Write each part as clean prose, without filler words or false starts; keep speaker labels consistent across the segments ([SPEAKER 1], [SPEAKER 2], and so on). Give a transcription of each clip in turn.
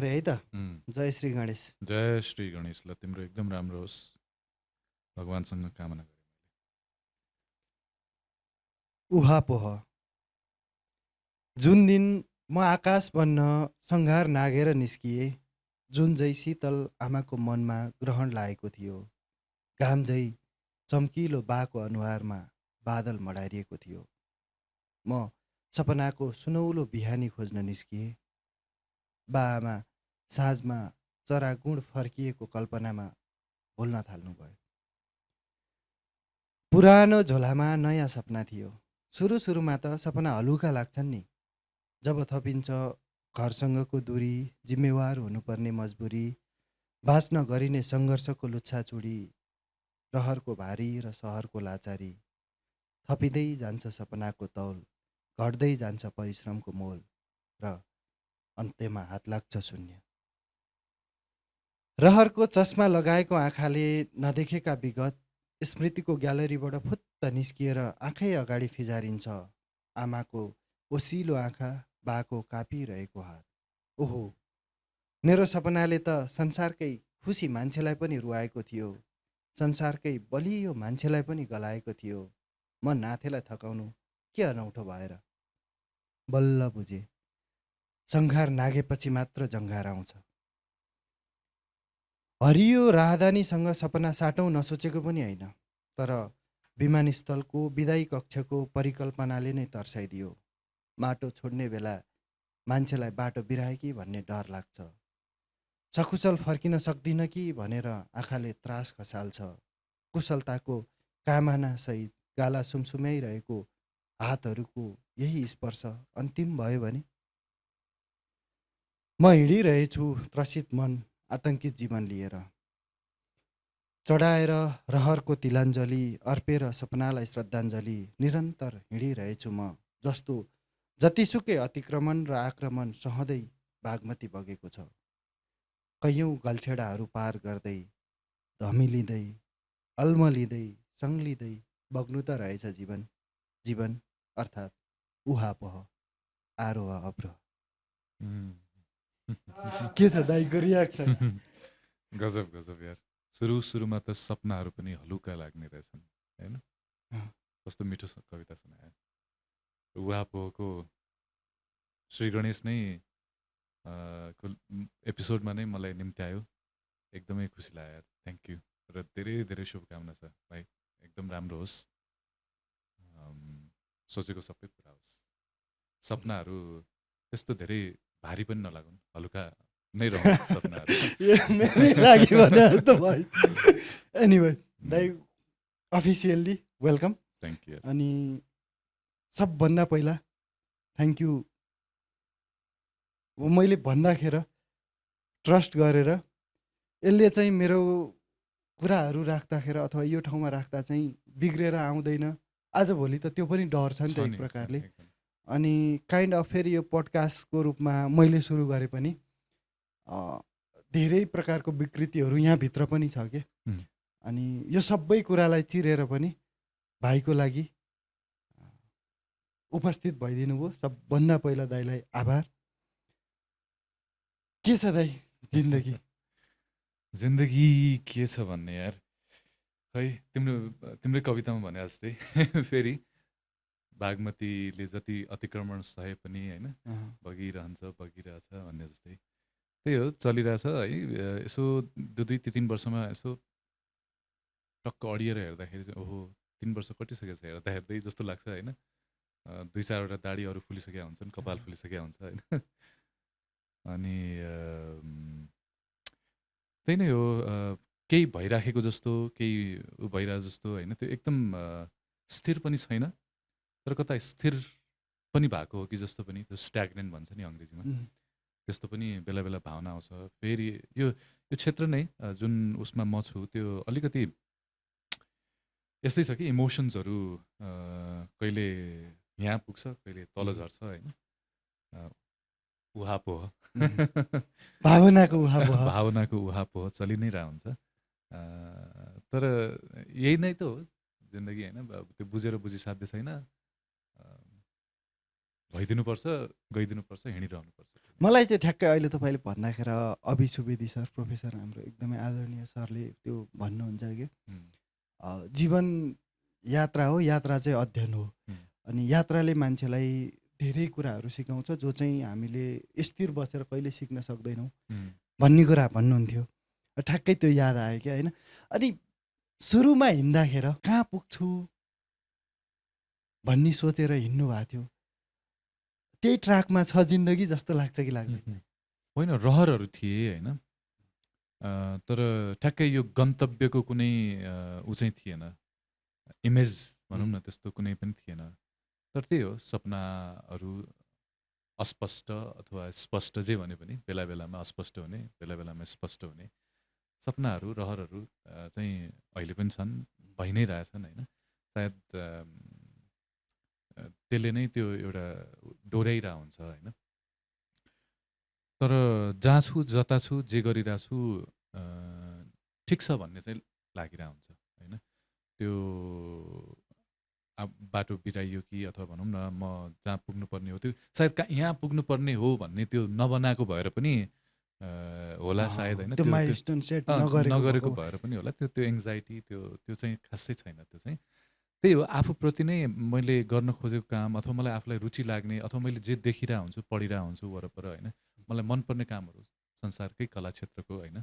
[SPEAKER 1] अरे है त
[SPEAKER 2] उम्,
[SPEAKER 1] जय श्री गणेश।
[SPEAKER 2] जय श्री गणेश। ल तिम्रो एकदम राम्रो होस्, भगवान्सँग कामना गरेँ।
[SPEAKER 1] उहापोह। जुन दिन म आकाश बन्न सङ्घार नागेर निस्किए, जुन झै शीतल आमाको मनमा ग्रहण लागेको थियो, घाम झै चम्किलो बाको अनुहारमा बादल मडारिएको थियो। म सपनाको सुनौलो बिहानी खोज्न निस्किएँ। बा आमा साँझमा चरागुण फर्किएको कल्पनामा भुल्न थाल्नुभयो। पुरानो झोलामा नयाँ सपना थियो। सुरु सुरुमा त सपना हलुका लाग्छन् नि। जब थपिन्छ घरसँगको दूरी, जिम्मेवार हुनुपर्ने मजबुरी, बाँच्न गरिने सङ्घर्षको लुच्छाचुडी, रहरको भारी र सहरको लाचारी, थपिँदै जान्छ सपनाको तौल, घट्दै जान्छ परिश्रमको मोल र अन्त्यमा हात लाग्छ शून्य। रहरको चस्मा लगाएको आँखाले नदेखेका विगत स्मृतिको ग्यालरीबाट फुत्त निस्किएर आँखै अगाडि फिजारिन्छ। आमाको ओसिलो आँखा, बाको कापिरहेको हात। ओहो, मेरो सपनाले त संसारकै खुसी मान्छेलाई पनि रुवाएको थियो, संसारकै बलियो मान्छेलाई पनि गलाएको थियो। म नाथेलाई थकाउनु के अनौठो भएर। बल्ल बुझे, सङ्घार नागेपछि मात्र जङ्घार आउँछ। हरियो राहदानीसँग सपना साटौँ नसोचेको पनि होइन, तर विमानस्थलको विदाई कक्षको परिकल्पनाले नै तर्साइदियो। माटो छोड्ने बेला मान्छेलाई बाटो बिराए कि भन्ने डर लाग्छ। सकुशल फर्किन सक्दिन कि भनेर आँखाले त्रास खसाल्छ। कुशलताको कामनासहित गाला सुमसुम्याइरहेको हातहरूको यही स्पर्श अन्तिम भयो भने म हिँडिरहेछु त्रसित मन, आतङ्कित जीवन लिएर। चढाएर रहरको तिलाञ्जली, अर्पेर सपनालाई श्रद्धाञ्जली, निरन्तर हिँडिरहेछु म, जस्तो जतिसुकै अतिक्रमण र आक्रमण सहँदै बागमती बगेको छ। कैयौँ गल्छेडाहरू पार गर्दै, धमिलिँदै, अल्मलिँदै, सङ्लिँदै बग्नु त रहेछ जीवन। जीवन अर्थात् उहापोह, आरोह अवरोह।
[SPEAKER 2] उम्,
[SPEAKER 1] के छ दाइको रियाक्सन?
[SPEAKER 2] गजब गजब यार। सुरुमा त सपनाहरू पनि हलुका लाग्ने रहेछन्, होइन? कस्तो मिठो कविता सुनायो। उहापोहको श्री गणेश नै एपिसोडमा नै मलाई निम्त्यायो। एकदमै खुसी लाग्यो यार, थ्याङ्क यू। र धेरै धेरै शुभकामना छ भाइ, एकदम राम्रो होस्, सोचेको सबै कुरा होस्। सपनाहरू त्यस्तो धेरै भारी पनि नलागुन्, हलुका नै रहन् सपनाहरू।
[SPEAKER 1] मेरै लागि भने जस्तो भयो। एनिवे दाइ अफिसियल्ली वेलकम।
[SPEAKER 2] Thank you.
[SPEAKER 1] अनि सबभन्दा पहिला थ्याङ्क यू मैले भन्दाखेर ट्रस्ट गरेर यसले चाहिँ मेरो कुराहरू राख्दाखेरि अथवा यो ठाउँमा राख्दा चाहिँ बिग्रेर आउँदैन। आजभोलि त त्यो पनि डर छ नि त एक प्रकारले। अनि काइन्ड अफ फेरि यो पोडकास्टको रूपमा मैले सुरु गरे पनि धेरै प्रकारको विकृतिहरू यहाँभित्र पनि छ के। अनि यो सबै कुरालाई चिरेर पनि भाइको लागि उपस्थित भइदिनु भयो। सबभन्दा पहिला दाइलाई आभार। के छ दाइ जिन्दगी?
[SPEAKER 2] जिन्दगी के छ भन्ने यार, खै तिम्रै कवितामा भने जस्तै फेरि बागमतीले जति अतिक्रमण सहे पनि होइन बगिरहन्छ बगिरहेछ भन्ने जस्तै त्यही हो, चलिरहेछ है। यसो 2-3 वर्षमा यसो टक्क अडिएर हेर्दाखेरि चाहिँ ओहो 3 वर्ष कटिसकेको छ हेर्दा हेर्दै जस्तो लाग्छ होइन। 2-4वटा दाढीहरू फुलिसकेका हुन्छन्, कपाल फुलिसकेका हुन्छ होइन। अनि त्यही नै हो, केही भइराखेको जस्तो, केही भइरहेको जस्तो होइन। त्यो एकदम स्थिर पनि छैन, तर कता स्थिर पनि भएको हो कि जस्तो पनि, त्यो स्ट्याग्नेन्ट भन्छ नि अङ्ग्रेजीमा, त्यस्तो पनि बेला बेला भावना आउँछ। फेरि यो क्षेत्र नै जुन उसमा म छु त्यो अलिकति यस्तै छ कि इमोसन्सहरू कहिले यहाँ पुग्छ, कहिले तल झर्छ होइन। उहापोह
[SPEAKER 1] भावनाको उहापोह
[SPEAKER 2] भावनाको उहापोह चलि नै रह हुन्छ। तर यही नै त हो जिन्दगी होइन। त्यो बुझेर बुझिसाध्य छैन, भइदिनुपर्छ, गइदिनुपर्छ, हिँडिरहनुपर्छ।
[SPEAKER 1] मलाई चाहिँ ठ्याक्कै अहिले तपाईँले भन्दाखेरि अभि सुवेदी सर प्रोफेसर हाम्रो एकदमै आदरणीय सरले त्यो भन्नुहुन्छ कि जीवन यात्रा हो, यात्रा चाहिँ अध्ययन हो। अनि यात्राले मान्छेलाई धेरै कुराहरू सिकाउँछ जो चाहिँ हामीले स्थिर बसेर कहिले सिक्न सक्दैनौँ भन्ने कुरा भन्नुहुन्थ्यो। ठ्याक्कै त्यो याद आयो क्या होइन। अनि सुरुमा हिँड्दाखेरि कहाँ पुग्छु भन्ने सोचेर हिँड्नु भएको थियो, त्यही ट्र्याकमा छ जिन्दगी जस्तो लाग्छ कि लाग्दैन?
[SPEAKER 2] होइन, रहरहरू थिए होइन, तर ठ्याक्कै यो गन्तव्यको कुनै ऊ चाहिँ थिएन, इमेज भनौँ न त्यस्तो कुनै पनि थिएन। तर त्यही हो, सपनाहरू अस्पष्ट अथवा स्पष्ट जे भने पनि बेला बेलामा अस्पष्ट हुने, बेला बेलामा स्पष्ट हुने सपनाहरू, रहरहरू चाहिँ अहिले पनि छन्, भइ नै रहेछन् होइन। सायद त्यसले नै त्यो एउटा डोर्याइरहेको हुन्छ होइन। तर जहाँ छु, जता छु, जे गरिरहेको छु ठिक छ भन्ने चाहिँ लागिरहेको हुन्छ होइन। त्यो बाटो बिराइयो कि अथवा भनौँ न म जहाँ पुग्नुपर्ने हो त्यो सायद यहाँ पुग्नुपर्ने हो भन्ने त्यो नबनाएको भएर पनि होला सायद होइन।
[SPEAKER 1] त्यो माइलस्टोन सेट
[SPEAKER 2] नगरेको भएर पनि होला। त्यो एङ्जाइटी त्यो चाहिँ खासै छैन। त्यो चाहिँ त्यही हो, आफूप्रति नै मैले गर्न खोजेको काम अथवा मलाई आफूलाई रुचि लाग्ने अथवा मैले जे देखिरहेको हुन्छु, पढिरहेको हुन्छु वरपर होइन, मलाई मनपर्ने कामहरू संसारकै कला क्षेत्रको होइन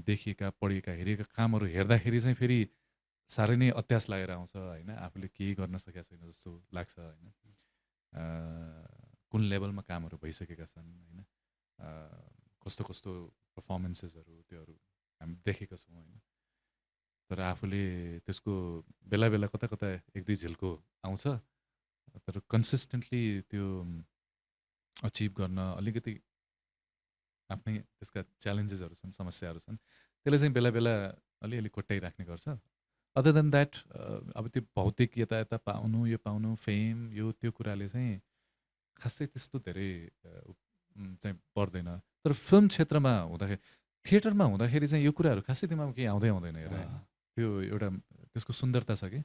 [SPEAKER 2] देखिएका, पढिएका, हेरेका कामहरू हेर्दाखेरि चाहिँ फेरि साह्रै नै अत्यास लागेर आउँछ होइन। आफूले केही गर्न सकेका छैन जस्तो लाग्छ होइन। कुन लेभलमा कामहरू भइसकेका छन् होइन, कस्तो कस्तो पर्फर्मेन्सेसहरू त्योहरू हामी देखेका छौँ होइन। तर आफूले त्यसको बेला बेला कता कता एक दुई झिल्को आउँछ, तर कन्सिस्टेन्टली त्यो अचिभ गर्न अलिकति आफ्नै त्यसका च्यालेन्जेसहरू छन्, समस्याहरू छन्, त्यसले चाहिँ बेला बेला अलिअलि कोट्याइराख्ने गर्छ। अदर देन द्याट अब त्यो भौतिक यता पाउनु, यो पाउनु, फेम, यो त्यो कुराले चाहिँ खासै त्यस्तो धेरै चाहिँ पर्दैन। तर फिल्म क्षेत्रमा हुँदाखेरि, थिएटरमा हुँदाखेरि चाहिँ यो कुराहरू खासै दिमागमा केही आउँदैन हेर। त्यो एउटा त्यसको सुन्दरता छ कि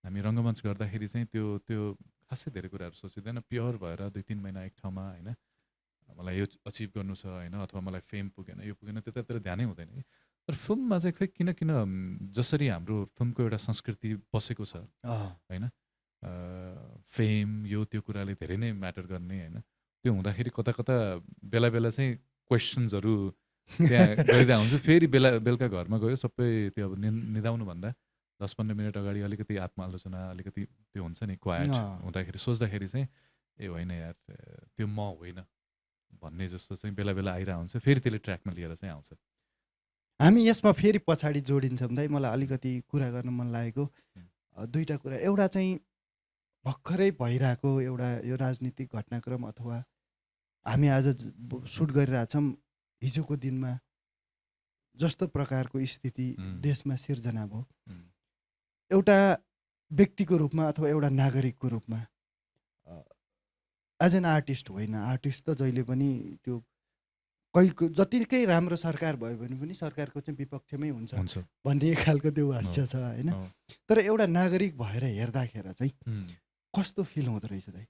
[SPEAKER 2] हामी रङ्गमञ्च गर्दाखेरि चाहिँ त्यो खासै धेरै कुराहरू सोचिँदैन, प्योर भएर 2-3 महिना एक ठाउँमा होइन, मलाई यो अचिभ गर्नु छ होइन, अथवा मलाई फेम पुगेन, यो पुगेन, त्यतातिर ध्यानै हुँदैन कि। तर फिल्ममा चाहिँ खै किन जसरी हाम्रो फिल्मको एउटा संस्कृति बसेको छ होइन, फेम यो त्यो कुराले धेरै नै म्याटर गर्ने होइन। त्यो हुँदाखेरि कता कता बेला बेला चाहिँ क्वेसन्सहरू त्यहाँ गरिरहेको हुन्छु। फेरि बेलुका घरमा गयो सबै त्यो अब निदाउनुभन्दा 10-15 मिनट अगाडि अलिकति आत्मालोचना, अलिकति त्यो हुन्छ नि क्वाइट हुँदाखेरि सोच्दाखेरि चाहिँ ए होइन यार त्यो म होइन भन्ने जस्तो चाहिँ बेला बेला आइरहेको हुन्छ। फेरि त्यसले ट्र्याकमा लिएर चाहिँ आउँछ।
[SPEAKER 1] हामी यसमा फेरि पछाडि जोडिन्छौँ दाइ। मलाई अलिकति कुरा गर्न मन लागेको दुईवटा कुरा। एउटा चाहिँ भर्खरै भइरहेको एउटा यो राजनीतिक घटनाक्रम अथवा हामी आज सुट गरिरहेछौँ, हिजोको दिनमा जस्तो प्रकारको स्थिति देशमा सिर्जना भयो, एउटा व्यक्तिको रूपमा अथवा एउटा नागरिकको रूपमा एज एन आर्टिस्ट होइन, आर्टिस्ट त जहिले पनि त्यो जतिकै राम्रो सरकार भयो भने पनि सरकारको चाहिँ विपक्षमै हुन्छ भन्ने एक खालको त्यो हास्य छ होइन। तर एउटा नागरिक भएर हेर्दाखेरि चाहिँ कस्तो फिल हुँदो रहेछ दाइ?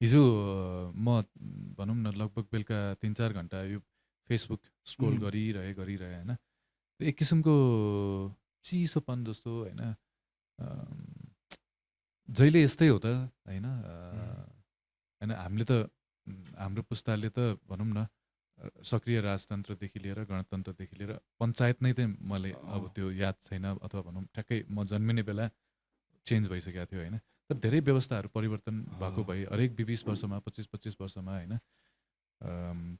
[SPEAKER 2] हिजो म भनौँ न लगभग बेलुका 3-4 घन्टा यो फेसबुक स्क्रोल गरिरहे होइन, एक किसिमको चिसोपन जस्तो होइन, जहिले यस्तै हो त होइन। हामीले त हाम्रो पुस्ताले त भनौँ न सक्रिय राजतन्त्रदेखि लिएर गणतन्त्रदेखि लिएर पञ्चायत नै चाहिँ मलाई अब त्यो याद छैन, अथवा भनौँ ठ्याक्कै म जन्मिने बेला चेन्ज भइसकेको थियो होइन। तर धेरै व्यवस्थाहरू परिवर्तन भएको भए हरेक 20 वर्षमा 25 वर्षमा होइन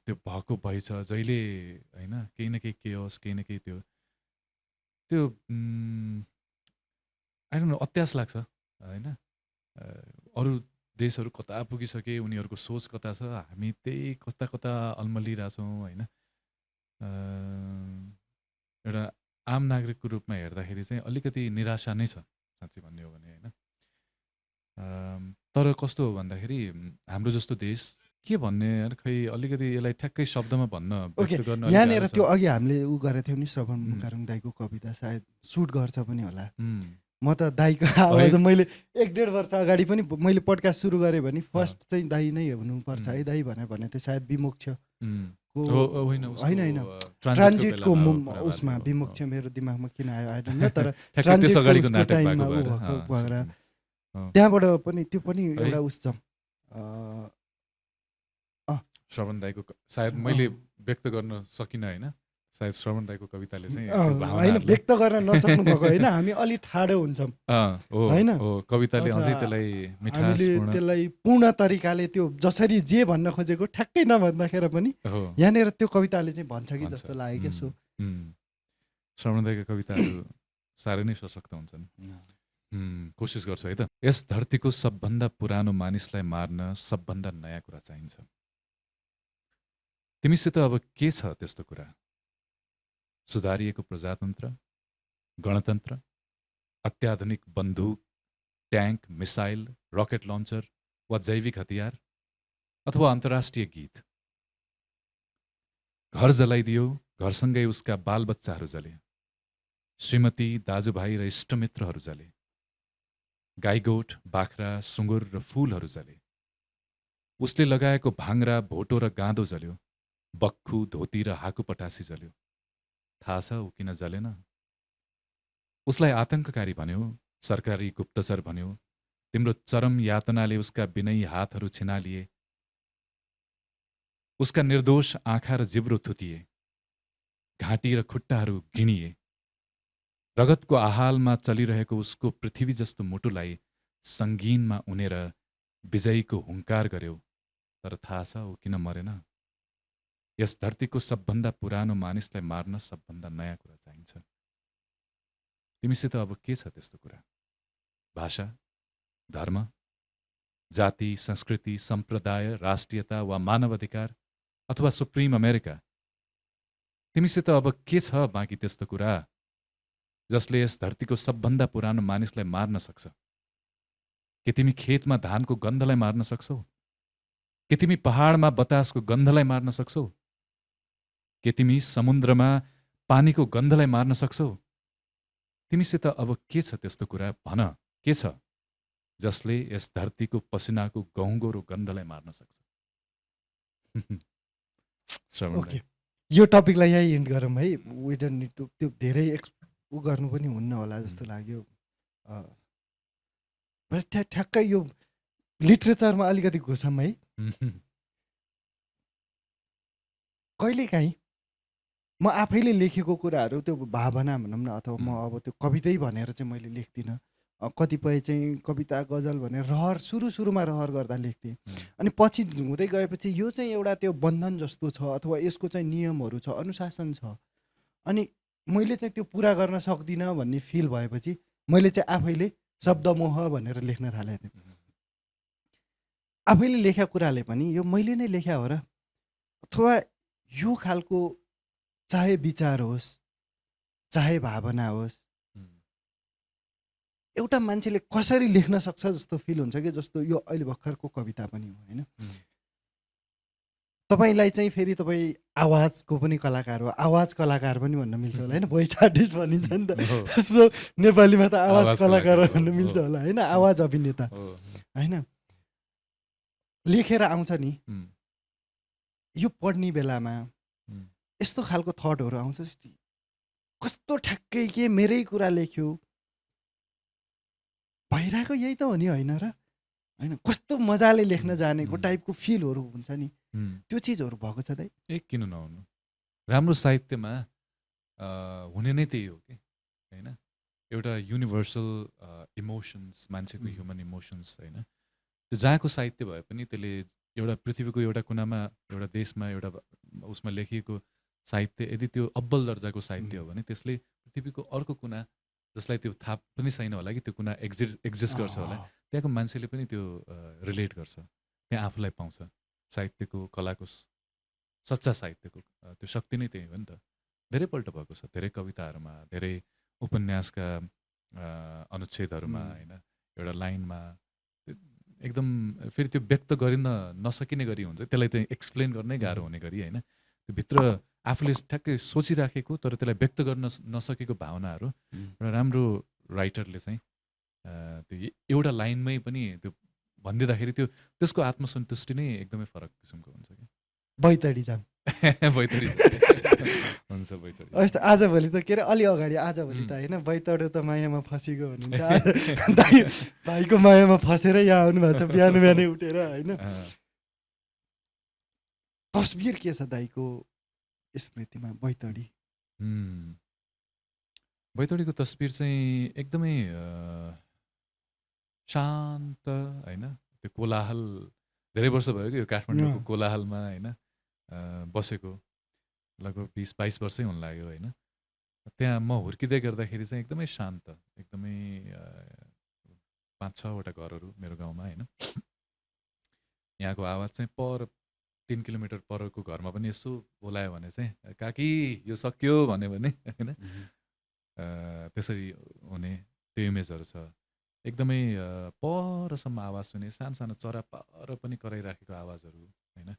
[SPEAKER 2] त्यो भएको भएछ जहिले होइन, केही न केही केओस, केही न केही त्यो आई डोन्ट नो अत्यास लाग्छ होइन। अरू देशहरू कता पुगिसके, उनीहरूको सोच कता छ, हामी त्यही कता अल्मलिरहेछौँ होइन। एउटा आम नागरिकको रूपमा हेर्दाखेरि चाहिँ अलिकति निराशा नै छ साँच्चै भन्ने हो भने होइन। तर कस्तो हो भन्दाखेरि हाम्रो जस्तो देश के भन्ने यार खै अलिकति यसलाई ठ्याक्कै शब्दमा भन्न
[SPEAKER 1] ओके,
[SPEAKER 2] व्यक्त गर्न अलिक
[SPEAKER 1] यहाँनिर
[SPEAKER 2] गाह्रो छ।
[SPEAKER 1] त्यो अघि हामीले उ गरेको थियौँ नि श्रवण मुखारुङ दाईको कविता सायद सुट गर्छ पनि होला। म त दाईको आवाज मैले 1.5 वर्ष अगाडि पनि मैले पडकास्ट सुरु गरेँ भने फर्स्ट चाहिँ दाई नै हुनुपर्छ है दाई भने त्यो सायद विमुक्ष होइन ट्रान्जिटको उसमा विमुक्ष मेरो दिमागमा किन आयो आएन तर ट्रान्जिटको टाइममा ऊ भएको भएर त्यहाँबाट पनि त्यो पनि एउटा उस छ
[SPEAKER 2] श्रवण दाईको सायद मैले व्यक्त गर्न सकिनँ होइन, सायद श्रवण दाईको कविताले चाहिँ
[SPEAKER 1] होइन व्यक्त गर्न नसक्नु भएको होइन, हामी अलि ठाडो हुन्छौँ होइन,
[SPEAKER 2] कविताले अझै त्यसलाई मिठासपूर्ण
[SPEAKER 1] त्यसलाई पूर्ण तरिकाले त्यो जसरी जे भन्न खोजेको ठ्याक्कै नभन्दाखेरि पनि यहाँनिर त्यो कविताले चाहिँ भन्छ कि जस्तो लाग्यो क्या। सो
[SPEAKER 2] श्रवण दाईका कविताहरू साह्रै नै सशक्त हुन्छन्। कोसिस गर्छु है त। यस धरतीको सबभन्दा पुरानो मानिसलाई मार्न सबभन्दा नयाँ कुरा चाहिन्छ। तिमीसित अब के छ त्यस्तो कुरा? सुधारिएको प्रजातन्त्र, गणतन्त्र, अत्याधुनिक बन्दुक, ट्याङ्क, मिसाइल, रकेट लन्चर वा जैविक हतियार अथवा अन्तर्राष्ट्रिय गीत? घर जलाइदियो, घरसँगै उसका बालबच्चाहरू जले, श्रीमती, दाजुभाइ र इष्टमित्रहरू जले, गाईगोठ, बाख्रा, सुँगुर र फूलहरू जले, उसले लगाएको भाङ्रा, भोटो र गाँदो जल्यो, बक्खु, धोती र हाकुपटासी जल्यो। थाहा छ ऊ किन जलेन? उसलाई आतंककारी भन्यो, सरकारी गुप्तचर भन्यो, तिम्रो चरम यातनाले उसका विनयी हातहरू छिनालिए, उसका निर्दोष आँखा र जिब्रो थुतिए, घाँटी र खुट्टाहरू गिनिए, रगतको आहालमा चलिरहेको उसको पृथ्वी जस्तो मुटुलाई सङ्गीनमा उनेर विजयीको हुङ्कार गर्यो। तर थाहा छ ऊ किन मरेन? यस धरतीको सबभन्दा पुरानो मानिसलाई मार्न सबभन्दा नयाँ कुरा चाहिन्छ। तिमीसित अब के छ त्यस्तो कुरा? भाषा, धर्म, जाति, संस्कृति, सम्प्रदाय, राष्ट्रियता वा मानवाधिकार अथवा सुप्रिम अमेरिका? तिमीसित अब के छ बाँकी त्यस्तो कुरा जसले यस धरतीको सबभन्दा पुरानो मानिसलाई मार्न सक्छ? के तिमी खेतमा धानको गन्धलाई मार्न सक्छौ? के तिमी पहाडमा बतासको गन्धलाई मार्न सक्छौ? के तिमी समुद्रमा पानीको गन्धलाई मार्न सक्छौ? तिमीसित अब के छ त्यस्तो कुरा भन, के छ जसले यस धरतीको पसिनाको गहुँगोरो गन्धलाई मार्न सक्छ?
[SPEAKER 1] ओके, यो टपिकलाई यही इन्ड गरौँ है। वी डोन्ट निड टु त्यो धेरै ऊ गर्नु पनि हुन्न होला जस्तो लाग्यो। ठ्याक्कै यो लिट्रेचरमा अलिकति घुसौँ है। कहिलेकाहीँ म आफैले लेखेको कुराहरू त्यो भावना भनौँ न, अथवा म अब त्यो कवितै भनेर चाहिँ मैले लेख्दिनँ। कतिपय चाहिँ कविता गजल भनेर सुरुमा रहर गर्दा लेख्थेँ, अनि पछि हुँदै गएपछि यो चाहिँ एउटा त्यो बन्धन जस्तो छ, अथवा यसको चाहिँ नियमहरू छ, अनुशासन छ, अनि मैले चाहिँ त्यो पुरा गर्न सक्दिनँ भन्ने फिल भएपछि मैले चाहिँ आफैले शब्दमोह भनेर लेख्न थालेको थिएँ। आफैले लेखेका कुराले पनि यो मैले नै लेख्या हो र, अथवा यो खालको चाहे विचार होस् चाहे भावना होस्, एउटा मान्छेले कसरी लेख्न सक्छ जस्तो फिल हुन्छ कि जस्तो यो अहिले भर्खरको कविता पनि हो होइन। तपाईँलाई चाहिँ फेरि तपाईँ आवाजको पनि कलाकार हो, आवाज कलाकार पनि भन्न मिल्छ होला होइन, भोइस आर्टिस्ट भनिन्छ नि त। सो नेपालीमा त आवाज कलाकार भन्न मिल्छ होला होइन, आवाज अभिनेता होइन। लेखेर आउँछ नि, यो पढ्ने बेलामा यस्तो खालको थटहरू आउँछ, कस्तो ठ्याक्कै के मेरै कुरा लेख्यो, भइरहेको यही त हो नि होइन र, होइन कस्तो मजाले लेख्न जानेको टाइपको फिलहरू हुन्छ नि, त्यो चिजहरू भएको छ दाइ?
[SPEAKER 2] किन नहुनु? राम्रो साहित्यमा हुने नै त्यही हो कि होइन, एउटा युनिभर्सल इमोसन्स, मान्छेको ह्युमन इमोसन्स होइन। त्यो जहाँको साहित्य भए पनि त्यसले एउटा पृथ्वीको एउटा कुनामा, एउटा देशमा, एउटा उसमा लेखिएको साहित्य यदि त्यो अब्बल दर्जाको साहित्य हो भने त्यसले पृथ्वीको अर्को कुना, जसलाई त्यो थाहा पनि छैन होला कि त्यो कुना एक्जिस्ट गर्छ होला, त्यहाँको मान्छेले पनि त्यो रिलेट गर्छ, त्यहाँ आफूलाई पाउँछ। साहित्यको, कलाको, सच्चा साहित्यको त्यो शक्ति नै त्यही हो नि त। धेरैपल्ट भएको छ, धेरै कविताहरूमा, धेरै उपन्यासका अनुच्छेदहरूमा होइन, एउटा लाइनमा एकदम फेरि त्यो व्यक्त गरिन नसकिने गरी हुन्छ, त्यसलाई चाहिँ एक्सप्लेन गर्नै गाह्रो हुने गरी होइन, त्यो भित्र आफूले ठ्याक्कै सोचिराखेको तर त्यसलाई व्यक्त गर्न नसकेको भावनाहरू एउटा राम्रो राइटरले चाहिँ त्यो एउटा लाइनमै पनि त्यो भनिदिँदाखेरि त्यो त्यसको आत्मसन्तुष्टि नै एकदमै फरक किसिमको हुन्छ कि।
[SPEAKER 1] बैतडी जाम
[SPEAKER 2] बैतडी हुन्छ बैतडी।
[SPEAKER 1] यस्तो आजभोलि त के अरे अलि अगाडि आजभोलि त होइन बैतडो त मायामा फँसेको भनिन्छ। भाइको मायामा फसेर यहाँ आउनुभएको छ बिहान बिहानै उठेर होइन। तस्बिर के छ दाइको स्मृतिमा बैतडी?
[SPEAKER 2] बैतडीको तस्बिर चाहिँ एकदमै शान्त होइन, त्यो कोलाहल धेरै वर्ष भयो कि यो काठमाडौँको कोलाहलमा होइन बसेको, लगभग 20-22 वर्षै हुन लाग्यो होइन। त्यहाँ म हुर्किँदै गर्दाखेरि चाहिँ एकदमै शान्त, एकदमै 5-6वटा घरहरू मेरो गाउँमा होइन। यहाँको आवाज चाहिँ पर 3 किलोमिटर परको घरमा पनि यसो बोलायो भने चाहिँ काकी यो सक्यो भन्यो भने होइन त्यसरी हुने त्यो इमेजहरू छ। एकदमै परसम्म आवाज सुने, सानो सानो चरा पर पनि कराइराखेको आवाजहरू होइन।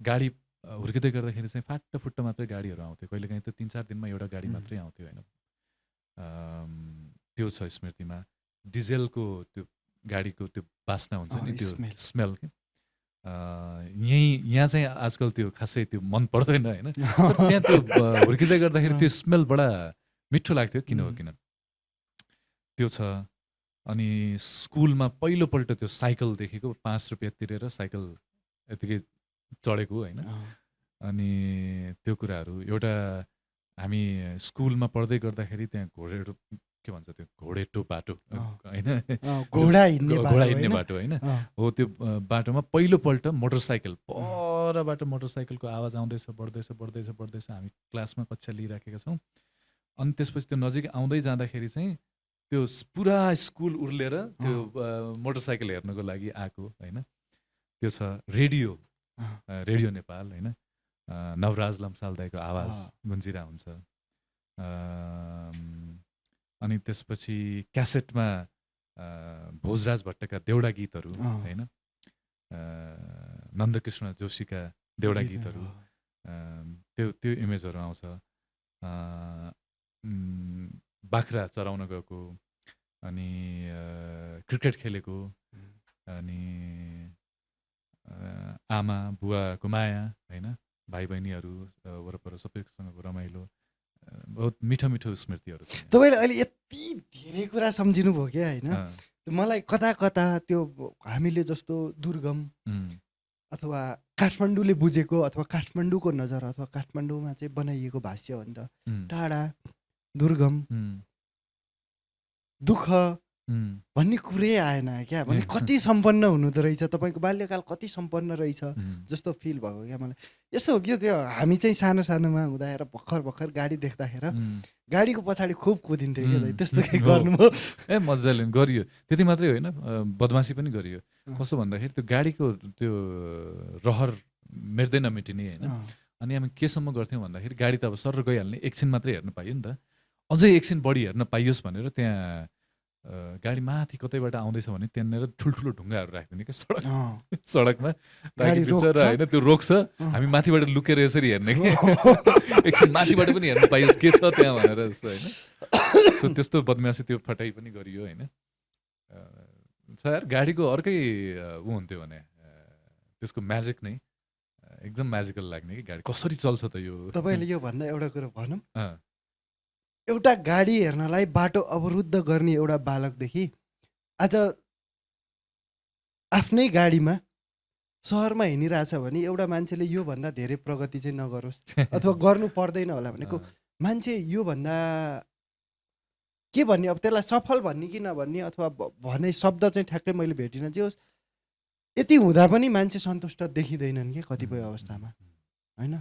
[SPEAKER 2] गाडी हुर्किँदै गर्दाखेरि चाहिँ फाट्टफुट्ट मात्रै गाडीहरू आउँथ्यो, कहिलेकाहीँ त 3-4 दिनमा एउटा गाडी मात्रै आउँथ्यो होइन। त्यो छ स्मृतिमा। डिजेलको त्यो गाडीको त्यो बास्ना हुन्छ नि, त्यो स्मेल कि यहाँ चाहिँ आजकल त्यो खासै त्यो मन पर्दैन होइन। त्यहाँ त्यो हुर्किँदै गर्दाखेरि त्यो स्मेल बडा मिठो लाग्थ्यो किन हो किन। त्यो छ। अनि स्कुलमा पहिलोपल्ट त्यो साइकल देखेको, 5 रुपियाँ तिरेर साइकल यतिकै चढेको होइन। अनि त्यो कुराहरू एउटा हामी स्कुलमा पढ्दै गर्दाखेरि त्यहाँ घोडेटो के भन्छ त्यो घोडेटो बाटो होइन,
[SPEAKER 1] घोडा हिँड्ने
[SPEAKER 2] बाटो होइन हो। त्यो बाटोमा पहिलोपल्ट मोटरसाइकल परबाट मोटरसाइकलको आवाज आउँदैछ, बढ्दैछ बढ्दैछ बढ्दैछ, हामी क्लासमा कक्षा लिइराखेका छौँ। अनि त्यसपछि त्यो नजिक आउँदै जाँदाखेरि चाहिँ त्यो पुरा स्कुल उर्लेर त्यो मोटरसाइकल हेर्नको लागि आएको होइन। त्यो छ। रेडियो नेपाल होइन, नवराज लम्सालदाईको आवाज गुन्जिरा हुन्छ। अनि त्यसपछि क्यासेटमा भोजराज भट्टका देउडा गीतहरू होइन, नन्दकृष्ण जोशीका देउडा गीतहरू, त्यो इमेजहरू आउँछ। बाख्रा चराउन गएको, अनि क्रिकेट खेलेको, अनि आमा बुवाको माया होइन, भाइ बहिनीहरू वरपर सबैसँगको रमाइलो, बहुत मिठो मिठो स्मृतिहरू छ।
[SPEAKER 1] तपाईँले अहिले यति धेरै कुरा सम्झिनु भयो क्या होइन। मलाई कता कता त्यो हामीले जस्तो दुर्गम अथवा काठमाडौँले बुझेको अथवा काठमाडौँको नजर अथवा काठमाडौँमा चाहिँ बनाइएको भाष्य हो नि त। टाढा, दुर्गम, दुःख भन्ने कुरै आएन क्या। भने कति सम्पन्न हुनुहुँदो रहेछ, तपाईँको बाल्यकाल कति सम्पन्न रहेछ जस्तो फिल भएको क्या मलाई। यस्तो हो कि त्यो हामी चाहिँ सानो सानोमा हुँदाखेरि भर्खर गाडी देख्दाखेरि गाडीको पछाडि खुब कुदिन्थ्यो क्या। त्यस्तो के गर्नुभयो?
[SPEAKER 2] मजाले गरियो। त्यति मात्रै होइन, बदमासी पनि गरियो। कस्तो भन्दाखेरि त्यो गाडीको त्यो रहर मेट्दै नमेटिने होइन। अनि हामी केसम्म गर्थ्यौँ भन्दाखेरि गाडी त अब सर गइहाल्ने, एकछिन मात्रै हेर्न पाइयो नि त। अझै एकछिन बढी हेर्न पाइयोस् भनेर त्यहाँ गाडी माथि कतैबाट आउँदैछ भने त्यहाँनिर ठुल्ठुलो ढुङ्गाहरू राखिदिने क्या सडकमा, ताकि बिचरा होइन त्यो रोक्छ, हामी माथिबाट लुकेर यसरी हेर्ने कि एकछिन माथिबाट पनि हेर्न पाइयोस् के छ त्यहाँ भनेर जस्तो होइन। सो त्यस्तो बदमासी त्यो फटाइ पनि गरियो होइन। यार गाडीको अर्कै ऊ हुन्थ्यो भने त्यसको म्याजिक नै एकदम म्याजिकल लाग्ने कि गाडी कसरी चल्छ त यो।
[SPEAKER 1] तपाईँले यो भन्दा एउटा कुरो भनौँ, एउटा गाडी हेर्नलाई बाटो अवरुद्ध गर्ने एउटा बालकदेखि आज आफ्नै गाडीमा सहरमा हिँडिरहेछ भने एउटा मान्छेले योभन्दा धेरै प्रगति चाहिँ नगरोस् अथवा गर्नु पर्दैन होला भनेको मान्छे योभन्दा के भन्ने, अब त्यसलाई सफल भन्ने कि नभन्ने अथवा भने शब्द चाहिँ ठ्याक्कै मैले भेटिनँ। जे होस् यति हुँदा पनि मान्छे सन्तुष्ट देखिँदैनन् कि कतिपय अवस्थामा होइन।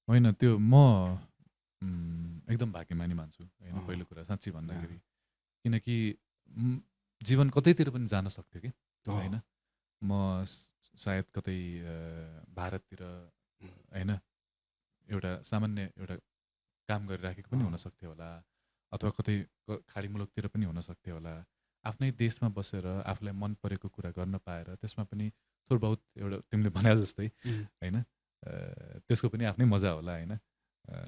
[SPEAKER 2] होइन त्यो म एकदम भाग्यमानी मान्छु होइन। पहिलो कुरा साँच्ची भन्दाखेरि, किनकि जीवन कतैतिर पनि जान सक्थ्यो कि होइन। म सायद कतै भारततिर होइन एउटा सामान्य एउटा काम गरिराखेको पनि हुन सक्थ्यो होला, अथवा कतै खाडी मुलुकतिर पनि हुन सक्थ्यो होला, आफ्नै देशमा बसेर आफूलाई मन परेको कुरा गर्न पाएर त्यसमा पनि थोर बहुत एउटा तिमीले भने जस्तै होइन त्यसको पनि आफ्नै मजा होला होइन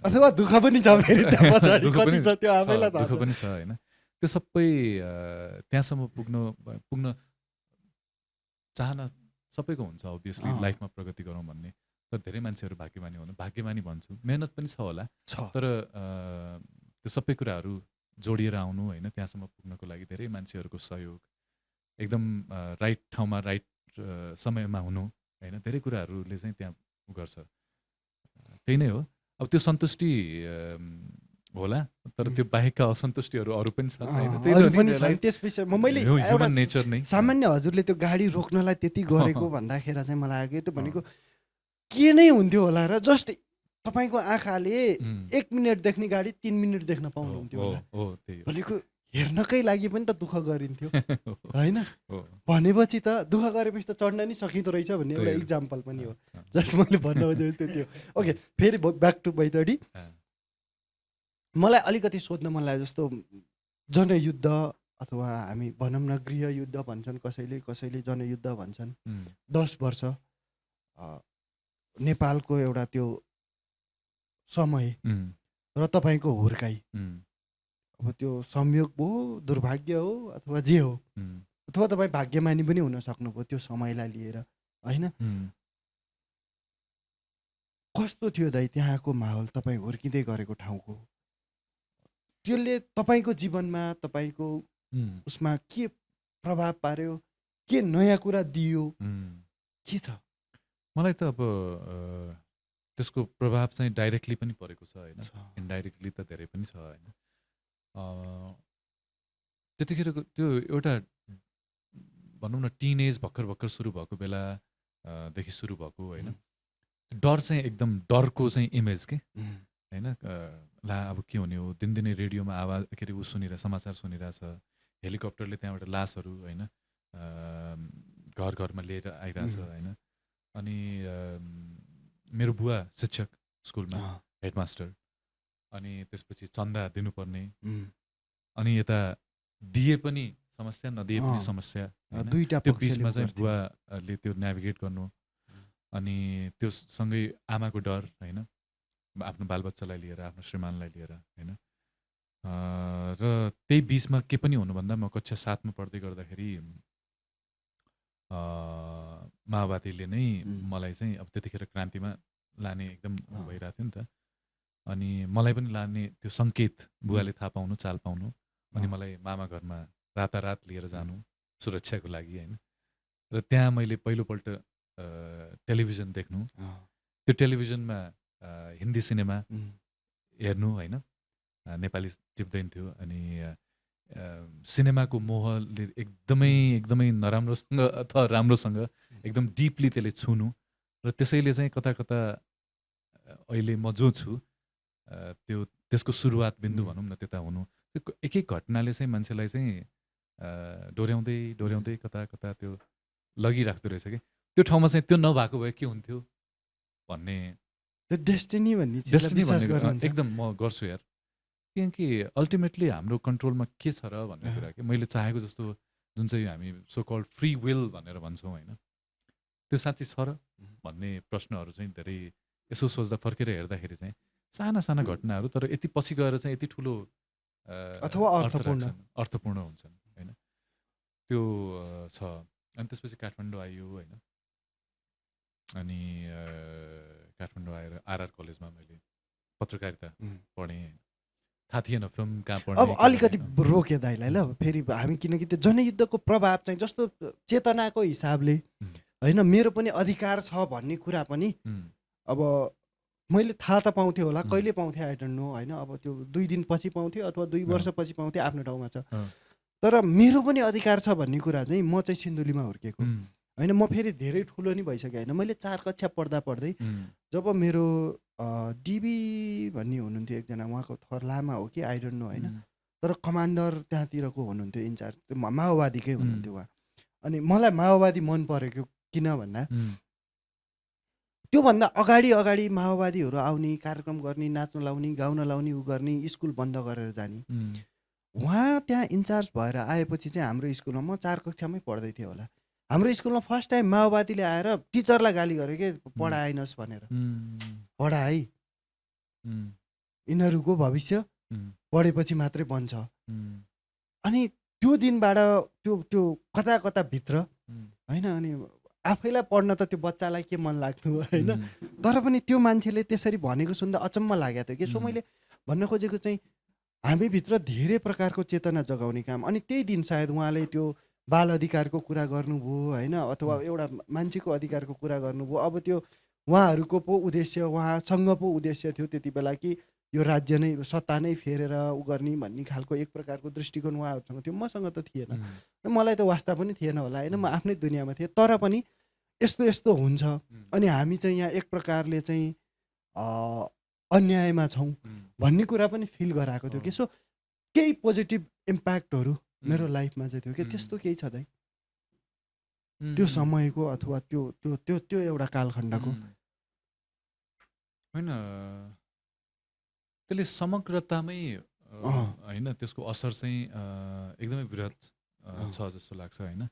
[SPEAKER 1] अथवा दुःख पनि छ फेरि त्यहाँ पछाडि
[SPEAKER 2] दुःख
[SPEAKER 1] कति
[SPEAKER 2] पनि
[SPEAKER 1] छ त्यो आफैलाई थाहा
[SPEAKER 2] दुःख
[SPEAKER 1] छ।
[SPEAKER 2] पनि छ होइन त्यो सबै त्यहाँसम्म पुग्न चाहना सबैको हुन्छ अभियसली लाइफमा प्रगति गरौँ भन्ने तर धेरै मान्छेहरू भाग्यमानी हुनु भाग्यमानी भन्छु मेहनत पनि छ होला तर त्यो सबै कुराहरू जोडिएर आउनु होइन त्यहाँसम्म पुग्नको लागि धेरै मान्छेहरूको सहयोग एकदम राइट ठाउँमा राइट समयमा हुनु होइन धेरै कुराहरूले चाहिँ त्यहाँ गर्छ त्यही नै हो अब त्यो सन्तुष्टि होला तर त्यो बाहेकका असन्तुष्टिहरू अरू पनि छन् होइन
[SPEAKER 1] त्यस विषयमा मैले एउटा
[SPEAKER 2] नेचर नै
[SPEAKER 1] सामान्य हजुरले त्यो गाडी रोक्नलाई त्यति गरेको भन्दाखेरि चाहिँ मलाई आयो त्यो भनेको के नै हुन्थ्यो होला र जस्ट तपाईँको आँखाले 1 मिनट देख्ने गाडी 3 मिनट देख्न पाउनुहुन्थ्यो होला भनेको हेर्नकै लागि पनि त दुःख गरिन्थ्यो होइन भनेपछि त दुःख गरेपछि त चढ्न नि सकिँदो रहेछ भन्ने एउटा इक्जाम्पल पनि हो जस्ट मैले भन्नु खोजेको त्यो ओके फेरि ब्याक टु बैतडी मलाई अलिकति सोध्न मन लाग्यो जस्तो जनयुद्ध अथवा हामी भनौँ न गृहयुद्ध भन्छन् कसैले जनयुद्ध भन्छन् 10 वर्ष नेपालको एउटा त्यो समय र तपाईँको हुर्काई अब त्यो संयोग हो दुर्भाग्य हो अथवा जे हो अथवा तपाईँ भाग्यमानी पनि हुन सक्नुभयो त्यो समयलाई लिएर होइन कस्तो थियो दाइ त्यहाँको माहौल तपाईँ हुर्किँदै गरेको ठाउँको त्यसले तपाईँको जीवनमा तपाईँको उसमा के प्रभाव पार्यो के नयाँ कुरा दियो के छ
[SPEAKER 2] मलाई त अब त्यसको प्रभाव चाहिँ डाइरेक्टली पनि परेको छ होइन इन्डाइरेक्टली त धेरै पनि छ होइन त्यतिखेरको त्यो एउटा भनौँ न टिनेज भर्खर सुरु भएको बेलादेखि सुरु भएको होइन डर चाहिँ एकदम डरको चाहिँ इमेज के होइन ला अब के हुने हो दिनदिनै रेडियोमा आवाज के अरे ऊ समाचार सुनिरहेछ हेलिकप्टरले त्यहाँबाट लासहरू होइन घर घरमा लिएर आइरहेछ होइन अनि मेरो बुवा शिक्षक स्कुलमा हेडमास्टर अनि त्यसपछि चन्दा दिनुपर्ने अनि यता दिए पनि समस्या नदिए पनि समस्या त्यो बिचमा चाहिँ बुवाले त्यो नेभिगेट गर्नु अनि त्यो सँगै आमाको डर होइन आफ्नो बालबच्चालाई लिएर आफ्नो श्रीमानलाई लिएर होइन र त्यही बिचमा के पनि हुनुभन्दा म कक्षा 7मा पढ्दै गर्दाखेरि माओवादीले नै मलाई चाहिँ अब त्यतिखेर क्रान्तिमा लाने एकदम भइरहेको थियो नि त अनि मलाई पनि लाने त्यो सङ्केत बुवाले थाहा पाउनु चाल पाउनु अनि मलाई मामा घरमा रातारात लिएर जानु सुरक्षाको लागि होइन र त्यहाँ मैले पहिलोपल्ट टेलिभिजन देख्नु त्यो टेलिभिजनमा हिन्दी सिनेमा हेर्नु होइन नेपाली टिप्दैन थियो अनि सिनेमाको मोहले एकदमै नराम्रोसँग अथवा राम्रोसँग एकदम डिपली त्यसले छुनु र त्यसैले चाहिँ कता अहिले म जो छु त्यसको सुरुवात बिन्दु भनौँ न त्यता हुनु त्यो एक घटनाले चाहिँ मान्छेलाई चाहिँ डोर्याउँदै कता त्यो लगिराख्दो रहेछ कि त्यो ठाउँमा चाहिँ त्यो नभएको भए के हुन्थ्यो भन्ने
[SPEAKER 1] डेस्टिनी भन्ने
[SPEAKER 2] एकदम म गर्छु यार किनकि अल्टिमेटली हाम्रो कन्ट्रोलमा के छ र भन्ने कुरा कि मैले चाहेको जस्तो जुन चाहिँ हामी सो कल्ड फ्री विल भनेर भन्छौँ होइन त्यो साँच्चै छ र भन्ने प्रश्नहरू चाहिँ धेरै यसो सोच्दा फर्केर हेर्दाखेरि चाहिँ साना घटनाहरू तर यति पछि गएर चाहिँ यति ठुलो
[SPEAKER 1] अथवा
[SPEAKER 2] अर्थपूर्ण हुन्छन् होइन त्यो छ अनि त्यसपछि काठमाडौँ आइयो होइन अनि काठमाडौँ आएर आरआर कलेजमा मैले पत्रकारिता पढेँ थाहा थिएन फिल्म कहाँ पढ्ने
[SPEAKER 1] अब अलिकति रोक्यो दाइलाई ल फेरि हामी किनकि त्यो जनयुद्धको प्रभाव चाहिँ जस्तो चेतनाको हिसाबले होइन मेरो पनि अधिकार छ भन्ने कुरा पनि अब मैले थाहा त पाउँथेँ होला कहिले पाउँथेँ आई डोन्ट नो होइन अब त्यो 2 दिन पछि पाउँथेँ अथवा 2 वर्षपछि पाउँथेँ आफ्नो ठाउँमा छ तर मेरो पनि अधिकार छ भन्ने कुरा चाहिँ म चाहिँ सिन्धुलीमा हुर्केको होइन म फेरि धेरै ठुलो नि भइसकेँ होइन मैले 4 कक्षा पढ्दै जब मेरो डिबी भन्ने हुनुहुन्थ्यो एकजना उहाँको थर लामा हो कि आई डोन्ट नो होइन तर कमान्डर त्यहाँतिरको हुनुहुन्थ्यो इन्चार्ज माओवादीकै हुनुहुन्थ्यो उहाँ अनि मलाई माओवादी मन परेको किन भन्दा त्योभन्दा अगाडि माओवादीहरू आउने कार्यक्रम गर्ने नाच्न लाउने गाउन लाउने उ गर्ने स्कुल बन्द गरेर जाने उहाँ त्यहाँ इन्चार्ज भएर आएपछि चाहिँ हाम्रो स्कुलमा म 4 कक्षामै पढ्दै थिएँ होला। हाम्रो स्कुलमा फर्स्ट टाइम माओवादीले आएर टिचरलाई गाली गर्यो के पढाएनस् भनेर। पढाइ यिनीहरूको भविष्य पढेपछि मात्रै बन्छ। अनि त्यो दिनबाट त्यो त्यो कता कता भित्र होइन, अनि आफैलाई पढ्न त त्यो बच्चालाई के मन लाग्थ्यो होइन, तर पनि त्यो मान्छेले त्यसरी भनेको सुन्दा अचम्म लागेको थियो कि। सो मैले भन्न खोजेको चाहिँ हामीभित्र धेरै प्रकारको चेतना जगाउने काम। अनि त्यही दिन सायद उहाँले त्यो बाल अधिकारको कुरा गर्नुभयो होइन, अथवा एउटा मान्छेको अधिकारको कुरा गर्नुभयो। अब त्यो उहाँहरूको पो उद्देश्य, उहाँसँग पो उद्देश्य थियो त्यति बेला कि यो राज्य नै सत्ता नै फेरेर उ गर्ने भन्ने खालको एक प्रकारको दृष्टिकोण उहाँहरूसँग थियो। मसँग त थिएन, मलाई त वास्ता पनि थिएन होला होइन, म आफ्नै दुनियाँमा थिएँ। तर पनि यस्तो यस्तो हुन्छ अनि हामी चाहिँ यहाँ एक प्रकारले चाहिँ अन्यायमा छौँ भन्ने कुरा पनि फिल गराएको थियो कि। सो केही पोजिटिभ इम्प्याक्टहरू मेरो लाइफमा चाहिँ थियो कि। त्यस्तो केही छ दाइ त्यो समयको अथवा त्यो त्यो त्यो त्यो एउटा कालखण्डको?
[SPEAKER 2] होइन, त्यसले समग्रतामै होइन त्यसको असर चाहिँ एकदमै वृहत छ जस्तो लाग्छ होइन।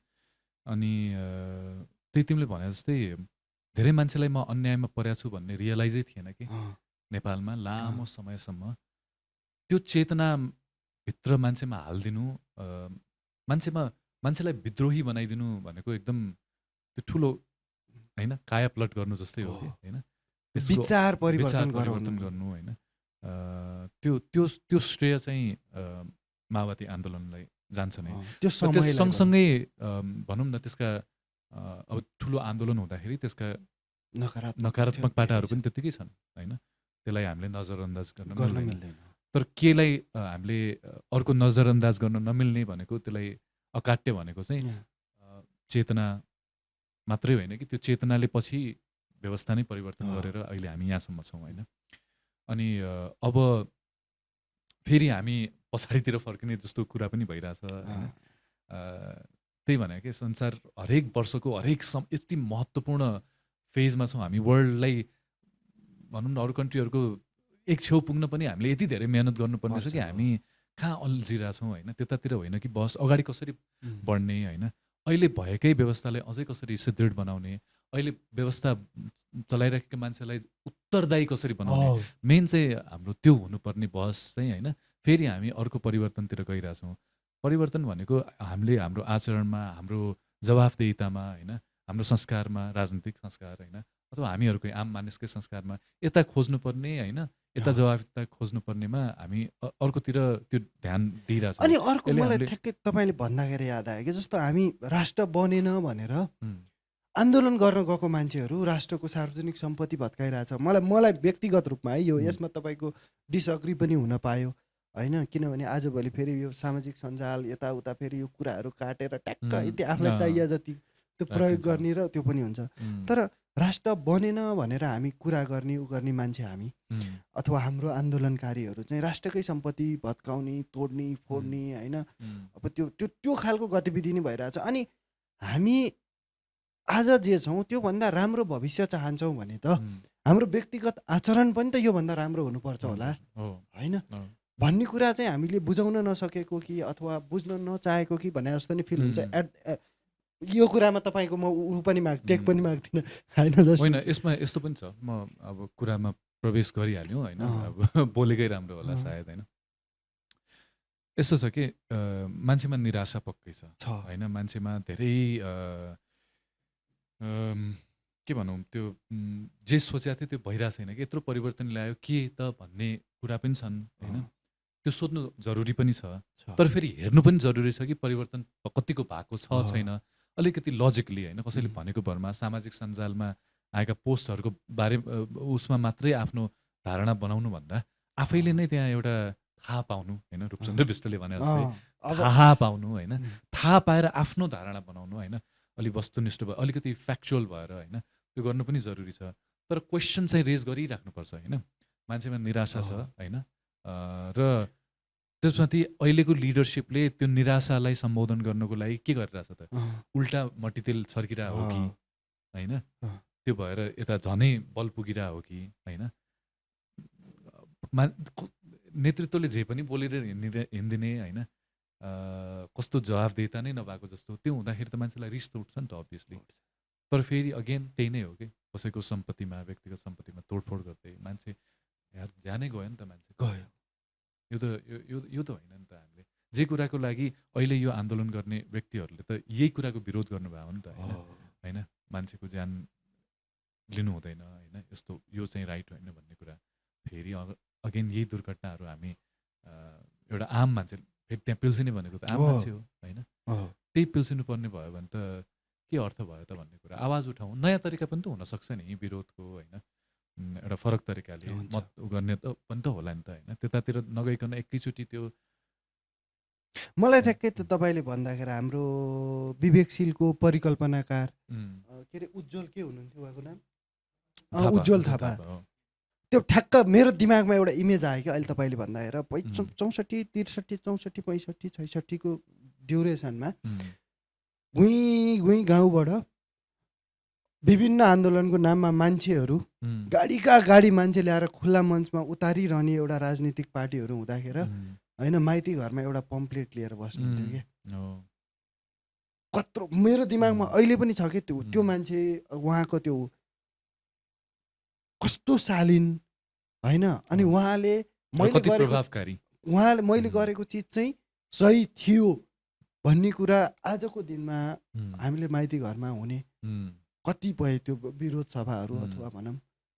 [SPEAKER 2] अनि त्यही तिमीले भने जस्तै धेरै मान्छेलाई म अन्यायमा परेको छु भन्ने रियलाइजै थिएन कि नेपालमा लामो समयसम्म। त्यो चेतनाभित्र मान्छेमा हालिदिनु, मान्छेलाई विद्रोही बनाइदिनु भनेको एकदम त्यो ठुलो होइन कायापलट गर्नु जस्तै हो कि होइन।
[SPEAKER 1] विचार परिवर्तन
[SPEAKER 2] गर्नु होइन। त्यो त्यो त्यो श्रेय चाहिँ माओवादी आन्दोलनलाई जान्छ नै। त्यो सँगसँगै भनौँ न त्यसका अब ठुलो आन्दोलन हुँदाखेरि त्यसका नकारात्मक पाटाहरू पनि त्यत्तिकै छन् होइन। त्यसलाई हामीले नजरअन्दाज गर्न मिल्दैन। तर केलाई हामीले अर्को नजरअन्दाज गर्न नमिल्ने भनेको, त्यसलाई अकाट्य भनेको चाहिँ चेतना मात्रै होइन कि त्यो चेतनाले पछि व्यवस्था नै परिवर्तन गरेर अहिले हामी यहाँसम्म छौँ होइन। अनि अब फेरि हामी पछाडितिर फर्किने जस्तो कुरा पनि भइरहेछ होइन। त्यही भने कि संसार हरेक वर्षको हरेक यति महत्त्वपूर्ण फेजमा छौँ हामी। वर्ल्डलाई भनौँ न अरू कन्ट्रीहरूको एक छेउ पुग्न पनि हामीले यति धेरै मेहनत गर्नुपर्ने छ कि हामी कहाँ अल्झिरहेछौँ होइन। त्यतातिर होइन कि बस अगाडि कसरी बढ्ने होइन, अहिले भएकै व्यवस्थालाई अझै कसरी सुदृढ बनाउने, अहिले व्यवस्था चलाइरहेको मान्छेलाई उत्तरदायी कसरी बनाउने, मेन चाहिँ हाम्रो त्यो हुनुपर्ने बहस चाहिँ होइन। फेरि हामी अर्को परिवर्तनतिर गइरहेछौँ। परिवर्तन भनेको हामीले हाम्रो आचरणमा, हाम्रो जवाफदेहितामा होइन, हाम्रो संस्कारमा, राजनीतिक संस्कार होइन, अथवा हामीहरूकै आम मानिसकै संस्कारमा यता खोज्नुपर्ने होइन, यता जवाफदेहिता खोज्नुपर्नेमा हामी अर्कोतिर त्यो ध्यान दिइरहेछौँ।
[SPEAKER 1] अनि अर्को मलाई ठ्याक्कै तपाईँले भन्दाखेरि याद आयो कि जस्तो हामी राष्ट्र बनेन भनेर आन्दोलन गर्न गएको मान्छेहरू राष्ट्रको सार्वजनिक सम्पत्ति भत्काइरहेछ। मलाई व्यक्तिगत रूपमा है यो यसमा तपाईँको डिसअग्री पनि हुन पायो होइन, किनभने आजभोलि फेरि यो सामाजिक सञ्जाल यताउता फेरि यो कुराहरू काटेर ट्याक्क यति आफूलाई चाहिए जति त्यो प्रयोग गर्ने र त्यो पनि हुन्छ। तर राष्ट्र बनेन भनेर हामी कुरा गर्ने उ गर्ने मान्छे हामी अथवा हाम्रो आन्दोलनकारीहरू चाहिँ राष्ट्रकै सम्पत्ति भत्काउने, तोड्ने, फोड्ने होइन, अब त्यो त्यो त्यो खालको गतिविधि नै भइरहेछ। अनि हामी आज जे छौँ त्योभन्दा राम्रो भविष्य चाहन्छौँ भने त हाम्रो व्यक्तिगत आचरण पनि त योभन्दा राम्रो हुनुपर्छ होला होइन भन्ने कुरा चाहिँ हामीले बुझाउन नसकेको कि अथवा बुझ्न नचाहेको कि भने जस्तो नि फिल हुन्छ। यो कुरामा तपाईँको म ऊ पनि टेक पनि माग्दिनँ होइन।
[SPEAKER 2] यसमा यस्तो पनि छ, म अब कुरामा प्रवेश गरिहाल्यो होइन, अब बोलेकै राम्रो होला सायद होइन। यस्तो छ कि मान्छेमा निराशा पक्कै छ होइन, मान्छेमा धेरै के भनौँ त्यो जे सोचेको थियो त्यो भइरहेको छैन कि, यत्रो परिवर्तन ल्यायो के त भन्ने कुरा पनि छन् होइन। त्यो सोध्नु जरुरी पनि छ, तर फेरि हेर्नु पनि जरुरी छ कि परिवर्तन कतिको भएको छ छैन। अलिकति लजिकली होइन, कसैले भनेको भरमा सामाजिक सञ्जालमा आएका पोस्टहरूको बारे उसमा मात्रै आफ्नो धारणा बनाउनु भन्दा आफैले नै त्यहाँ एउटा थाहा पाउनु होइन, रूपचन्द्र विष्टले भने जस्तै थाहा पाउनु होइन, थाहा पाएर आफ्नो धारणा बनाउनु होइन, अलिक वस्तुनिष्ठ भयो अलिकति फ्याक्चुअल भएर होइन, त्यो गर्नु पनि जरुरी छ। तर क्वेसन चाहिँ रेज गरिराख्नुपर्छ होइन। मान्छेमा निराशा छ होइन, र त्यसमाथि अहिलेको लिडरसिपले त्यो निराशालाई सम्बोधन गर्नको लागि के गरिरहेछ त, उल्टा मट्टितेल छर्किरह हो कि होइन, त्यो भएर यता झनै बल पुगिरह हो कि होइन। नेतृत्वले जे पनि बोलेर हिँडिदिने होइन, कस्तो जवाफदेहिता नै नभएको जस्तो, त्यो हुँदाखेरि त मान्छेलाई रिस त उठ्छ नि त अभियसली। तर फेरि अगेन त्यही नै हो कि कसैको सम्पत्तिमा, व्यक्तिगत सम्पत्तिमा तोडफोड गर्दै मान्छे यार ज्यानै गयो नि त मान्छे
[SPEAKER 1] गयो।
[SPEAKER 2] यो त यो त होइन नि त। हामीले जे कुराको लागि अहिले यो आन्दोलन गर्ने व्यक्तिहरूले त यही कुराको विरोध गर्नुभयो नि त होइन, मान्छेको ज्यान लिनु हुँदैन होइन, यस्तो यो चाहिँ राइट होइन भन्ने कुरा। फेरि अगेन यही दुर्घटनाहरू हामी एउटा आम मान्छे, फेरि त्यहाँ पिल्सिने भनेको त आम मान्छे हो होइन, त्यही पिल्सिनु पर्ने भयो भने त के अर्थ भयो त भन्ने कुरा। आवाज उठाउँ, नयाँ तरिका पनि त हुनसक्छ नि विरोधको होइन, एउटा फरक तरिकाले मत गर्ने त पनि त होला नि त होइन। त्यतातिर नगइकन एकैचोटि त्यो
[SPEAKER 1] मलाई ठ्याक्कै त तपाईँले भन्दाखेरि हाम्रो विवेकशीलको परिकल्पनाकार के अरे उज्जवल के हुनुहुन्थ्यो उहाँको नाम, उज्जवल थापा, त्यो ठ्याक्क मेरो दिमागमा एउटा इमेज आयो कि अहिले तपाईँले भन्दाखेरि 64, 63, 64, 65, 66को ड्युरेसनमा गुई गाउँबाट विभिन्न आन्दोलनको नाममा मान्छेहरू गाडीका गाडी मान्छे ल्याएर खुल्ला मञ्चमा उतारिरहने एउटा राजनीतिक पार्टीहरू हुँदाखेरि होइन, माइती घरमा एउटा पम्पलेट लिएर बस्नुहुन्थ्यो कि। कत्रो मेरो दिमागमा अहिले पनि छ कि त्यो मान्छे, उहाँको त्यो कस्तो शालीन होइन, अनि उहाँले मैले गरेको चिज चाहिँ सही थियो भन्ने कुरा आजको दिनमा हामीले माइती घरमा हुने कतिपय त्यो विरोध सभाहरू अथवा भनौँ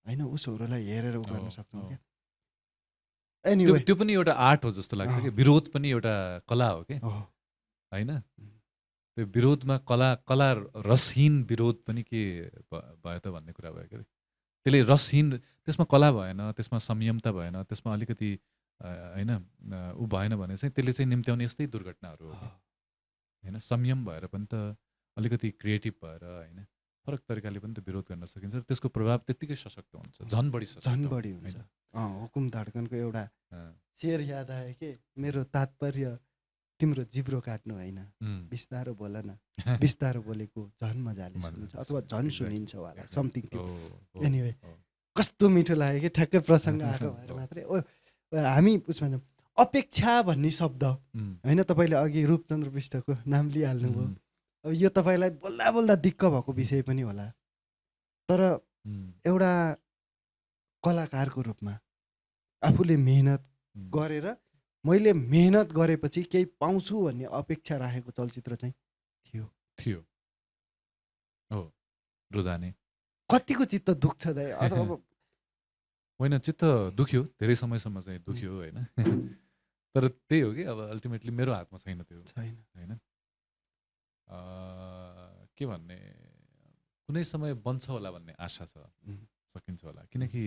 [SPEAKER 1] होइन उसहरूलाई हेरेर गर्न सक्छौँ क्या। एनिवे
[SPEAKER 2] त्यो पनि एउटा आर्ट हो जस्तो लाग्छ कि, विरोध पनि एउटा कला हो कि होइन। त्यो विरोधमा कला रसहीन विरोध पनि के भयो त भन्ने कुरा भयो क्या। त्यसले रसहीन, त्यसमा कला भएन, त्यसमा संयमता भएन, त्यसमा अलिकति होइन ऊ भएन भने चाहिँ त्यसले चाहिँ निम्त्याउने यस्तै दुर्घटनाहरू हो होइन। संयम भएर पनि त अलिकति क्रिएटिभ भएर होइन फरक तरिकाले पनि त विरोध गर्न सकिन्छ, र त्यसको प्रभाव त्यत्तिकै सशक्त हुन्छ, झन् बढी
[SPEAKER 1] हुन्छ। हुकुम धड्कनको एउटा शेर याद आयो कि, मेरो तात्पर्य तिम्रो जिब्रो काट्नु होइन, बिस्तारो बोल न, बिस्तारो बोलेको झन् मजाले सुनिन्छ अथवा झन् सुनिन्छ होला, समथिङ त्यो। एनिवे कस्तो मिठो लाग्यो कि ठ्याक्कै प्रसङ्ग आएको भएर मात्रै। हामी उसमा जाउँ, अपेक्षा भन्ने शब्द होइन, तपाईँले अघि रूपचन्द्र विष्टको नाम लिइहाल्नुभयो। अब यो तपाईँलाई बोल्दा बोल्दा दिक्क भएको विषय पनि होला, तर एउटा कलाकारको रूपमा आफूले मेहनत गरेर मैले मेहनत गरेपछि केही पाउँछु भन्ने अपेक्षा राखेको चलचित्र चाहिँ थियो
[SPEAKER 2] हो। रुदाने
[SPEAKER 1] कतिको चित्त दुख्छ दाइ, अथवा
[SPEAKER 2] होइन चित्त दुख्यो, धेरै समयसम्म चाहिँ दुख्यो होइन। तर त्यही हो कि अब अल्टिमेटली मेरो हातमा छैन त्यो होइन। के भन्ने, कुनै समय बन्छ होला भन्ने आशा छ, सकिन्छ होला, किनकि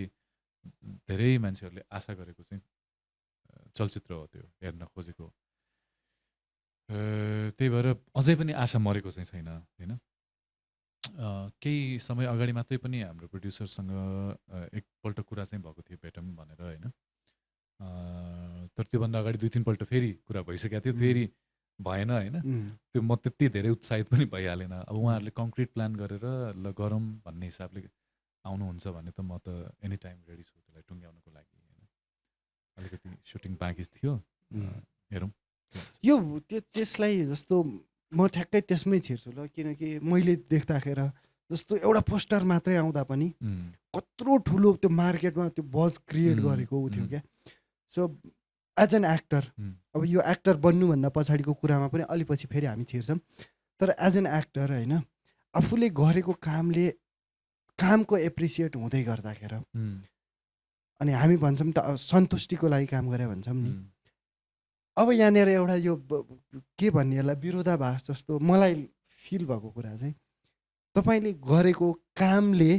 [SPEAKER 2] धेरै मान्छेहरूले आशा गरेको चाहिँ चलचित्र हो त्यो, हेर्न खोजेको। त्यही भएर अझै पनि आशा मरेको चाहिँ छैन होइन। केही समय अगाडि मात्रै पनि हाम्रो प्रोड्युसरसँग एकपल्ट कुरा चाहिँ भएको थियो, भेटौँ भनेर होइन। तर त्योभन्दा अगाडि 2-3 पल्ट फेरि कुरा भइसकेको थियो, फेरि भएन होइन। त्यो म त्यति धेरै उत्साहित पनि भइहालेन। अब उहाँहरूले कङ्क्रिट प्लान गरेर ल गरौँ भन्ने हिसाबले आउनुहुन्छ भने त म त एनी टाइम रेडी छु त्यसलाई टुङ्ग्याउनको लागि होइन। अलिकति सुटिङ बाँकी थियो, हेरौँ।
[SPEAKER 1] यो त्यसलाई जस्तो म ठ्याक्कै त्यसमै छिर्छु ल, किनकि मैले देख्दाखेरि जस्तो एउटा पोस्टर मात्रै आउँदा पनि कत्रो ठुलो त्यो मार्केटमा त्यो बज क्रिएट गरेको ऊ थियो क्या। सो एज एन एक्टर, अब यो एक्टर बन्नुभन्दा पछाडिको कुरामा पनि अलिपछि फेरि हामी छिर्छौँ, तर एज एन एक्टर होइन, आफूले गरेको कामको एप्रिसिएट हुँदै गर्दाखेरि अनि हामी भन्छौँ त सन्तुष्टिको लागि काम गरे भन्छौँ नि। अब यहाँनिर एउटा यो के भन्नेलाई विरोधाभास जस्तो मलाई फिल भएको कुरा चाहिँ, तपाईँले गरेको कामले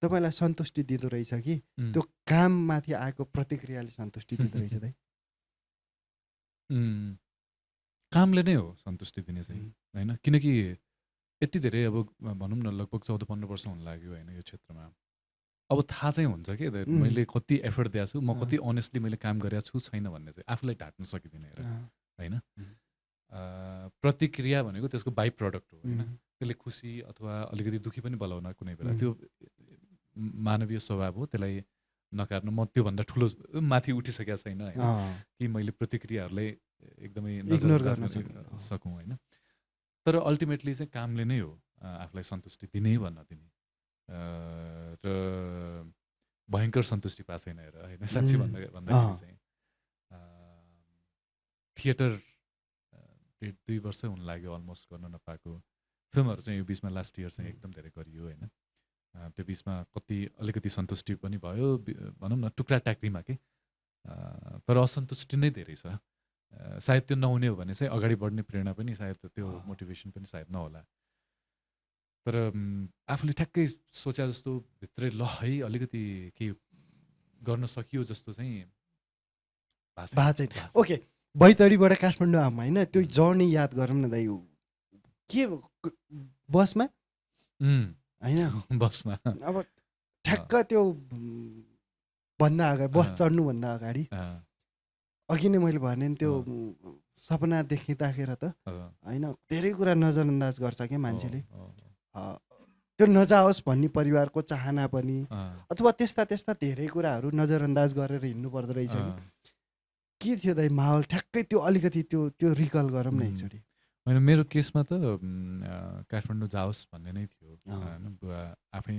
[SPEAKER 1] तपाईँलाई सन्तुष्टि दिँदो रहेछ कि त्यो काममाथि आएको प्रतिक्रियाले सन्तुष्टि दिँदो रहेछ दाइ?
[SPEAKER 2] कामले नै हो सन्तुष्टि दिने चाहिँ होइन। किनकि यति धेरै अब भनौँ न लगभग 14-15 वर्ष हुन लाग्यो होइन यो क्षेत्रमा। अब थाहा चाहिँ हुन्छ कि मैले कति एफर्ट दिएको छु, म कति अनेस्टली मैले काम गरेको छु छैन भन्ने चाहिँ आफूलाई ढाँट्नु सकिँदैन होइन। प्रतिक्रिया भनेको त्यसको बाई प्रडक्ट हो होइन। त्यसले खुसी अथवा अलिकति दुःखी पनि बोलाउन कुनै बेला त्यो मानवीय स्वभाव हो, त्यसलाई नकार्नु, म त्योभन्दा ठुलो माथि उठिसकेको छैन होइन, कि मैले प्रतिक्रियाहरूलाई एकदमै
[SPEAKER 1] इग्नोर
[SPEAKER 2] नजरअन्दाज
[SPEAKER 1] गर्न
[SPEAKER 2] गर्न सकौँ होइन। तर अल्टिमेटली चाहिँ कामले नै हो आफूलाई सन्तुष्टि दिने भन्न दिने, र भयङ्कर सन्तुष्टि पाएको छैन हेर होइन। साँच्ची भन्दाखेरि चाहिँ थिएटर 1.5-2 वर्ष हुन लाग्यो अलमोस्ट गर्न नपाएको। फिल्महरू चाहिँ यो बिचमा लास्ट इयर चाहिँ एकदम धेरै गरियो होइन। त्यो बिचमा कति अलिकति सन्तुष्टि पनि भयो भनौँ न, टुक्रा टाक्रीमा के, तर असन्तुष्टि नै धेरै छ। सायद त्यो नहुने हो भने चाहिँ अगाडि बढ्ने प्रेरणा पनि सायद, त्यो मोटिभेसन पनि सायद नहोला। तर आफूले ठ्याक्कै सोचे जस्तो भित्रै ल है अलिकति के गर्न सकियो जस्तो चाहिँ
[SPEAKER 1] भएको छैन। ओके, बैतडीबाट काठमाडौँ आऊँ होइन, त्यो जर्नी याद गरौँ न दाइ। के बसमा होइन,
[SPEAKER 2] बसमा
[SPEAKER 1] अब ठ्याक्क त्यो भन्दा अगाडि, बस चढ्नुभन्दा अगाडि अघि नै मैले भने नि, त्यो सपना देखिँदाखेरि त होइन धेरै कुरा नजरअन्दाज गर्छ क्या मान्छेले। त्यो नजाओस् भन्ने परिवारको चाहना पनि, अथवा त्यस्ता त्यस्ता धेरै कुराहरू नजरअन्दाज गरेर हिँड्नु पर्दो रहेछ। के थियो दाइ माहौल ठ्याक्कै त्यो अलिकति त्यो रिकल गरौँ न एकचोटि।
[SPEAKER 2] होइन, मेरो केसमा त काठमाडौँ जाओस् भन्ने नै थियो होइन। बुवा आफै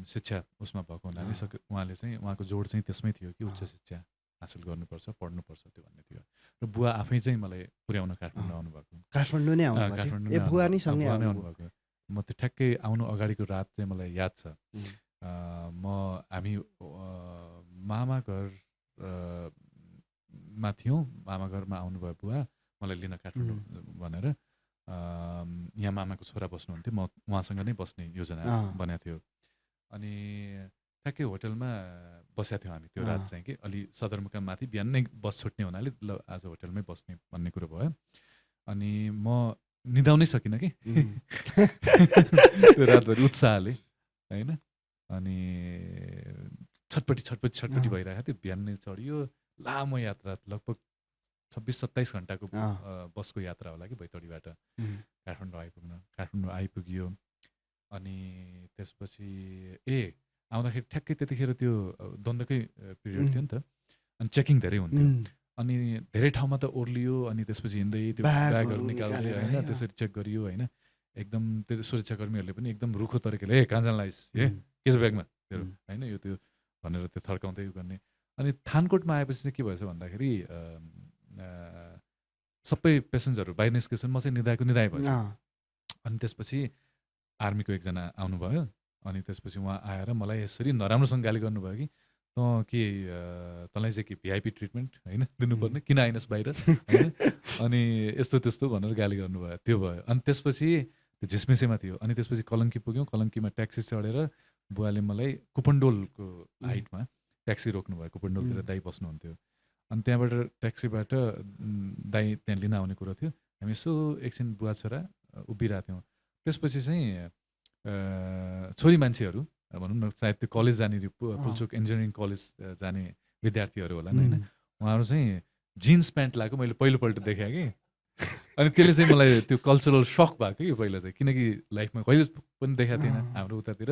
[SPEAKER 2] शिक्षा उसमा भएको हुनाले उहाँले चाहिँ, उहाँको जोड चाहिँ त्यसमै थियो कि उच्च शिक्षा हासिल गर्नुपर्छ, पढ्नुपर्छ त्यो भन्ने थियो। र बुवा आफै चाहिँ मलाई पुर्याउन काठमाडौँ आउनुभएको।
[SPEAKER 1] काठमाडौँ नै आउनुभएको, बुवा नै सँगै
[SPEAKER 2] आउनुभएको। म त्यो ठ्याक्कै आउनु अगाडिको रात चाहिँ मलाई याद छ। हामी मामा घरमा थियौँ, मामा घरमा आउनुभयो बुवा मलाई लिन काठमाडौँ भनेर। यहाँ मामाको छोरा बस्नुहुन्थ्यो, म उहाँसँग नै बस्ने योजना बनाएको थियो। अनि ठ्याक्कै होटलमा बसेका थियौँ हामी त्यो रात चाहिँ कि, अलि सदरमुकाम माथि, बिहान नै बस छुट्ने हुनाले ल आज होटलमै बस्ने भन्ने कुरो भयो। अनि म निदाउनै सकिनँ कि त्यो रातभरि उत्साहले होइन। अनि छटपटी भइरहेको थियो। बिहान नै चढियो, लामो यात्रा, लगभग 26-27 घन्टाको बसको यात्रा होला कि बैतडीबाट काठमाडौँ आइपुग्यो। अनि त्यसपछि आउँदाखेरि ठ्याक्कै त्यतिखेर त्यो द्वन्द्वकै पिरियड थियो नि त, अनि चेकिङ धेरै हुन्थ्यो। अनि धेरै ठाउँमा त ओर्लियो, अनि त्यसपछि हिँड्दै त्यो ब्यागहरू निकाल्दै होइन, त्यसरी चेक गरियो होइन। एकदम त्यो सुरक्षाकर्मीहरूले पनि एकदम रुखो तरिकाले कहाँ जान लाइस के छ ब्यागमा तेरो होइन, यो त्यो भनेर त्यो थर्काउँदै गर्ने। अनि थानकोटमा आएपछि चाहिँ के भएछ भन्दाखेरि सबै पेसेन्जरहरू बाहिर निस्केछन्, म चाहिँ निदाए भएछ। अनि त्यसपछि आर्मीको एकजना आउनुभयो। अनि त्यसपछि उहाँ आएर मलाई यसरी नराम्रोसँग गाली गर्नुभयो कि तँलाई चाहिँ के भिआइपी ट्रिटमेन्ट होइन दिनुपर्ने, किन आइनस् बाहिर होइन, अनि यस्तो त्यस्तो भनेर गाली गर्नुभयो। त्यो भयो। अनि त्यसपछि त्यो झिसमिसेमा थियो। अनि त्यसपछि कलङ्की पुग्यौँ। कलङ्कीमा ट्याक्सी चढेर बुवाले मलाई कुपन्डोलको हाइटमा ट्याक्सी रोक्नुभयो। कुपन्डोलतिर दाइ बस्नुहुन्थ्यो। अनि त्यहाँबाट ट्याक्सीबाट दाइ त्यहाँ लिन आउने कुरो थियो। हामी यसो एकछिन बुवा छोरा उभिरहेको थियौँ। त्यसपछि चाहिँ छोरी मान्छेहरू भनौँ न, सायद त्यो कलेज जाने, पुल्चोक इन्जिनियरिङ कलेज जाने विद्यार्थीहरू होला होइन, उहाँहरू चाहिँ जिन्स प्यान्ट लगाएको मैले पहिलोपल्ट देखेँ कि। अनि त्यसले चाहिँ मलाई त्यो कल्चरल सक भएको कि पहिला चाहिँ, किनकि लाइफमा कहिले पनि देखाएको थिएन। हाम्रो उतातिर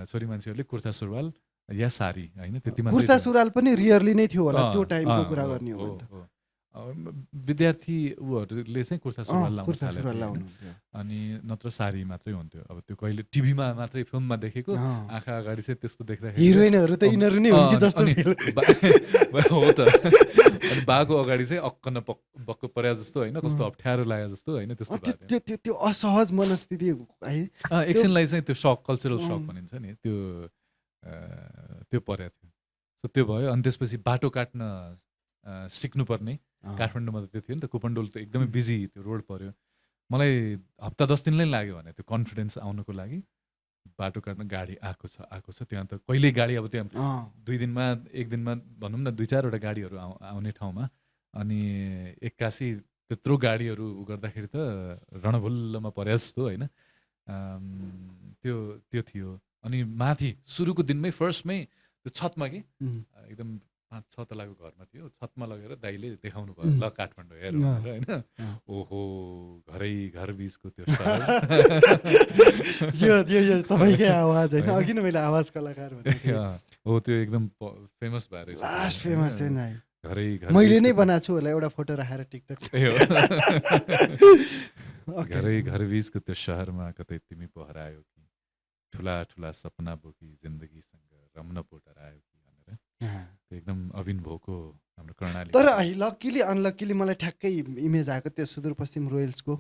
[SPEAKER 2] छोरी मान्छेहरूले कुर्ता सुरुवाल या साडी होइन, त्यति मात्रै।
[SPEAKER 1] कुर्ता सुरुवाल पनि रियरली नै थियो होला त्यो टाइमको कुरा गर्ने हो भने त।
[SPEAKER 2] विद्यार्थी उहरूले चाहिँ कुर्ता सुरुवाल लाउनु थाल्यो, अनि नत्र साडी मात्रै हुन्थ्यो। अब त्यो कहिले टिभीमा मात्रै फिल्ममा देखेको, आँखा अगाडि चाहिँ त्यस्तो देख्दाखेरि
[SPEAKER 1] हिरोइनहरू त यिनीहरू नै हुन् कि जस्तो
[SPEAKER 2] हो त। अनि बाको अगाडि चाहिँ अक्क न बक्क पर्या जस्तो होइन, कस्तो अप्ठ्यारो लाग्यो जस्तो होइन, त्यस्तो
[SPEAKER 1] त्यो असहज मनस्थिति है।
[SPEAKER 2] एकछिनलाई चाहिँ त्यो सक, कल्चरल सक भनिन्छ नि, त्यो परेको थियो। सो त्यो भयो। अनि त्यसपछि बाटो काट्न सिक्नुपर्ने काठमाडौँमा त त्यो थियो नि त, कुपन्डोल त एकदमै बिजी त्यो रोड पऱ्यो। मलाई हप्ता 10 दिन नै लाग्यो भने त्यो कन्फिडेन्स आउनुको लागि। बाटो काट्न गाडी आएको छ त्यहाँ त कहिल्यै गाडी, अब त्यहाँ 2 दिनमा 1 दिनमा भनौँ न 2-4वटा गाडीहरू आउने ठाउँमा, अनि एक्कासी त्यत्रो गाडीहरू गर्दाखेरि त रणभुल्लमा परे जस्तो होइन। त्यो थियो। अनि माथि सुरुको दिनमै फर्स्टमै त्यो छतमा कि एकदम 5-6 तलाको घरमा थियो, छतमा लगेर दाइले देखाउनु भयो, ल काठमाडौँ हेर भनेर होइन। ओहो, घर बिचको त्यो
[SPEAKER 1] यो तपाईँकै आवाज होइन, अघि नै मैले आवाज कलाकार भनेको
[SPEAKER 2] हो त्यो एकदम फेमस भएर रहेछ त्यो,
[SPEAKER 1] लास्ट
[SPEAKER 2] होइन?
[SPEAKER 1] फेमस थियो नि।
[SPEAKER 2] घरै घर
[SPEAKER 1] मैले
[SPEAKER 2] बिचको
[SPEAKER 1] नै
[SPEAKER 2] त्यो-
[SPEAKER 1] बनाएको छु होला एउटा फोटो राखेर टिकटक।
[SPEAKER 2] ए हो।
[SPEAKER 1] ओके।
[SPEAKER 2] घरै घर बिचको त्यो सहरमा कतै तिमी पो हरायो कि, ठुला ठुला सपना बोकी जिन्दगीसँग रम्न पो डरायो कि भनेर त्यो एकदम अविन भोको हाम्रो कर्णाली।
[SPEAKER 1] तर लक्किली अनलक्किली मलाई ठ्याक्कै इमेज आएको त्यो सुदूरपश्चिम रोयल्सको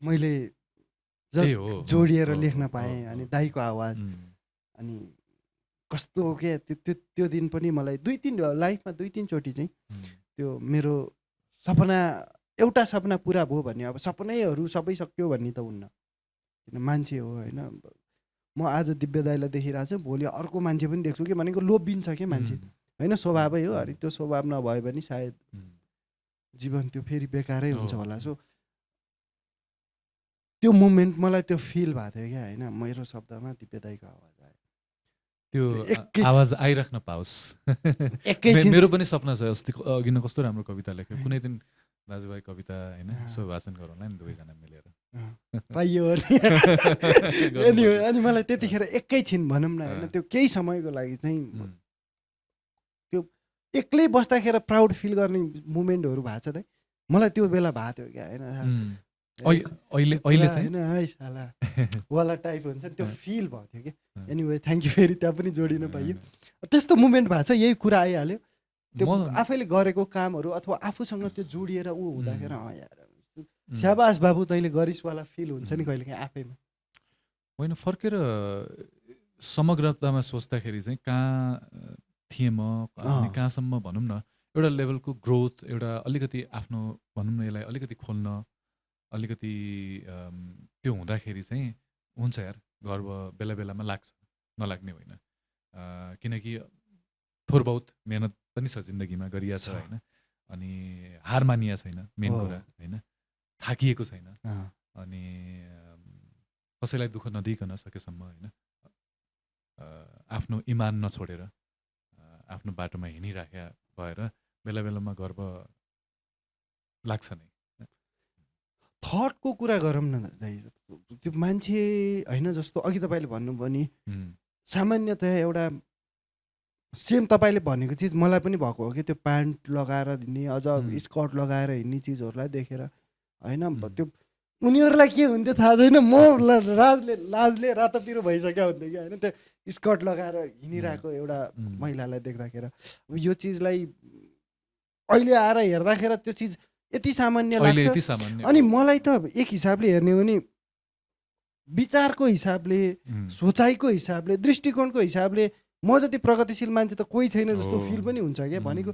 [SPEAKER 1] मैले
[SPEAKER 2] त्यही
[SPEAKER 1] जस्ट
[SPEAKER 2] हो,
[SPEAKER 1] जोडिएर
[SPEAKER 2] हो,
[SPEAKER 1] लेख्न
[SPEAKER 2] हो,
[SPEAKER 1] पाएँ
[SPEAKER 2] हो,
[SPEAKER 1] अनि
[SPEAKER 2] हो।
[SPEAKER 1] दाईको आवाज अनि कस्तो के त्यो दिन पनि मलाई लाइफमा 2-3 चोटि चाहिँ त्यो मेरो सपना एउटा सपना पुरा भयो भन्ने, अब सपनैहरू सबै सक्यो भन्ने त हुन्न, किन मान्छे हो होइन। म आज दिव्य दाईलाई देखिरहेको छु, भोलि अर्को मान्छे पनि देख्छु कि भनेको लोभिन्छ कि मान्छे होइन, स्वभावै हो। अनि त्यो स्वभाव नभए पनि सायद जीवन त्यो फेरि बेकारै हुन्छ
[SPEAKER 2] हो।
[SPEAKER 1] होला। सो त्यो मुमेन्ट मलाई त्यो फिल भएको थियो क्या होइन, मेरो शब्दमा दिव्य दाईको आवाज आयो।
[SPEAKER 2] त्यो
[SPEAKER 1] एकै-
[SPEAKER 2] आवाज आइराख्न पाओस्।
[SPEAKER 1] एकैछिन
[SPEAKER 2] मेरो पनि सपना छ। अस्ति अघि नै कस्तो राम्रो कविता लेख्यो, कुनै दिन दाजुभाइ कविता होइन यसो भाषण गरौँला नि दुवैजना मिलेर।
[SPEAKER 1] पाइयो अनि मलाई त्यतिखेर एकैछिन भनौँ न होइन, त्यो केही समयको लागि चाहिँ त्यो एक्लै बस्दाखेरि प्राउड फिल गर्ने मुमेन्टहरू भएको छ त मलाई त्यो बेला भएको थियो क्या होइन।
[SPEAKER 2] अहिले चाहिँ
[SPEAKER 1] होइन है साला वाला टाइप हुन्छ नि, त्यो फिल भएको थियो कि। एनिवे थ्याङ्क यू, फेरि त्यहाँ पनि जोडिन पाइयो। त्यस्तो मुमेन्ट भएको छ, यही कुरा आइहाल्यो। त्यो आफैले गरेको कामहरू अथवा आफूसँग त्यो जोडिएर ऊ हुँदाखेरि यार स्याबास बाबु तैँले गरिसवाला फिल हुन्छ नि कहिले काहीँ आफैमा।
[SPEAKER 2] होइन, फर्केर समग्रतामा सोच्दाखेरि चाहिँ कहाँ थिएँ म अनि कहाँसम्म भनौँ न, एउटा लेभलको ग्रोथ, एउटा अलिकति आफ्नो भनौँ न यसलाई अलिकति खोल्न अलिकति त्यो हुँदाखेरि चाहिँ हुन्छ यार, गर्व बेला बेलामा लाग्छ, नलाग्ने होइन। किनकि थोर बहुत मेहनत पनि छ जिन्दगीमा, गरिया छ होइन। अनि हार मानिया छैन मेन कुरा होइन, थाकिएको छैन। अनि कसैलाई दुःख नदिइकन सकेसम्म होइन, आफ्नो इमान नछोडेर आफ्नो बाटोमा हिँडिराख्या भएर बेला बेलामा गर्व लाग्छ नै।
[SPEAKER 1] थटको कुरा गरौँ न दाइ, त्यो मान्छे होइन जस्तो अघि तपाईँले भन्नुभयो नि, सामान्यतया एउटा सेम तपाईँले भनेको चिज मलाई पनि भएको हो कि त्यो प्यान्ट लगाएर हिँड्ने, अझ स्कर्ट लगाएर हिँड्ने चिजहरूलाई देखेर होइन। त्यो उनीहरूलाई के हुन्थ्यो थाहा छैन, म लाजले रातो पिरो भइसक्यो हुन्थ्यो कि होइन, त्यो स्कर्ट लगाएर हिँडिरहेको एउटा महिलालाई देख्दाखेरि। यो चिजलाई अहिले आएर हेर्दाखेरि त्यो चिज यति सामान्य लाग्छ। अनि मलाई त एक हिसाबले हेर्ने हो भने विचारको हिसाबले, सोचाइको हिसाबले, दृष्टिकोणको हिसाबले म जति प्रगतिशील मान्छे त कोही छैन जस्तो फिल पनि हुन्छ क्या। भनेको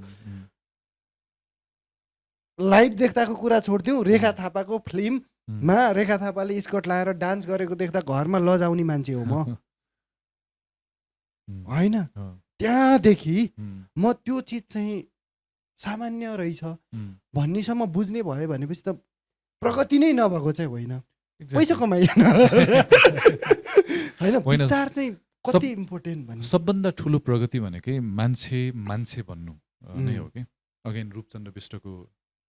[SPEAKER 1] लाइभ देख्दाको कुरा छोड्थ्यौँ, रेखा थापाको फिल्ममा रेखा थापाले स्कर्ट लगाएर डान्स गरेको देख्दा घरमा लजाउने मान्छे हो म होइन। त्यहाँदेखि म त्यो चिज चाहिँ सामान्य रहेछ भन्नेसम्म बुझ्ने भयो भनेपछि त प्रगति नै नभएको चाहिँ होइन, पैसा कमाइएन होइन। विचार चाहिँ कति इम्पोर्टेन्ट भन्ने।
[SPEAKER 2] सबभन्दा ठुलो प्रगति भनेकै मान्छे भन्नु नै हो कि। अगेन रूपचन्द्र बिष्टको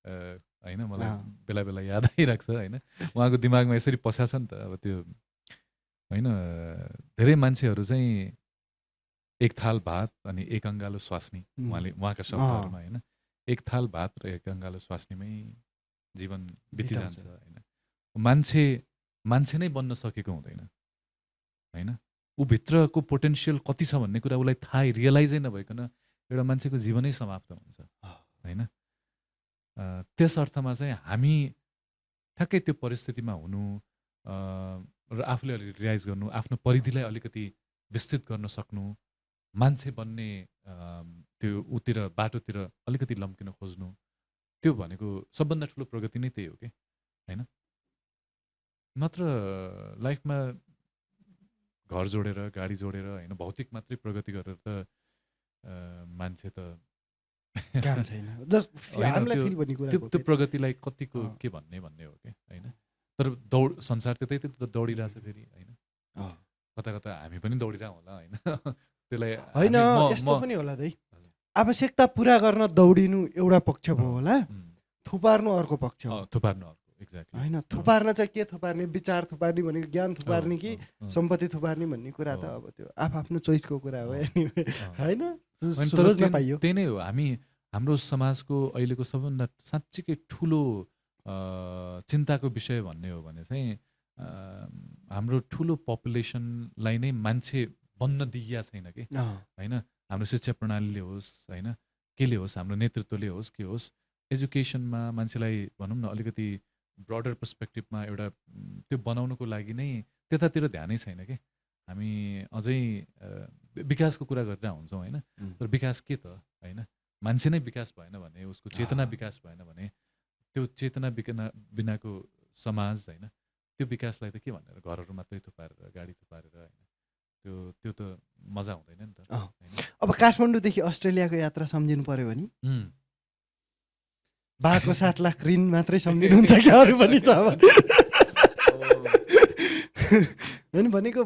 [SPEAKER 2] होइन मलाई बेला बेला याद आइरहेको छ होइन, उहाँको दिमागमा यसरी पस्या छ नि त। अब त्यो होइन, धेरै मान्छेहरू चाहिँ एक थाल भात अनि एक अङ्गालो स्वास्नी, उहाँका शब्दहरूमा होइन, एक थाल भात र एक अङ्गालो स्वास्नीमै जीवन बितिजान्छ होइन। मान्छे नै बन्न सकेको हुँदैन होइन, ऊ भित्रको पोटेन्सियल कति छ भन्ने कुरा उसलाई थाहै रियलाइजै नभइकन एउटा मान्छेको जीवनै समाप्त हुन्छ होइन। त्यस अर्थमा चाहिँ हामी ठ्याक्कै त्यो परिस्थितिमा हुनु र आफूले रियलाइज गर्नु, आफ्नो परिधिलाई अलिकति विस्तृत गर्न सक्नु, मान्छे बन्ने त्यो उतिर बाटोतिर अलिकति लम्किन खोज्नु, त्यो भनेको सबभन्दा ठुलो प्रगति नै त्यही हो कि होइन। नत्र लाइफमा घर जोडेर गाडी जोडेर होइन, भौतिक मात्रै प्रगति गरेर त मान्छे त
[SPEAKER 1] काम छैन।
[SPEAKER 2] त्यो प्रगतिलाई कतिको के भन्ने हो कि होइन। तर संसार त्यतै दौडिरहेछ फेरि होइन, कता कता हामी पनि दौडिरहेको होला होइन। त्यसलाई
[SPEAKER 1] होइन, यस्तो पनि होला दाइ, आवश्यकता पुरा गर्न दौडिनु एउटा पक्ष भयो होला, थुपार्नु अर्को पक्ष हो।
[SPEAKER 2] थुपार्नु अर्को एक्ज्याक्टली
[SPEAKER 1] होइन थुपार्न चाहिँ के थुपार्ने विचार थुपार्ने भनेको ज्ञान थुपार्ने कि सम्पत्ति थुपार्ने भन्ने कुरा त अब त्यो आफ्नो चोइसको कुरा हो होइन सोच्न पाइयो।
[SPEAKER 2] त्यही नै हो। हाम्रो समाजको अहिलेको सबभन्दा साँच्चीकै ठुलो चिन्ताको विषय भन्ने हो भने चाहिँ हाम्रो ठुलो पपुलेसनलाई नै मान्छे बन्न दिइया छैन कि होइन। हाम्रो शिक्षा प्रणालीले होस् होइन केले होस्, हाम्रो नेतृत्वले होस् के होस्, एजुकेसनमा मान्छेलाई भनौँ न अलिकति ब्रडर पर्सपेक्टिभमा एउटा त्यो बनाउनुको लागि नै त्यतातिर ध्यानै छैन कि। हामी अझै विकासको कुरा गरेर हुन्छौँ होइन, तर विकास के त होइन। मान्छे नै विकास भएन भने, उसको चेतना विकास भएन भने, त्यो चेतना बिनाको समाज होइन, त्यो विकासलाई त के भनेर घरहरू मात्रै थुपारेर गाडी थुपारेर होइन, त्यो त मजा हुँदैन नि त।
[SPEAKER 1] अब काठमाडौँदेखि अस्ट्रेलियाको यात्रा सम्झिनु पर्यो भने बाको 7 लाख ऋण मात्रै सम्झिनुहुन्छ कि अरू पनि छ भने भनेको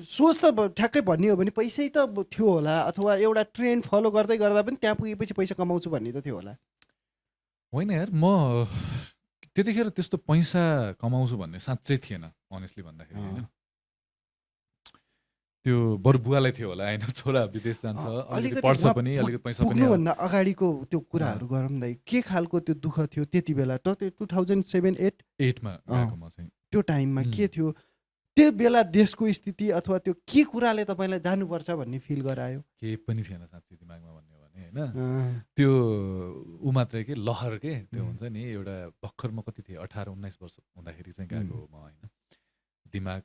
[SPEAKER 1] सोच त ठ्याक्कै भन्ने हो भने पैसै त थियो होला, अथवा एउटा ट्रेन्ड फलो गर्दै गर्दा पनि त्यहाँ पुगेपछि पैसा कमाउँछु भन्ने त थियो होला।
[SPEAKER 2] होइन यार, म त्यतिखेर त्यस्तो पैसा कमाउँछु भन्ने साँच्चै थिएन अनेस्टली भन्दाखेरि होइन। त्यो बरु बुवालाई थियो होला होइन, छोरा विदेश जान्छ अलिकति पढ्छ पनि अलिकति पैसा पनि।
[SPEAKER 1] पुग्नुभन्दा अगाडिको त्यो कुराहरू गरौँ दाइ, के खालको त्यो दुःख थियो त्यति बेला? 2007-8
[SPEAKER 2] मा गएको म चाहिँ।
[SPEAKER 1] त्यो टाइममा के थियो त्यो बेला देशको स्थिति, अथवा त्यो के कुराले तपाईँलाई जानुपर्छ भन्ने फिल गरायो?
[SPEAKER 2] केही पनि थिएन साँच्चै दिमागमा भन्ने हो भने होइन। त्यो ऊ मात्रै के लहर के त्यो हुन्छ नि एउटा। भर्खर म कति थिएँ 18-19 वर्ष हुँदाखेरि चाहिँ गएको हो म होइन। दिमाग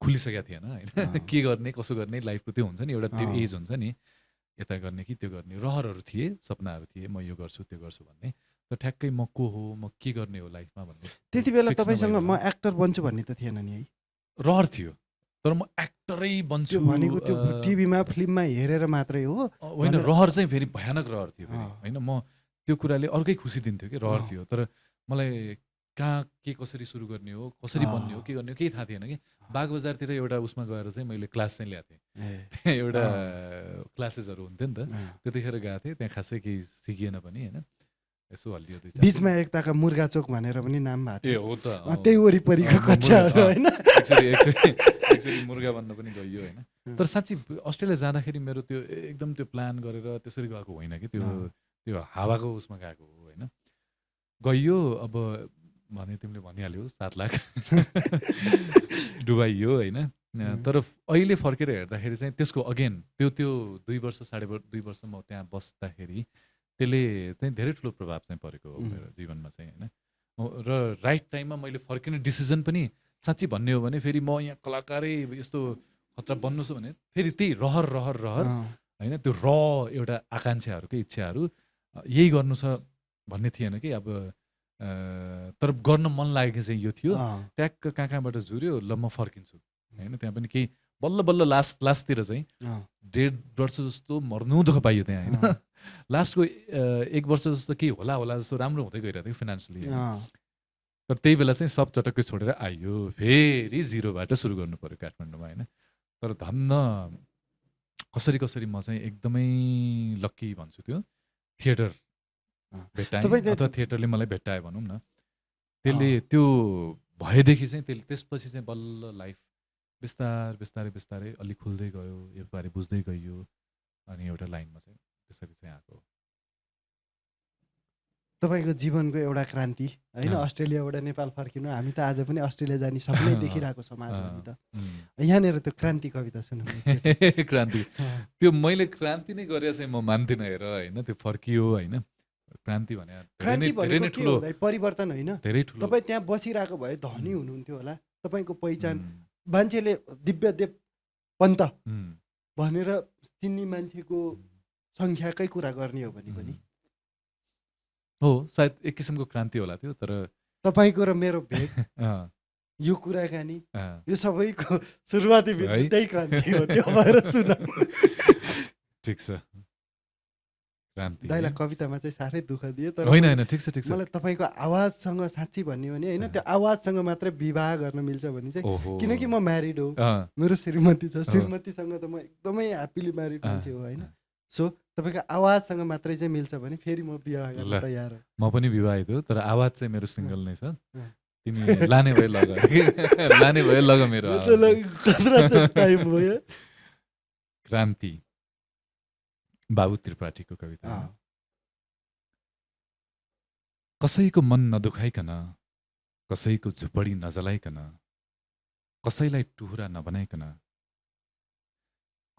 [SPEAKER 2] खुलिसकेको थिएन होइन, के गर्ने कसो गर्ने लाइफको त्यो हुन्छ नि एउटा, त्यो एज हुन्छ नि, यता गर्ने कि त्यो गर्ने रहरहरू थिए, सपनाहरू थिए, म यो गर्छु त्यो गर्छु भन्ने। त ठ्याक्कै म को हो, म के गर्ने हो लाइफमा भन्ने
[SPEAKER 1] त्यति बेला तपाईँसँग म एक्टर बन्छु भन्ने त थिएन नि है?
[SPEAKER 2] रहर थियो, तर म एक्टरै बन्छु
[SPEAKER 1] भनेको त्यो टिभीमा फिल्ममा हेरेर मात्रै हो
[SPEAKER 2] होइन। रहर चाहिँ फेरि भयानक रहर थियो होइन। म त्यो कुराले अर्कै खुसी दिन्थ्यो कि रहर थियो, तर मलाई कहाँ के कसरी सुरु गर्ने हो, कसरी बन्ने हो, के गर्ने हो केही थाहा थिएन कि। बागबजारतिर एउटा उसमा गएर चाहिँ मैले क्लास चाहिँ ल्याएको थिएँ, एउटा क्लासेसहरू हुन्थ्यो नि त, त्यतिखेर गएको थिएँ। त्यहाँ खासै केही सिकिएन पनि होइन, यसो हल्लियो दुई चार।
[SPEAKER 1] बिचमा एकताका मुर्गा चोक भनेर पनि नाम भएको
[SPEAKER 2] थियो। हो त,
[SPEAKER 1] त्यही वरिपरिको कक्षाहरू होइन।
[SPEAKER 2] एक्चुअली मुर्गा बन्न पनि गइयो होइन। तर साँच्ची अस्ट्रेलिया जाँदाखेरि मेरो त्यो एकदम त्यो प्लान गरेर त्यसरी गएको होइन कि, त्यो हावाको उसमा गएको हो होइन। गइयो अब भने तिमीले भनिहाल्यौ 7 लाख डुबाइयो होइन। तर अहिले फर्केर हेर्दाखेरि चाहिँ त्यसको अगेन त्यो 2 वर्ष 2.5 वर्ष म त्यहाँ बस्दाखेरि त्यसले चाहिँ धेरै ठुलो प्रभाव चाहिँ परेको हो मेरो जीवनमा चाहिँ होइन। र राइट टाइममा मैले फर्किने डिसिजन पनि साँच्ची भन्ने हो भने, फेरि म यहाँ कलाकारै यस्तो खतरा बन्नु छु भने फेरि त्यही रहर होइन, त्यो एउटा आकाङ्क्षाहरू के इच्छाहरू यही गर्नु छ भन्ने थिएन कि। अब तर गर्न मन लागेको चाहिँ यो थियो। ट्याक्क कहाँबाट जुर्यो, ल म फर्किन्छु होइन। त्यहाँ पनि केही बल्ल लास्टतिर चाहिँ 1.5 वर्ष जस्तो मर्नु दुःख पाइयो त्यहाँ होइन। लास्टको 1 वर्ष जस्तो केही होला जस्तो राम्रो हुँदै गइरहेको थियो फिनान्सियली। तर त्यही बेला चाहिँ सब चटक्कै छोडेर आइयो, फेरि जिरोबाट सुरु गर्नु पर्यो काठमाडौँमा होइन। तर धन्न कसरी म चाहिँ एकदमै लक्की भन्छु, त्यो थिएटर भेट्टाएँ अथवा थिएटरले मलाई भेट्टायो भनौँ न। त्यसले त्यो भएदेखि चाहिँ त्यसपछि चाहिँ बल्ल लाइफ बिस्तारै अलिक खुल्दै गयो, यो बारे बुझ्दै गइयो, अनि एउटा लाइनमा चाहिँ त्यसरी चाहिँ आएको।
[SPEAKER 1] तपाईँको जीवनको एउटा क्रान्ति होइन, अस्ट्रेलियाबाट नेपाल फर्किनु। हामी त आज पनि अस्ट्रेलिया जाने सपनै देखिरहेको समाज हो नि त। यहाँनिर त्यो क्रान्ति कविता सुनौँ।
[SPEAKER 2] क्रान्ति त्यो मैले क्रान्ति नै गरेर चाहिँ म मान्दिनँ हेर होइन। त्यो फर्कियो होइन, क्रान्ति भने
[SPEAKER 1] धेरै नै ठुलो परिवर्तन होइन।
[SPEAKER 2] धेरै ठुलो।
[SPEAKER 1] तपाईँ त्यहाँ बसिरहेको भए धनी हुनुहुन्थ्यो होला, तपाईँको पहिचान मान्छेले दिव्यदेव पन्त भनेर चिन्ने मान्छेको सङ्ख्याकै कुरा गर्ने हो भने पनि
[SPEAKER 2] हो, सायद एक किसिमको क्रान्ति होला त्यो। तर
[SPEAKER 1] तपाईँको र मेरो भेट यो कुराकानी यो सबैको सुरुवाती भेट त्यही क्रान्ति हो, त्यो भएर सुन।
[SPEAKER 2] ठिक छ, क्रान्ति
[SPEAKER 1] दाइलाई कवितामा चाहिँ साह्रै दुःख दियो, तर
[SPEAKER 2] होइन ठिक छ।
[SPEAKER 1] मलाई तपाईँको आवाजसँग साँच्ची भन्ने हो भने होइन, त्यो आवाजसँग मात्रै विवाह गर्न मिल्छ भने चाहिँ, किनकि म म्यारिड हो, मेरो श्रीमती छ, श्रीमतीसँग त म एकदमै ह्याप्पिली म्यारिड मान्छे हो होइन। सो तपाईँको आवाजसँग मात्रै चाहिँ मिल्छ भने फेरि म बिहा गर्न
[SPEAKER 2] ल।
[SPEAKER 1] तयार हो।
[SPEAKER 2] म पनि विवाहित हो तर आवाज चाहिँ मेरो सिङ्गल नै छ।
[SPEAKER 1] अँ।
[SPEAKER 2] तिमी लाने भए लग कि लाने भए लग मेरो
[SPEAKER 1] ल,
[SPEAKER 2] आवाज चाहिँ।
[SPEAKER 1] कत्रा चाहिँ टाइम भयो।
[SPEAKER 2] क्रान्ति बाबु त्रिपाठीको कविता हो।
[SPEAKER 1] अँ,
[SPEAKER 2] कसैको मन नदुखाइकन, कसैको झुपडी नजलाइकन, कसैलाई टुहुरा नबनाइकन,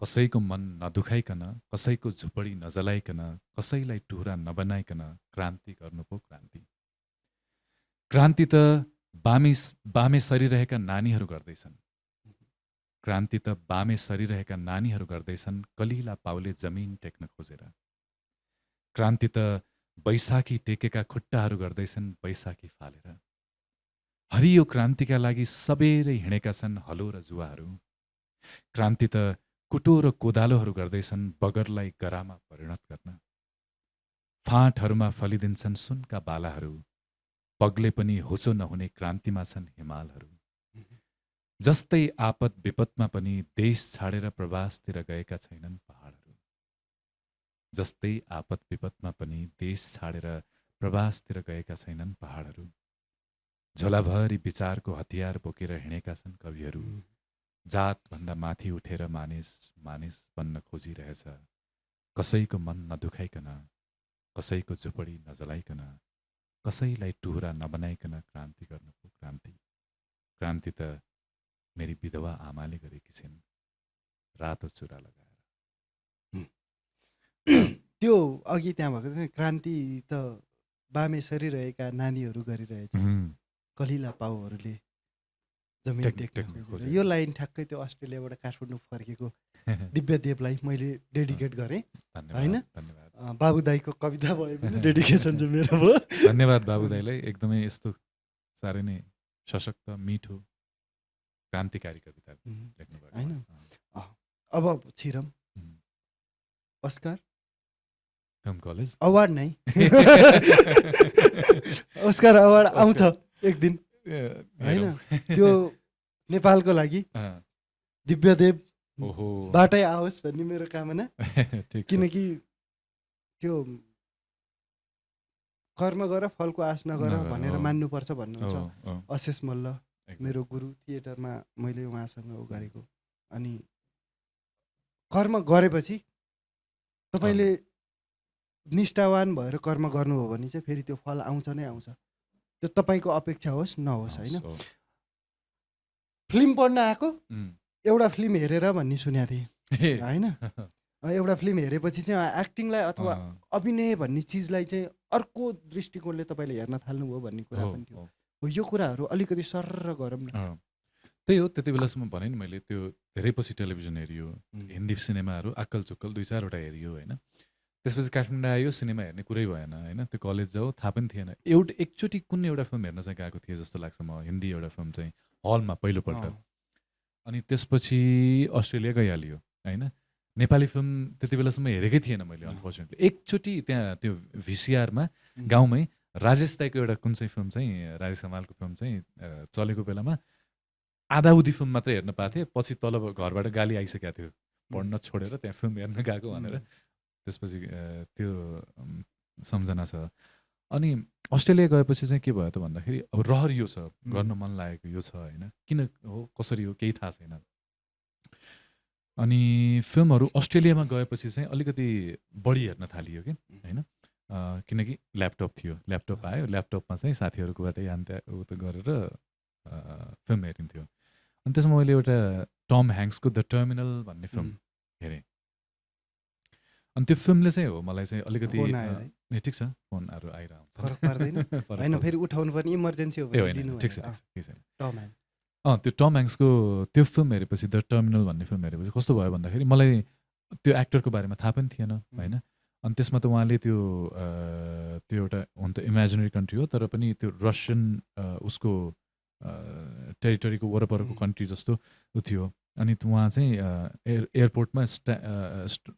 [SPEAKER 2] कसैको मन नदुखाइकन, कसैको झुपडी नजलाइकन, कसैलाई टुहुरा नबनाइकन क्रान्ति गर्नु पो क्रान्ति। क्रान्ति त बामे सरिरहेका नानीहरू गर्दैछन्। क्रान्ति त बामे सरिरहेका नानीहरू गर्दैछन् कलिला पाउले जमिन टेक्न खोजेर। क्रान्ति त बैशाखी टेकेका खुट्टाहरू गर्दैछन् बैशाखी फालेर। हरियो क्रान्तिका लागि सबेरै हिँडेका छन् हलो र जुवाहरू। क्रान्ति त कुटो र कोदालोहरू गर्दैछन् बगरलाई गरामा परिणत गर्न। फाँटहरूमा फलिदिन्छन् सुनका बालाहरू, पगले पनि होसो नहुने क्रान्तिमा छन् हिमालहरू। जस्तै आपत विपदमा पनि देश छाडेर प्रवासतिर गएका छैनन् पहाडहरू। जस्तै आपत विपदमा पनि देश छाडेर प्रवासतिर गएका छैनन् पहाडहरू। झोलाभरि विचारको हतियार बोकेर हिँडेका छन् कविहरू। जातभन्दा माथि उठेर मानिस बन्न खोजिरहेछ। कसैको मन नदुखाइकन, कसैको झुपडी नजलाइकन, कसैलाई टुहुरा नबनाइकन क्रान्ति गर्नु पो क्रान्ति। क्रान्ति त मेरी विधवा आमाले गरेकी छिन् रातो चुरा लगाएर।
[SPEAKER 1] त्यो अघि त्यहाँ भएको थियो नि, क्रान्ति त बामे सरिरहेका नानीहरू गरिरहेछ, कलिला पाउहरूले जमिन टेक्न खोजेर। यो लाइन ठ्याक्कै त्यो अस्ट्रेलियाबाट काठमाडौँ फर्केको दिव्यदेवलाई मैले डेडिकेट गरेँ होइन।
[SPEAKER 2] धन्यवाद।
[SPEAKER 1] बाबु दाईको कविता भयो भने डेडिकेसन चाहिँ मेरो भयो।
[SPEAKER 2] धन्यवाद बाबु दाईलाई, एकदमै यस्तो साह्रै नै सशक्त मिठो क्रान्तिकारी कविता लेख्नुभयो
[SPEAKER 1] होइन। अब छिरम अस्कार
[SPEAKER 2] फिल्म कलेज
[SPEAKER 1] अवार्ड नै अस्कार अवार्ड आउँछ एक दिन होइन। त्यो नेपालको लागि दिव्यदेव बाटै आओस् भन्ने मेरो कामना। किनकि त्यो कर्म गर फलको आश नगर भनेर मान्नुपर्छ भन्नुहुन्छ अशेष मल्ल, मेरो गुरु। थिएटरमा मैले उहाँसँग उ गरेको। अनि कर्म गरेपछि तपाईँले निष्ठावान भएर कर्म गर्नु हो भने चाहिँ फेरि त्यो फल आउँछ नै आउँछ। त्यो तपाईँको अपेक्षा होस् नहोस् होइन। फिल्म पढ्न आएको एउटा फिल्म हेरेर भन्ने सुनेको थिएँ होइन। एउटा फिल्म हेरेपछि चाहिँ एक्टिङलाई अथवा अभिनय भन्ने चिजलाई चाहिँ अर्को दृष्टिकोणले तपाईँले हेर्न थाल्नुभयो भन्ने कुरा पनि थियो। हो यो कुराहरू अलिकति सरर गरौँ न।
[SPEAKER 2] त्यही हो, त्यति बेलासम्म भने नि मैले, त्यो धेरै पछि टेलिभिजन हेरियो, हिन्दी सिनेमाहरू आक्कल चुक्कल 2-4वटा हेरियो होइन। त्यसपछि काठमाडौँ आयो, सिनेमा हेर्ने कुरै भएन होइन। त्यो कलेज जाऊ थाहा पनि थिएन। एकचोटि कुन एउटा फिल्म हेर्न चाहिँ गएको थिएँ जस्तो लाग्छ म, हिन्दी एउटा फिल्म चाहिँ हलमा पहिलोपल्ट। अनि त्यसपछि अस्ट्रेलिया गइहालियो होइन। नेपाली फिल्म त्यति बेलासम्म हेरेकै थिएन मैले अनफर्चुनेटली। एकचोटि त्यहाँ त्यो VCR-मा गाउँमै राजेश दाईको एउटा कुन चाहिँ फिल्म चाहिँ, राजेश हमालको फिल्म चाहिँ चलेको बेलामा आधाउधी फिल्म मात्रै हेर्न पाएको थिएँ। पछि तल घरबाट गाली आइसकेको थियो, पढ्न छोडेर त्यहाँ फिल्म हेर्न गएको भनेर। त्यसपछि त्यो सम्झना छ। अनि अस्ट्रेलिया गएपछि चाहिँ के भयो त भन्दाखेरि अब रहर यो छ, गर्न मन लागेको यो छ होइन। किन हो कसरी हो केही थाहा छैन। अनि फिल्महरू अस्ट्रेलियामा गएपछि चाहिँ अलिकति बढी हेर्न थालियो कि होइन। किनकि ल्यापटप थियो, ल्यापटप आयो, ल्यापटपमा चाहिँ साथीहरूकोबाट यान्त्या उता गरेर फिल्म हेरिन्थ्यो। अनि त्यसमा मैले एउटा टम ह्याङ्क्सको द टर्मिनल भन्ने फिल्म हेरेँ। अनि त्यो फिल्मले चाहिँ हो मलाई चाहिँ अलिकति ठिक छ, फोनहरू आइरहन्छ
[SPEAKER 1] फरक पर्दैन होइन। फेरि उठाउनु पर्ने इमर्जेन्सी हो भने
[SPEAKER 2] ठिक छ ठिक छ।
[SPEAKER 1] टम ह्याङ्क्स
[SPEAKER 2] त्यो टम ह्याङ्क्सको त्यो फिल्म हेरेपछि, द टर्मिनल भन्ने फिल्म हेरेपछि कस्तो भयो भन्दाखेरि मलाई त्यो एक्टरको बारेमा थाहा पनि थिएन होइन। अनि त्यसमा त उहाँले त्यो एउटा हुन त इमेजिनरी कन्ट्री हो तर पनि त्यो रसियन उसको टेरिटोरीको वरपरको कन्ट्री जस्तो थियो। अनि उहाँ चाहिँ एयरपोर्टमा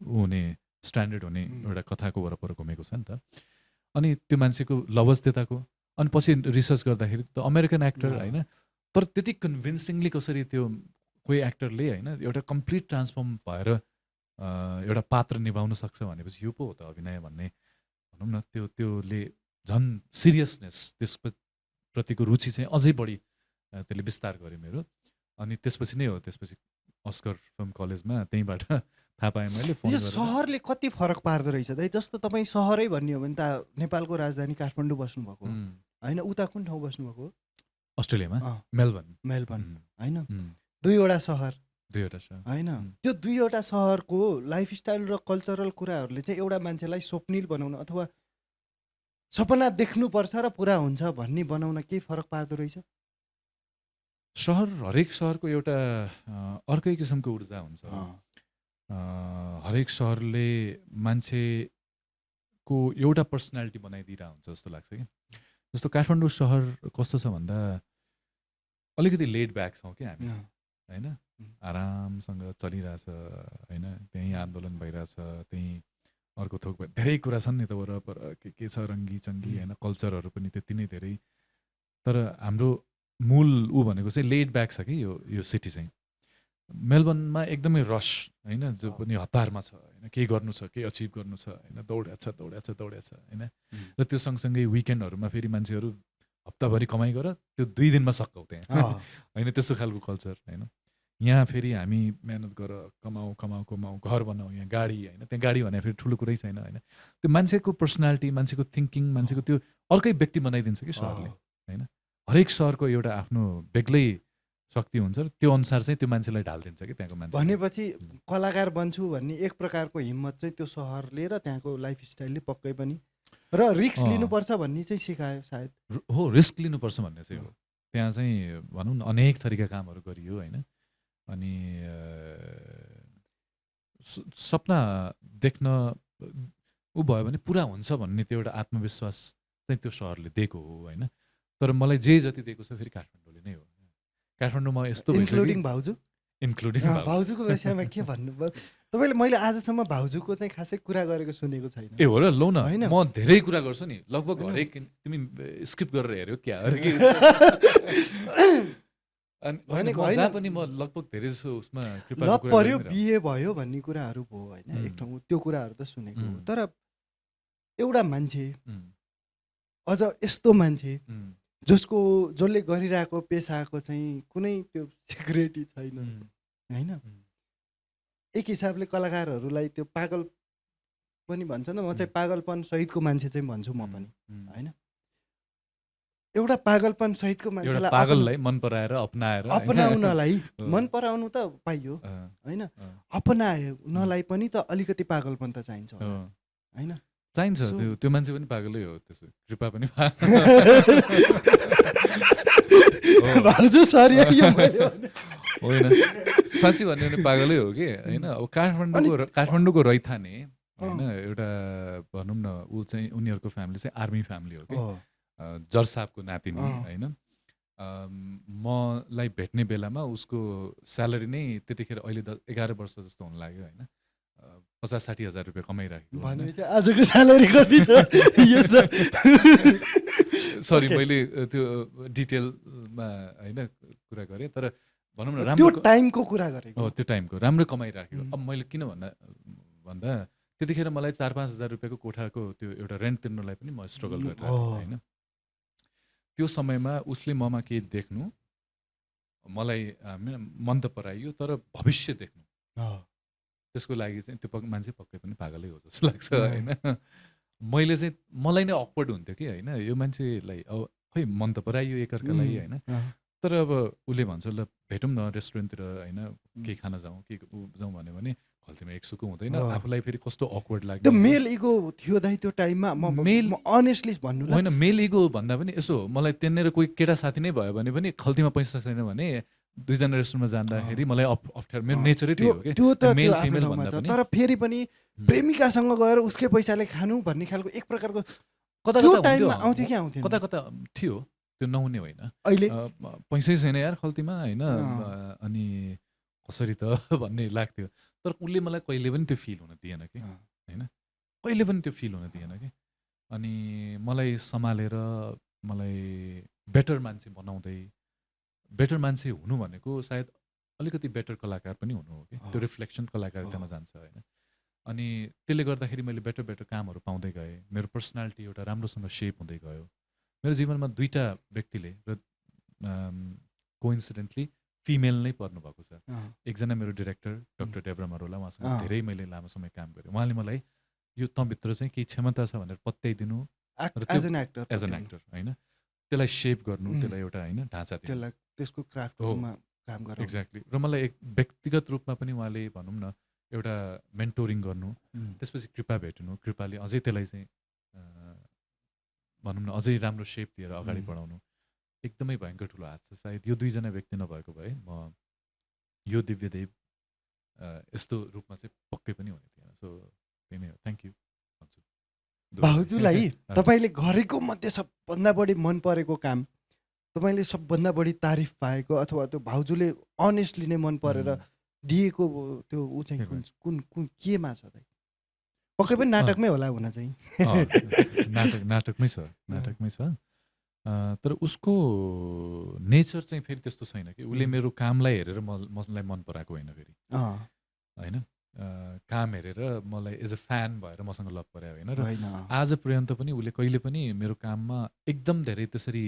[SPEAKER 2] हुने स्ट्यान्डर्ड हुने एउटा कथाको वरपर घुमेको छ नि त। अनि त्यो मान्छेको लवजतेताको अनि पछि रिसर्च गर्दाखेरि त अमेरिकन एक्टर होइन, तर त्यति कन्भिन्सिङली कसरी त्यो कोही एक्टरले होइन एउटा कम्प्लिट ट्रान्सफर्म भएर एउटा पात्र निभाउन सक्छ भनेपछि यो पो हो त अभिनय भन्ने भनौँ न त्योले झन् सिरियसनेस त्यसप्रतिको रुचि चाहिँ अझै बढी त्यसले विस्तार गर्यो मेरो। अनि त्यसपछि नै हो त्यसपछि अस्कर फिल्म कलेजमा त्यहीँबाट थाहा पाएँ मैले फोन
[SPEAKER 1] यो
[SPEAKER 2] गरेर।
[SPEAKER 1] सहरले कति फरक पार्दो रहेछ दाइ? जस्तो तपाईँ सहरै भन्ने हो भने त नेपालको राजधानी काठमाडौँ बस्नुभएको हो होइन? उता कुन ठाउँ बस्नुभएको हो?
[SPEAKER 2] अस्ट्रेलियामा
[SPEAKER 1] अँ,
[SPEAKER 2] मेलबर्न।
[SPEAKER 1] मेलबर्न होइन?
[SPEAKER 2] उम्,
[SPEAKER 1] 2वटा सहर
[SPEAKER 2] दुईवटा छ।
[SPEAKER 1] होइन? त्यो 2वटा सहरको लाइफस्टाइल र कल्चरल कुराहरूले चाहिँ एउटा मान्छेलाई स्वप्निल बनाउन अथवा सपना देख्नुपर्छ र पुरा हुन्छ भन्ने बनाउन केही फरक पार्दो रहेछ?
[SPEAKER 2] हरेक सहरको एउटा अर्कै किसिमको ऊर्जा हुन्छ। हरेक सहरले मान्छेको एउटा पर्सनालिटी बनाइदिरहेको हुन्छ जस्तो लाग्छ कि। जस्तो काठमाडौँ सहर कस्तो छ भन्दा अलिकति लेड ब्याक छौँ कि हामी होइन, आरामसँग चलिरहेछ होइन। त्यहीँ आन्दोलन भइरहेछ, त्यहीँ अर्को थोक धेरै कुरा छन् नि त वरपर के छ रङ्गी चङ्गी होइन, कल्चरहरू पनि त्यति नै धेरै। तर हाम्रो मूल ऊ भनेको चाहिँ लेड ब्याक छ कि यो सिटी चाहिँ। मेलबर्नमा एकदमै रस होइन, जो पनि हतारमा छ होइन, केही गर्नु छ, केही अचिभ गर्नु छ होइन, दौड्या छ होइन। र त्यो सँगसँगै विकेन्डहरूमा फेरि मान्छेहरू हप्ताभरि कमाइ गर त्यो 2 दिनमा सक्कौ त्यहाँ होइन, त्यस्तो खालको कल्चर होइन। यहाँ फेरि हामी मेहनत गर, कमाऊ, घर बनाऊ, यहाँ गाडी होइन, त्यहाँ गाडी भने फेरि ठुलो कुरै छैन होइन। त्यो मान्छेको पर्सनालिटी, मान्छेको थिङ्किङ, मान्छेको त्यो अर्कै व्यक्ति बनाइदिन्छ कि सहरले होइन। हरेक सहरको एउटा आफ्नो बेग्लै शक्ति हुन्छ र त्यो अनुसार चाहिँ त्यो मान्छेलाई ढालिदिन्छ कि त्यहाँको मान्छे।
[SPEAKER 1] भनेपछि कलाकार बन्छु भन्ने एक प्रकारको हिम्मत चाहिँ त्यो सहरले र त्यहाँको लाइफस्टाइलले पक्कै पनि र रिस्क लिनुपर्छ भन्ने चाहिँ सिकायो सायद।
[SPEAKER 2] हो, रिस्क लिनुपर्छ भन्ने चाहिँ हो। त्यहाँ चाहिँ भनौँ न अनेक थरीका कामहरू गरियो होइन। अनि सपना देख्न ऊ भयो भने पुरा हुन्छ भन्ने त्यो एउटा आत्मविश्वास चाहिँ त्यो सहरले दिएको हो होइन। तर मलाई जे जति दिएको छ फेरि काठमाडौँले नै हो। काठमाडौँमा यस्तो
[SPEAKER 1] इन्क्लुडिङ भाउजू,
[SPEAKER 2] इन्क्लुडिङ
[SPEAKER 1] भाउजूको विषयमा के भन्नु? तपाईँले मैले आजसम्म भाउजूको चाहिँ खासै कुरा गरेको सुनेको छैन।
[SPEAKER 2] ए हो र, लौ न
[SPEAKER 1] होइन?
[SPEAKER 2] म धेरै कुरा गर्छु नि, लगभग हरेक तिमी स्किप गरेर हेऱ्यो क्या कि
[SPEAKER 1] होइन,
[SPEAKER 2] जहाँ पनि म लगभग धेरै जसो उसमा
[SPEAKER 1] लभ पर्यो, बिहे भयो भन्ने कुराहरू भयो होइन, एक ठाउँ त्यो कुराहरू त सुनेको हो। तर एउटा मान्छे अझ यस्तो मान्छे जसले गरिरहेको पेसाको चाहिँ कुनै त्यो सिक्रेटी छैन होइन। एक हिसाबले कलाकारहरूलाई त्यो पागल पनि भन्छ न, म चाहिँ पागलपन सहितको मान्छे चाहिँ भन्छु म पनि होइन। एउटा पागलपन सहितको मान्छेलाई
[SPEAKER 2] पागललाई मन पराएर
[SPEAKER 1] अपनाउनलाई मन पराउनु त पाइयो होइन, अपनाउनलाई पनि त अलिकति पागलपन त चाहिन्छ होइन।
[SPEAKER 2] चाहिन्छ, त्यो मान्छे पनि पागलै हो, त्यसो कृपा पनि होइन। साँच्ची भन्यो भने पागलै हो कि होइन। अब काठमाडौँको रैथाने होइन एउटा भनौँ न ऊ चाहिँ उनीहरूको फ्यामिली चाहिँ आर्मी फ्यामिली हो कि, जज साहबको नातिनी होइन। मलाई भेट्ने बेलामा उसको स्यालेरी नै त्यतिखेर अहिले 11 वर्ष जस्तो हुन लाग्यो होइन, 50-60 हजार रुपियाँ कमाइराखेको।
[SPEAKER 1] आजको स्यालेरी कति छ?
[SPEAKER 2] सरी मैले त्यो डिटेलमा होइन कुरा गरेँ, तर भनौँ न
[SPEAKER 1] त्यो
[SPEAKER 2] राम्रो
[SPEAKER 1] टाइमको कुरा गरेको
[SPEAKER 2] हो, त्यो टाइमको राम्रो कमाइराखेको। अब मैले किन भन्दा त्यतिखेर मलाई 4-5 हजार रुपियाँको कोठाको त्यो एउटा रेन्ट तिर्नलाई पनि म स्ट्रगल गरिरहेको होइन। त्यो समयमा उसले ममा केही देख्नु मलाई मन त पराइयो, तर भविष्य देख्नु त्यसको लागि चाहिँ त्यो मान्छे पक्कै पनि पागलै हो जस्तो लाग्छ होइन। मैले चाहिँ मलाई नै अक्वर्ड हुन्थ्यो कि होइन, यो मान्छेलाई अब खै मन त पराइयो एकअर्कालाई होइन। तर अब उसले भन्छ ल भेटौँ न रेस्टुरेन्टतिर होइन, केही खान जाउँ के जाउँ भन्यो भने खल्तीमा एक सुको हुँदैन, आफूलाई फेरि कस्तो अक्वर्ड लाग्यो।
[SPEAKER 1] त्यो मेल इगो थियो दाइ त्यो टाइममा? मेल अनेस्टली भन्नु
[SPEAKER 2] होइन, मेल इगो भन्दा पनि यसो मलाई त्यहाँनिर कोही केटा साथी नै भयो भने पनि खल्तीमा पैसा छैन भने 2 जना रेस्टुरेन्टमा जाँदाखेरि मलाई अप्ठ्यारो, मेरो नेचरै थियो कि मेल फिमेल भन्दा पनि।
[SPEAKER 1] तर फेरि पनि प्रेमिकासँग गएर उसकै पैसाले खानु भन्ने खालको एक प्रकारको
[SPEAKER 2] कता
[SPEAKER 1] आउँथ्यो कि आउँथ्यो?
[SPEAKER 2] कता थियो, त्यो नहुने होइन।
[SPEAKER 1] अहिले
[SPEAKER 2] पैसै छैन यार खल्तीमा होइन, अनि कसरी त भन्ने लाग्थ्यो। तर उसले मलाई कहिले पनि त्यो फिल हुन दिएन कि होइन, कहिले पनि त्यो फिल हुन दिएन कि। अनि मलाई सम्हालेर मलाई बेटर मान्छे बनाउँदै, बेटर मान्छे हुनु भनेको सायद अलिकति बेटर कलाकार पनि हुनु हो कि त्यो रिफ्लेक्सन कलाकारितामा
[SPEAKER 1] अँ।
[SPEAKER 2] जान्छ होइन। अनि त्यसले गर्दाखेरि मैले बेटर कामहरू पाउँदै गएँ, मेरो पर्सनालिटी एउटा राम्रोसँग सेप हुँदै गयो। मेरो जीवनमा 2टा व्यक्तिले र कोइन्सिडेन्टली फिमेल नै पर्नुभएको छ। एकजना मेरो डिरेक्टर डक्टर डेब्रा मरोला, उहाँसँग धेरै मैले लामो समय काम गरेँ। उहाँले मलाई यो तँभित्र चाहिँ केही क्षमता छ भनेर पत्याइदिनु र
[SPEAKER 1] as an actor
[SPEAKER 2] as an actor होइन, त्यसलाई सेप गर्नु, त्यसलाई एउटा होइन ढाँचा दिनु,
[SPEAKER 1] त्यसलाई त्यसको
[SPEAKER 2] हो
[SPEAKER 1] क्राफ्टमा काम गराउनु।
[SPEAKER 2] एक्ज्याक्टली। र मलाई एक व्यक्तिगत रूपमा पनि उहाँले भनौँ न एउटा मेन्टोरिङ गर्नु, त्यसपछि कृपा भेट्नु, कृपाले अझै त्यसलाई चाहिँ भनौँ न अझै राम्रो सेप दिएर अगाडि बढाउनु एकदमै भयङ्कर ठुलो हात छ। सायद यो 2जना व्यक्ति नभएको भए म यो दिव्यदेव यस्तो रूपमा चाहिँ पक्कै पनि हुने थिएन। सो त्यही नै हो, थ्याङ्क यू भन्छु
[SPEAKER 1] भाउजूलाई तपाईँले गरेको मध्ये सबभन्दा बढी मन परेको काम, तपाईँले सबभन्दा बढी तारिफ पाएको अथवा त्यो भाउजूले अनेस्टली नै मन परेर दिएको त्यो ऊ चाहिँ कुन कुन केमा छ त? पक्कै पनि नाटकमै होला हुन चाहिँ।
[SPEAKER 2] नाटकमै छ। तर उसको नेचर चाहिँ फेरि त्यस्तो छैन कि उसले मेरो कामलाई हेरेर मलाई मन पराएको होइन फेरि होइन। काम हेरेर मलाई एज अ फ्यान भएर मसँग लभ पर्यो होइन। र आज पर्यन्त पनि उसले कहिले पनि मेरो काममा एकदम धेरै त्यसरी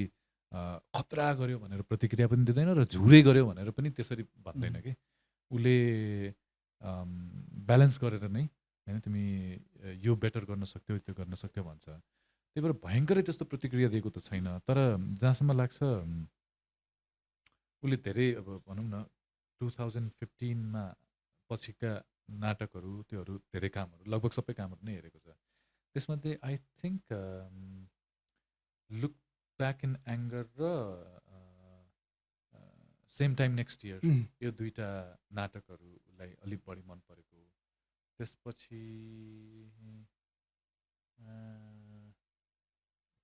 [SPEAKER 2] खतरा गर्यो भनेर प्रतिक्रिया पनि दिँदैन र झुरै गर्यो भनेर पनि त्यसरी भन्दैन कि। उसले ब्यालेन्स गरेर नै होइन तिमी यो बेटर गर्न सक्थ्यौ, त्यो गर्न सक्थ्यौ भन्छ। त्यही भएर भयङ्करै त्यस्तो प्रतिक्रिया दिएको त छैन। तर जहाँसम्म लाग्छ उसले धेरै अब भनौँ न 2015मा पछिका नाटकहरू त्योहरू धेरै कामहरू लगभग सबै कामहरू नै हेरेको छ। त्यसमध्ये I think look back in anger र सेम टाइम नेक्स्ट इयर यो 2टा नाटकहरूलाई अलिक बढी मन परेको। त्यसपछि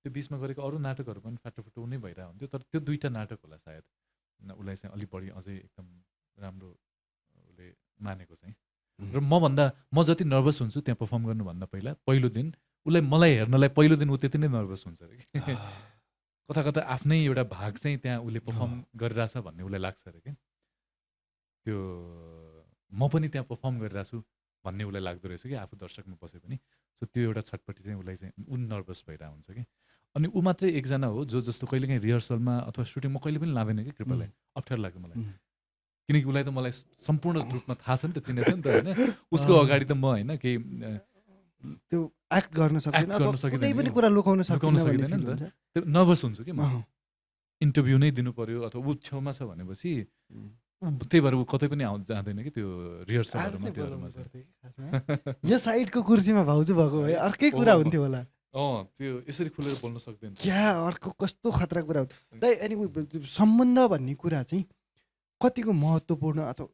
[SPEAKER 2] त्यो बिचमा गरेको अरू नाटकहरू पनि फाटोफुटो नै भइरहेको हुन्थ्यो। तर त्यो 2टा नाटक होला सायद उसलाई चाहिँ अलिक बढी अझै एकदम राम्रो उसले मानेको चाहिँ। र म जति नर्भस हुन्छु त्यहाँ पर्फर्म गर्नुभन्दा पहिलो दिन उसलाई मलाई हेर्नलाई पहिलो दिन ऊ त्यति नै नर्भस हुन्छ अरे कि। कता कता आफ्नै एउटा भाग चाहिँ त्यहाँ उसले पर्फर्म गरिरहेछ भन्ने उसलाई लाग्छ अरे कि। त्यो म पनि त्यहाँ पर्फर्म गरिरहेको छु भन्ने उसलाई लाग्दो रहेछ कि आफू दर्शकमा बसे पनि। सो त्यो एउटा छटपट्टि चाहिँ उसलाई चाहिँ ऊ नर्भस भइरहेको हुन्छ कि। अनि ऊ मात्रै एकजना हो जो जस्तो कहिलेकाहीँ रिहर्सलमा अथवा सुटिङ म कहिले पनि लाँदैन कि कृपालाई, अप्ठ्यारो लाग्यो मलाई। किनकि उसलाई त मलाई सम्पूर्ण रूपमा थाहा छ नि त, चिनेछ नि त होइन। उसको अगाडि त म होइन केही
[SPEAKER 1] त्यो एक्ट गर्न सक्दैन, कुनै पनि कुरा लुकाउन
[SPEAKER 2] सकिँदैन नि त। त्यो नर्भस हुन्छु कि म। इन्टरभ्यू नै दिनु पर्यो अथवा ऊ छेउमा छ भनेपछि त्यही भएर ऊ कतै पनि जाँदैन कि त्यो रिहर्सलहरूमा त्योहरूमा चाहिँ।
[SPEAKER 1] यो साइडको कुर्सीमा भाउजू भएको भए अर्कै कुरा हुन्थ्यो होला।
[SPEAKER 2] त्यो यसरी खुलेर बोल्न सक्दैन
[SPEAKER 1] क्या अर्को कस्तो खतरा कुरा हो दाइ। अनि सम्बन्ध भन्ने कुरा चाहिँ कतिको महत्त्वपूर्ण अथवा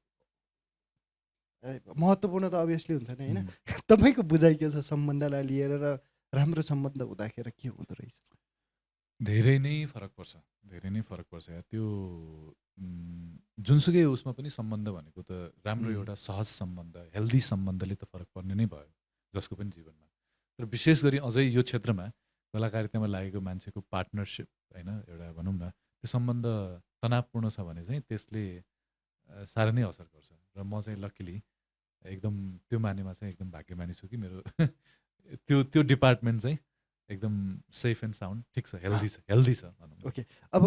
[SPEAKER 1] महत्त्वपूर्ण त अभियसली हुन्छ नि होइन। तपाईँको बुझाइ के छ सम्बन्धलाई लिएर र राम्रो सम्बन्ध हुँदाखेरि के हुँदो रहेछ?
[SPEAKER 2] धेरै नै फरक पर्छ यार। त्यो जुनसुकै उसमा पनि सम्बन्ध भनेको त राम्रो एउटा सहज सम्बन्ध, हेल्दी सम्बन्धले त फरक पर्ने नै भयो जसको पनि जीवनमा। तर विशेष गरी अझै यो क्षेत्रमा कलाकारितामा लागेको मान्छेको पार्टनरसिप होइन एउटा भनौँ न त्यो सम्बन्ध तनावपूर्ण छ भने चाहिँ त्यसले साह्रै नै असर गर्छ। र म चाहिँ लकिली एकदम त्यो मानेमा चाहिँ एकदम भाग्यमानी छु कि मेरो त्यो डिपार्टमेन्ट चाहिँ एकदम सेफ एन्ड साउन्ड ठिक छ, हेल्दी छ भनौँ।
[SPEAKER 1] ओके, अब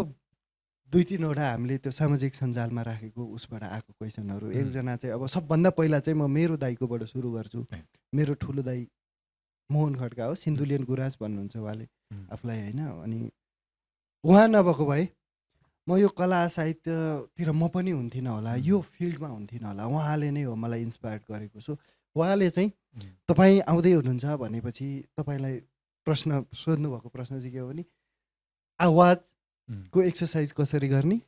[SPEAKER 1] 2-3वटा हामीले त्यो सामाजिक सञ्जालमा राखेको उसबाट आएको क्वेसनहरू। एकजना चाहिँ अब सबभन्दा पहिला चाहिँ म मेरो दाइकोबाट सुरु गर्छु। मेरो ठुलो दाइ मोहन खड्का हो, सिन्धुलियन गुराँस भन्नुहुन्छ उहाँले आफूलाई होइन। अनि उहाँ नभएको भए म यो कला साहित्यतिर म पनि हुन्थिनँ होला, यो फिल्डमा हुन्थिनँ होला। उहाँले नै हो मलाई इन्सपायर गरेको। सो उहाँले चाहिँ तपाईँ आउँदै हुनुहुन्छ भनेपछि तपाईँलाई प्रश्न सोध्नुभएको प्रश्न चाहिँ के हो भने आवाजको एक्सर्साइज कसरी गर्ने,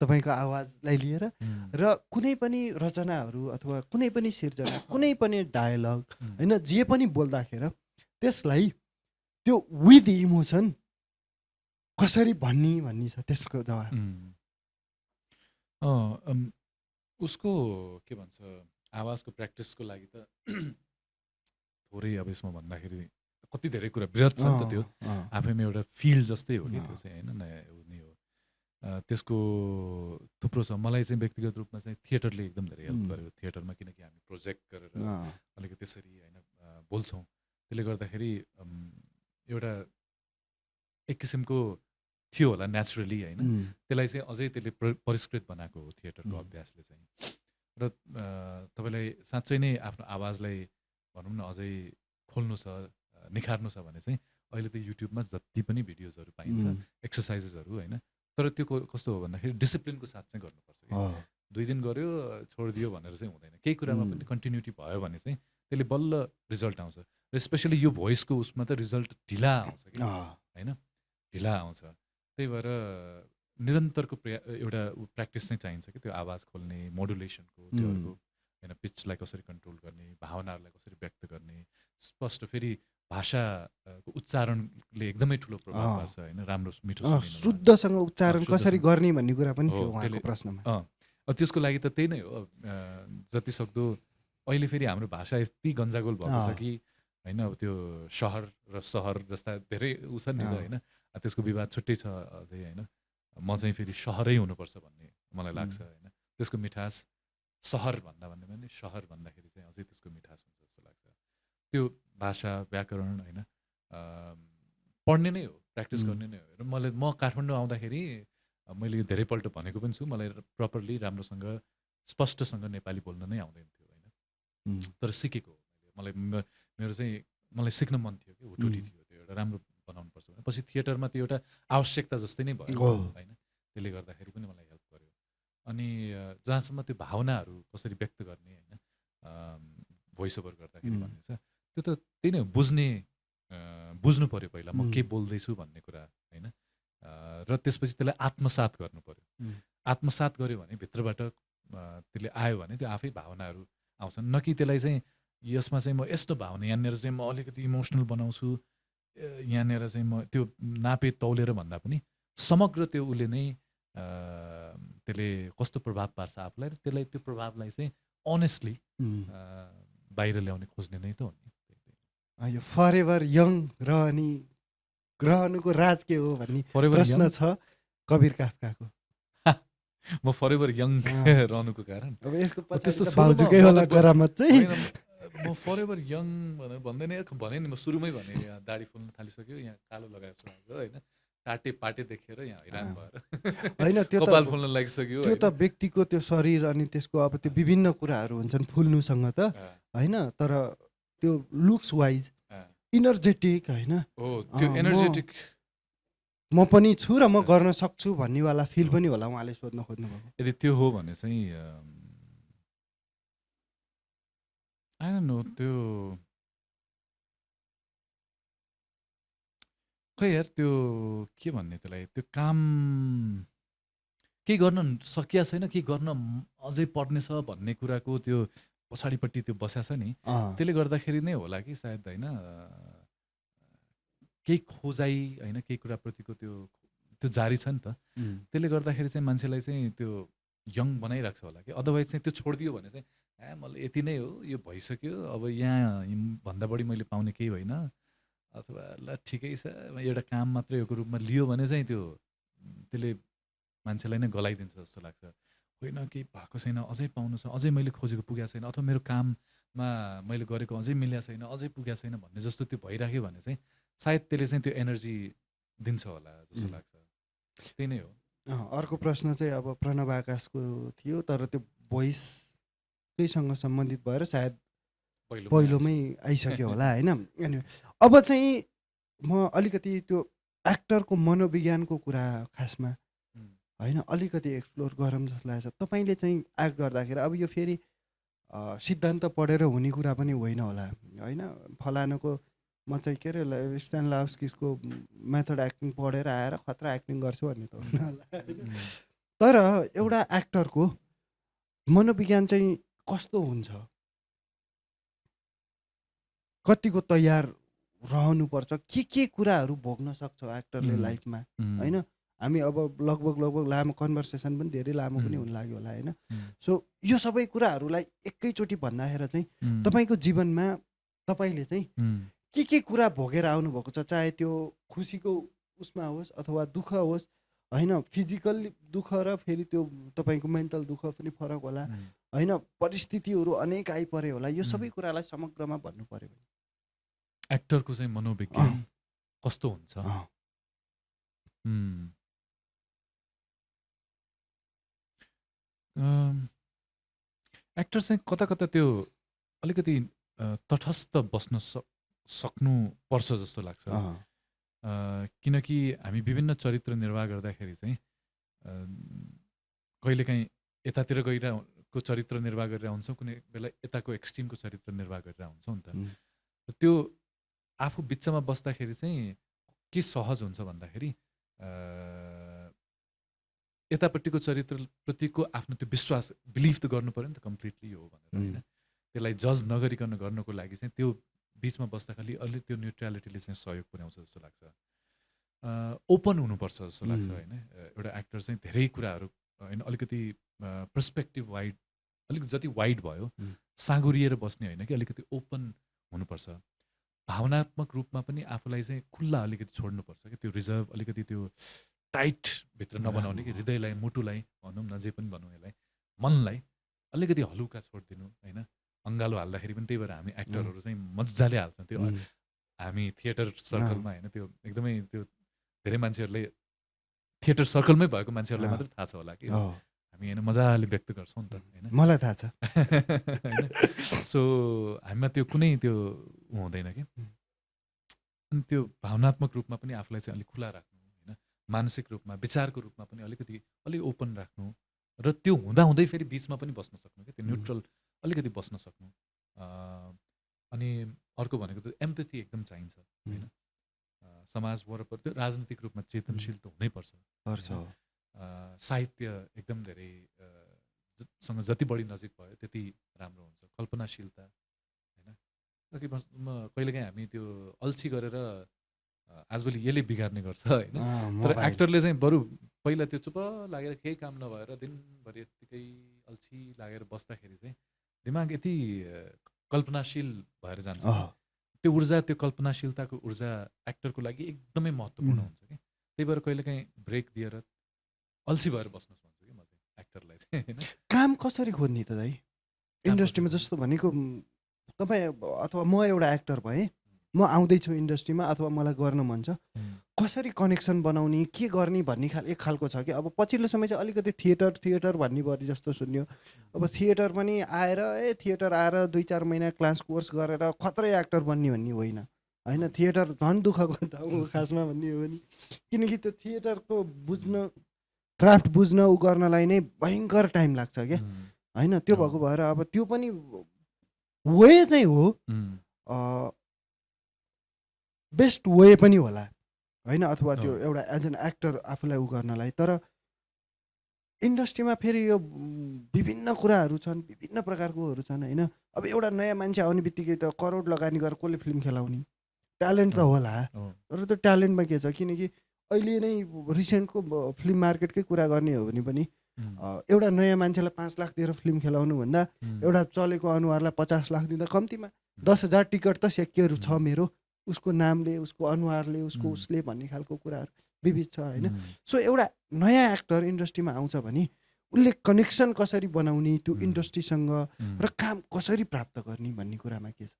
[SPEAKER 1] तपाईँको आवाजलाई लिएर र कुनै पनि रचनाहरू अथवा कुनै पनि सिर्जना, कुनै पनि डायलग होइन जे पनि बोल्दाखेरि त्यसलाई त्यो विथ इमोसन कसरी भन्ने छ त्यसको जवाब।
[SPEAKER 2] उसको के भन्छ आवाजको प्र्याक्टिसको लागि त थोरै अब यसमा भन्दाखेरि कति धेरै कुरा वृहत छ नि त। त्यो आफैमा एउटा फिल्ड जस्तै हो कि त्यो चाहिँ होइन, नयाँ नै हो। त्यसको थुप्रो छ। मलाई चाहिँ व्यक्तिगत रूपमा चाहिँ थिएटरले एकदम धेरै हेल्प
[SPEAKER 1] उम्,
[SPEAKER 2] गर्यो। थिएटरमा किनकि हामी प्रोजेक्ट गरेर
[SPEAKER 1] अँ,
[SPEAKER 2] अलिकति त्यसरी होइन बोल्छौँ। त्यसले गर्दाखेरि एउटा एक किसिमको थियो होला नेचुरली होइन।
[SPEAKER 1] उम्,
[SPEAKER 2] त्यसलाई चाहिँ अझै त्यसले परिष्कृत बनाएको हो थिएटरको
[SPEAKER 1] उम्,
[SPEAKER 2] अभ्यासले चाहिँ। र तपाईँलाई साँच्चै नै आफ्नो आवाजलाई भनौँ न अझै खोल्नु छ, निखार्नु छ भने चाहिँ अहिले त युट्युबमा जति पनि भिडियोजहरू पाइन्छ,
[SPEAKER 1] उम्,
[SPEAKER 2] एक्सर्साइजेसहरू होइन। तर त्यो कस्तो हो भन्दाखेरि डिसिप्लिनको साथ चाहिँ गर्नुपर्छ कि।
[SPEAKER 1] अँ,
[SPEAKER 2] 2 दिन गर्यो छोडिदियो भनेर चाहिँ हुँदैन। केही कुरामा पनि कन्टिन्युटी भयो भने चाहिँ त्यसले बल्ल रिजल्ट आउँछ। र स्पेसली यो भोइसको उसमा त रिजल्ट ढिला आउँछ कि
[SPEAKER 1] अँ,
[SPEAKER 2] होइन, ढिला आउँछ। त्यही भएर निरन्तरको एउटा प्र्याक्टिस चाहिँ चाहिन्छ कि त्यो आवाज खोल्ने, मोडुलेसनको त्योहरूको होइन, पिचलाई कसरी कन्ट्रोल गर्ने, भावनाहरूलाई कसरी व्यक्त गर्ने, स्पष्ट फेरि भाषाको उच्चारणले एकदमै ठुलो प्रभाव
[SPEAKER 1] अँ।
[SPEAKER 2] पार्छ होइन, राम्रो मिठो
[SPEAKER 1] अँ,
[SPEAKER 2] सुनिनुमा।
[SPEAKER 1] शुद्धसँग उच्चारण
[SPEAKER 2] शुद्धसँग।
[SPEAKER 1] कसरी गर्ने भन्ने कुरा पनि थियो
[SPEAKER 2] हो,
[SPEAKER 1] उहाँको
[SPEAKER 2] त्यसले-
[SPEAKER 1] प्रश्नमा।
[SPEAKER 2] त्यसको लागि त त्यही नै हो। जति सक्दो अहिले फेरि हाम्रो भाषा यति गन्जागोल भएको छ
[SPEAKER 1] अँ।
[SPEAKER 2] कि होइन, अब त्यो सहर र सहर जस्ता धेरै उ छ नि त
[SPEAKER 1] अँ।
[SPEAKER 2] होइन। त्यसको विवाद छुट्टै छ अझै होइन। म चाहिँ फेरि सहरै हुनुपर्छ भन्ने मलाई लाग्छ होइन। त्यसको मिठास सहर भन्दा पनि सहर भन्दाखेरि चाहिँ अझै त्यसको मिठास हुन्छ जस्तो लाग्छ। त्यो भाषा व्याकरण होइन पढ्ने नै हो, प्र्याक्टिस गर्ने नै हो। र म काठमाडौँ आउँदाखेरि मैले यो धेरैपल्ट भनेको पनि छु, मलाई प्रपरली राम्रोसँग स्पष्टसँग नेपाली बोल्न नै आउँदैन थियो होइन। तर सिकेको हो मैले। मेरो चाहिँ मलाई सिक्न मन थियो कि हुटुटी थियो त्यो एउटा राम्रो बनाउनुपर्छ भने। पछि थिएटरमा त्यो एउटा आवश्यकता जस्तै नै भयो होइन। त्यसले गर्दाखेरि पनि मलाई हेल्प गर्यो। अनि जहाँसम्म त्यो भावनाहरू कसरी व्यक्त गर्ने होइन भोइस ओभर गर्दाखेरि भन्ने छ, त्यो त त्यही नै हो। बुझ्नु पऱ्यो पहिला म के बोल्दैछु भन्ने कुरा होइन। र त्यसपछि त्यसलाई आत्मसात गर्नु पऱ्यो। आत्मसात गऱ्यो भने भित्रबाट त्यसले आयो भने त्यो आफै भावनाहरू आउँछन्। न कि त्यसलाई चाहिँ यसमा चाहिँ म यस्तो भावना, यहाँनिर चाहिँ म अलिकति इमोसनल बनाउँछु, यहाँनिर चाहिँ म त्यो नापे तौलेर भन्दा पनि समग्र त्यो उसले नै त्यसले कस्तो प्रभाव पार्छ आफूलाई, र त्यसलाई त्यो प्रभावलाई चाहिँ अनेस्टली बाहिर ल्याउने खोज्ने नै त हो नि।
[SPEAKER 1] यो फरेभर यङ रहनुको राज के हो भन्ने प्रश्न छ कबीर काफ्काको।
[SPEAKER 2] म फरेभर यङ रहनुको कारण
[SPEAKER 1] अब यसको
[SPEAKER 2] त्यस्तो
[SPEAKER 1] भाउजूकै होला करामत चाहिँ।
[SPEAKER 2] म फरेभर यङ भनेर भन्दैन, भने नि म सुरुमै भने यहाँ दाढी फुल्न थालिसक्यो, यहाँ कालो लगाएको छु होइन, पाटे देखेर यहाँ हैरान भएर
[SPEAKER 1] होइन, त्यो
[SPEAKER 2] कपाल फुल्न लागिसक्यो।
[SPEAKER 1] त्यो त व्यक्तिको त्यो शरीर अनि त्यसको अब त्यो विभिन्न कुराहरू हुन्छन् फुल्नुसँग त होइन। तर त्यो लुक्स वाइज इनर्जेटिक होइन,
[SPEAKER 2] त्यो एनर्जेटिक
[SPEAKER 1] म पनि छु र म गर्न सक्छु भन्नेवाला फिल पनि होला उहाँले सोध्न खोज्नुभएको।
[SPEAKER 2] यदि त्यो हो भने चाहिँ आई डोन्ट नो, त्यो खै यार, त्यो के भन्ने त्यसलाई, त्यो काम केही गर्न सकिया छैन, केही गर्न अझै पर्ने छ भन्ने कुराको त्यो पछाडिपट्टि त्यो बस्या छ नि। त्यसले गर्दाखेरि नै होला कि सायद होइन, केही खोजाइ होइन, केही कुराप्रतिको त्यो जारी छ नि त। त्यसले गर्दाखेरि चाहिँ मान्छेलाई चाहिँ त्यो यङ बनाइरहेको छ होला कि। अदरवाइज चाहिँ त्यो छोडिदियो भने चाहिँ मलाई यति नै हो, यो भइसक्यो, अब यहाँ भन्दा बढी मैले पाउने केही होइन, अथवा ल ठिकै छ एउटा काम मात्रै को रूपमा लियो भने चाहिँ त्यसले मान्छेलाई नै गलाइदिन्छ जस्तो लाग्छ। होइन केही भएको छैन, अझै पाउनु छ, अझै मैले खोजेको पुगेको छैन, अथवा मेरो काममा मैले गरेको अझै मिलेको छैन, अझै पुगेको छैन भन्ने जस्तो त्यो भइराख्यो भने चाहिँ सायद त्यसले चाहिँ त्यो एनर्जी दिन्छ होला जस्तो लाग्छ। त्यही नै हो।
[SPEAKER 1] अर्को प्रश्न चाहिँ अब प्रणव आकाशको थियो, तर त्यो भोइससँग सम्बन्धित भएर सायद पहिलोमै आइसक्यो होला होइन। अनि अब चाहिँ म अलिकति त्यो एक्टरको मनोविज्ञानको कुरा खासमा होइन अलिकति एक्सप्लोर गरौँ जस्तो लाग्छ। तपाईँले चाहिँ एक्ट गर्दाखेरि अब यो फेरि सिद्धान्त पढेर हुने कुरा पनि होइन होला होइन। फलानुको म चाहिँ के अरे स्ट्यानलाउस्कीको मेथड एक्टिङ पढेर आएर खतरा एक्टिङ गर्छु भन्ने त होइन होला। तर एउटा एक्टरको मनोविज्ञान चाहिँ कस्तो हुन्छ, कतिको तयार रहनुपर्छ, के कुराहरू भोग्न सक्छ एक्टरले लाइफमा होइन। हामी अब लगभग लामो कन्भर्सेसन पनि धेरै लामो पनि हुन लाग्यो होला होइन। सो यो सबै कुराहरूलाई एकैचोटि भन्दाखेरि चाहिँ तपाईँको जीवनमा तपाईँले चाहिँ के कुरा भोगेर आउनुभएको छ, चाहे त्यो खुसीको उसमा होस् अथवा दुःख होस् होइन फिजिकल दुःख र फेरि त्यो तपाईँको मेन्टल दुःख पनि फरक होला
[SPEAKER 2] उम्,
[SPEAKER 1] होइन परिस्थितिहरू अनेक आइपरे होला यो
[SPEAKER 2] उम्,
[SPEAKER 1] सबै कुरालाई समग्रमा भन्नु पर्यो भने
[SPEAKER 2] एक्टरको चाहिँ मनोविज्ञान कस्तो हुन्छ
[SPEAKER 1] अँ,
[SPEAKER 2] उम्, अम, एक्टर चाहिँ कता कता त्यो अलिकति तटस्थ बस्न सक्नु पर्छ जस्तो लाग्छ
[SPEAKER 1] अँ,
[SPEAKER 2] किनकि हामी विभिन्न चरित्र निर्वाह गर्दाखेरि चाहिँ कहिलेकाहीँ यतातिर गइरहेको चरित्र निर्वाह गरेर हुन्छौँ कुनै बेला यताको एक्सट्रिमको चरित्र निर्वाह गरेर हुन्छौँ नि त
[SPEAKER 1] उम्,
[SPEAKER 2] र त्यो आफू बिचमा बस्दाखेरि चाहिँ के सहज हुन्छ भन्दाखेरि यतापट्टिको चरित्रप्रतिको आफ्नो त्यो विश्वास बिलिभ त गर्नु पऱ्यो नि त कम्प्लिटली हो भनेर होइन त्यसलाई जज नगरिकन गर्नको लागि चाहिँ त्यो बिचमा बस्दाखेरि अलि त्यो न्युट्रालिटीले चाहिँ सहयोग पुर्याउँछ जस्तो लाग्छ ओपन हुनुपर्छ जस्तो लाग्छ होइन एउटा एक्टर चाहिँ धेरै कुराहरू होइन अलिकति पर्सपेक्टिभ वाइड अलिक जति वाइड भयो साँगुरिएर बस्ने होइन कि अलिकति ओपन हुनुपर्छ भावनात्मक रूपमा पनि आफूलाई चाहिँ खुल्ला अलिकति छोड्नुपर्छ कि त्यो रिजर्भ अलिकति त्यो टाइट भित्र नबनाउने कि हृदयलाई मुटुलाई भनौँ न जे पनि भनौँ यसलाई मनलाई अलिकति हलुका छोडिदिनु होइन अङ्गालो हाल्दाखेरि पनि त्यही भएर हामी एक्टरहरू चाहिँ मजाले हाल्छौँ त्यो हामी थिएटर सर्कलमा होइन त्यो एकदमै त्यो धेरै मान्छेहरूले थिएटर सर्कलमै भएको मान्छेहरूलाई मात्रै थाहा छ होला कि हामी होइन मजाले व्यक्त गर्छौँ नि त होइन
[SPEAKER 1] मलाई थाहा छ
[SPEAKER 2] होइन सो हामीमा त्यो कुनै त्यो हुँदैन कि अनि त्यो भावनात्मक रूपमा पनि आफूलाई चाहिँ अलिक खुला राख्नु होइन मानसिक रूपमा विचारको रूपमा पनि अलिकति अलिक ओपन राख्नु र त्यो हुँदाहुँदै फेरि बिचमा पनि बस्न सक्नु क्या त्यो न्युट्रल अलिकति बस्न सक्नु अनि अर्को भनेको त एम्पथी एकदम चाहिन्छ होइन समाज वरपर त्यो राजनीतिक रूपमा चेतनशील त हुनैपर्छ साहित्य एकदम धेरै सँग जति बढी नजिक भयो त्यति राम्रो हुन्छ कल्पनाशीलता होइन कहिलेकाहीँ हामी त्यो अल्छी गरेर आजभोलि यसले बिगार्ने गर्छ होइन तर एक्टरले चाहिँ बरु पहिला त्यो चुप लागेर केही काम नभएर दिनभरि यत्तिकै अल्छी लागेर बस्दाखेरि चाहिँ दिमाग यति कल्पनाशील भएर जान्छ त्यो ऊर्जा त्यो कल्पनाशीलताको ऊर्जा एक्टरको लागि एकदमै महत्त्वपूर्ण हुन्छ कि त्यही भएर कहिलेकाहीँ ब्रेक दिएर अल्छी भएर बस्नुहोस् भन्छु कि म चाहिँ एक्टरलाई चाहिँ होइन
[SPEAKER 1] काम कसरी खोज्ने त दाइ इन्डस्ट्रीमा जस्तो भनेको तपाईँ अथवा म एउटा एक्टर भएँ म आउँदैछु इन्डस्ट्रीमा अथवा मलाई गर्न मन छ कसरी कनेक्सन बनाउने के गर्ने भन्ने एक खालको छ कि अब पछिल्लो समय चाहिँ अलिकति थिएटर भन्ने बढी जस्तो सुन्यो अब थिएटर पनि आएर थिएटर आएर 2-4 महिना क्लास कोर्स गरेर खत्रै एक्टर बन्ने भन्ने होइन होइन थिएटर झन् दुःखको ठाउँ खासमा भन्ने हो भने किनकि त्यो थिएटरको बुझ्न क्राफ्ट बुझ्न उ गर्नलाई नै भयङ्कर टाइम लाग्छ क्या होइन त्यो भएको भएर अब त्यो पनि वे चाहिँ हो बेस्ट वे पनि होला होइन अथवा त्यो एउटा एज एन एक्टर आफूलाई उ गर्नलाई तर इन्डस्ट्रीमा फेरि यो विभिन्न कुराहरू छन् विभिन्न प्रकारकोहरू छन् होइन अब एउटा नयाँ मान्छे आउने बित्तिकै त करोड लगानी गरेर कसले फिल्म खेलाउने ट्यालेन्ट त होला तर त्यो ट्यालेन्टमा के छ किनकि अहिले नै रिसेन्टको फिल्म मार्केटकै कुरा गर्ने हो भने पनि एउटा नयाँ मान्छेलाई 5 लाख दिएर फिल्म खेलाउनु भन्दा एउटा चलेको अनुहारलाई 50 लाख दिँदा कम्तीमा 10,000 टिकट त सेक्योर छ मेरो उसको नामले उसको अनुहारले उसको उसले भन्ने खालको कुराहरू विविध छ होइन सो एउटा नयाँ एक्टर इन्डस्ट्रीमा आउँछ भने उसले कनेक्सन कसरी बनाउने त्यो इन्डस्ट्रीसँग र काम कसरी प्राप्त गर्ने भन्ने कुरामा के छ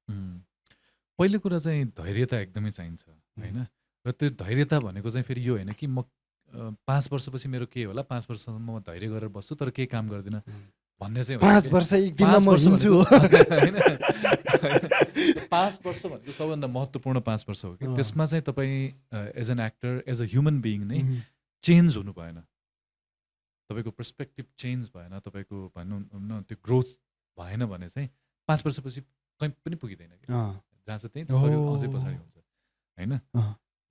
[SPEAKER 2] पहिलो कुरा चाहिँ धैर्यता एकदमै चाहिन्छ होइन र त्यो धैर्यता भनेको चाहिँ फेरि यो होइन कि म 5 वर्षपछि मेरो के होला 5 वर्षसम्म म धैर्य गरेर बस्छु तर केही काम गर्दिनँ भन्ने चाहिँ
[SPEAKER 1] 5 वर्ष एक दिनमा म हिँड्छु
[SPEAKER 2] होइन 5 वर्ष भनेको सबभन्दा महत्त्वपूर्ण 5 वर्ष हो कि त्यसमा चाहिँ तपाईँ as an actor as a human being नै चेन्ज हुनु भएन तपाईँको पर्सपेक्टिभ चेन्ज भएन तपाईँको भनौँ न त्यो ग्रोथ भएन भने चाहिँ 5 वर्षपछि कहीँ पनि पुगिँदैन कि जहाँ चाहिँ त्यही शरीर अझै पछाडि हुन्छ होइन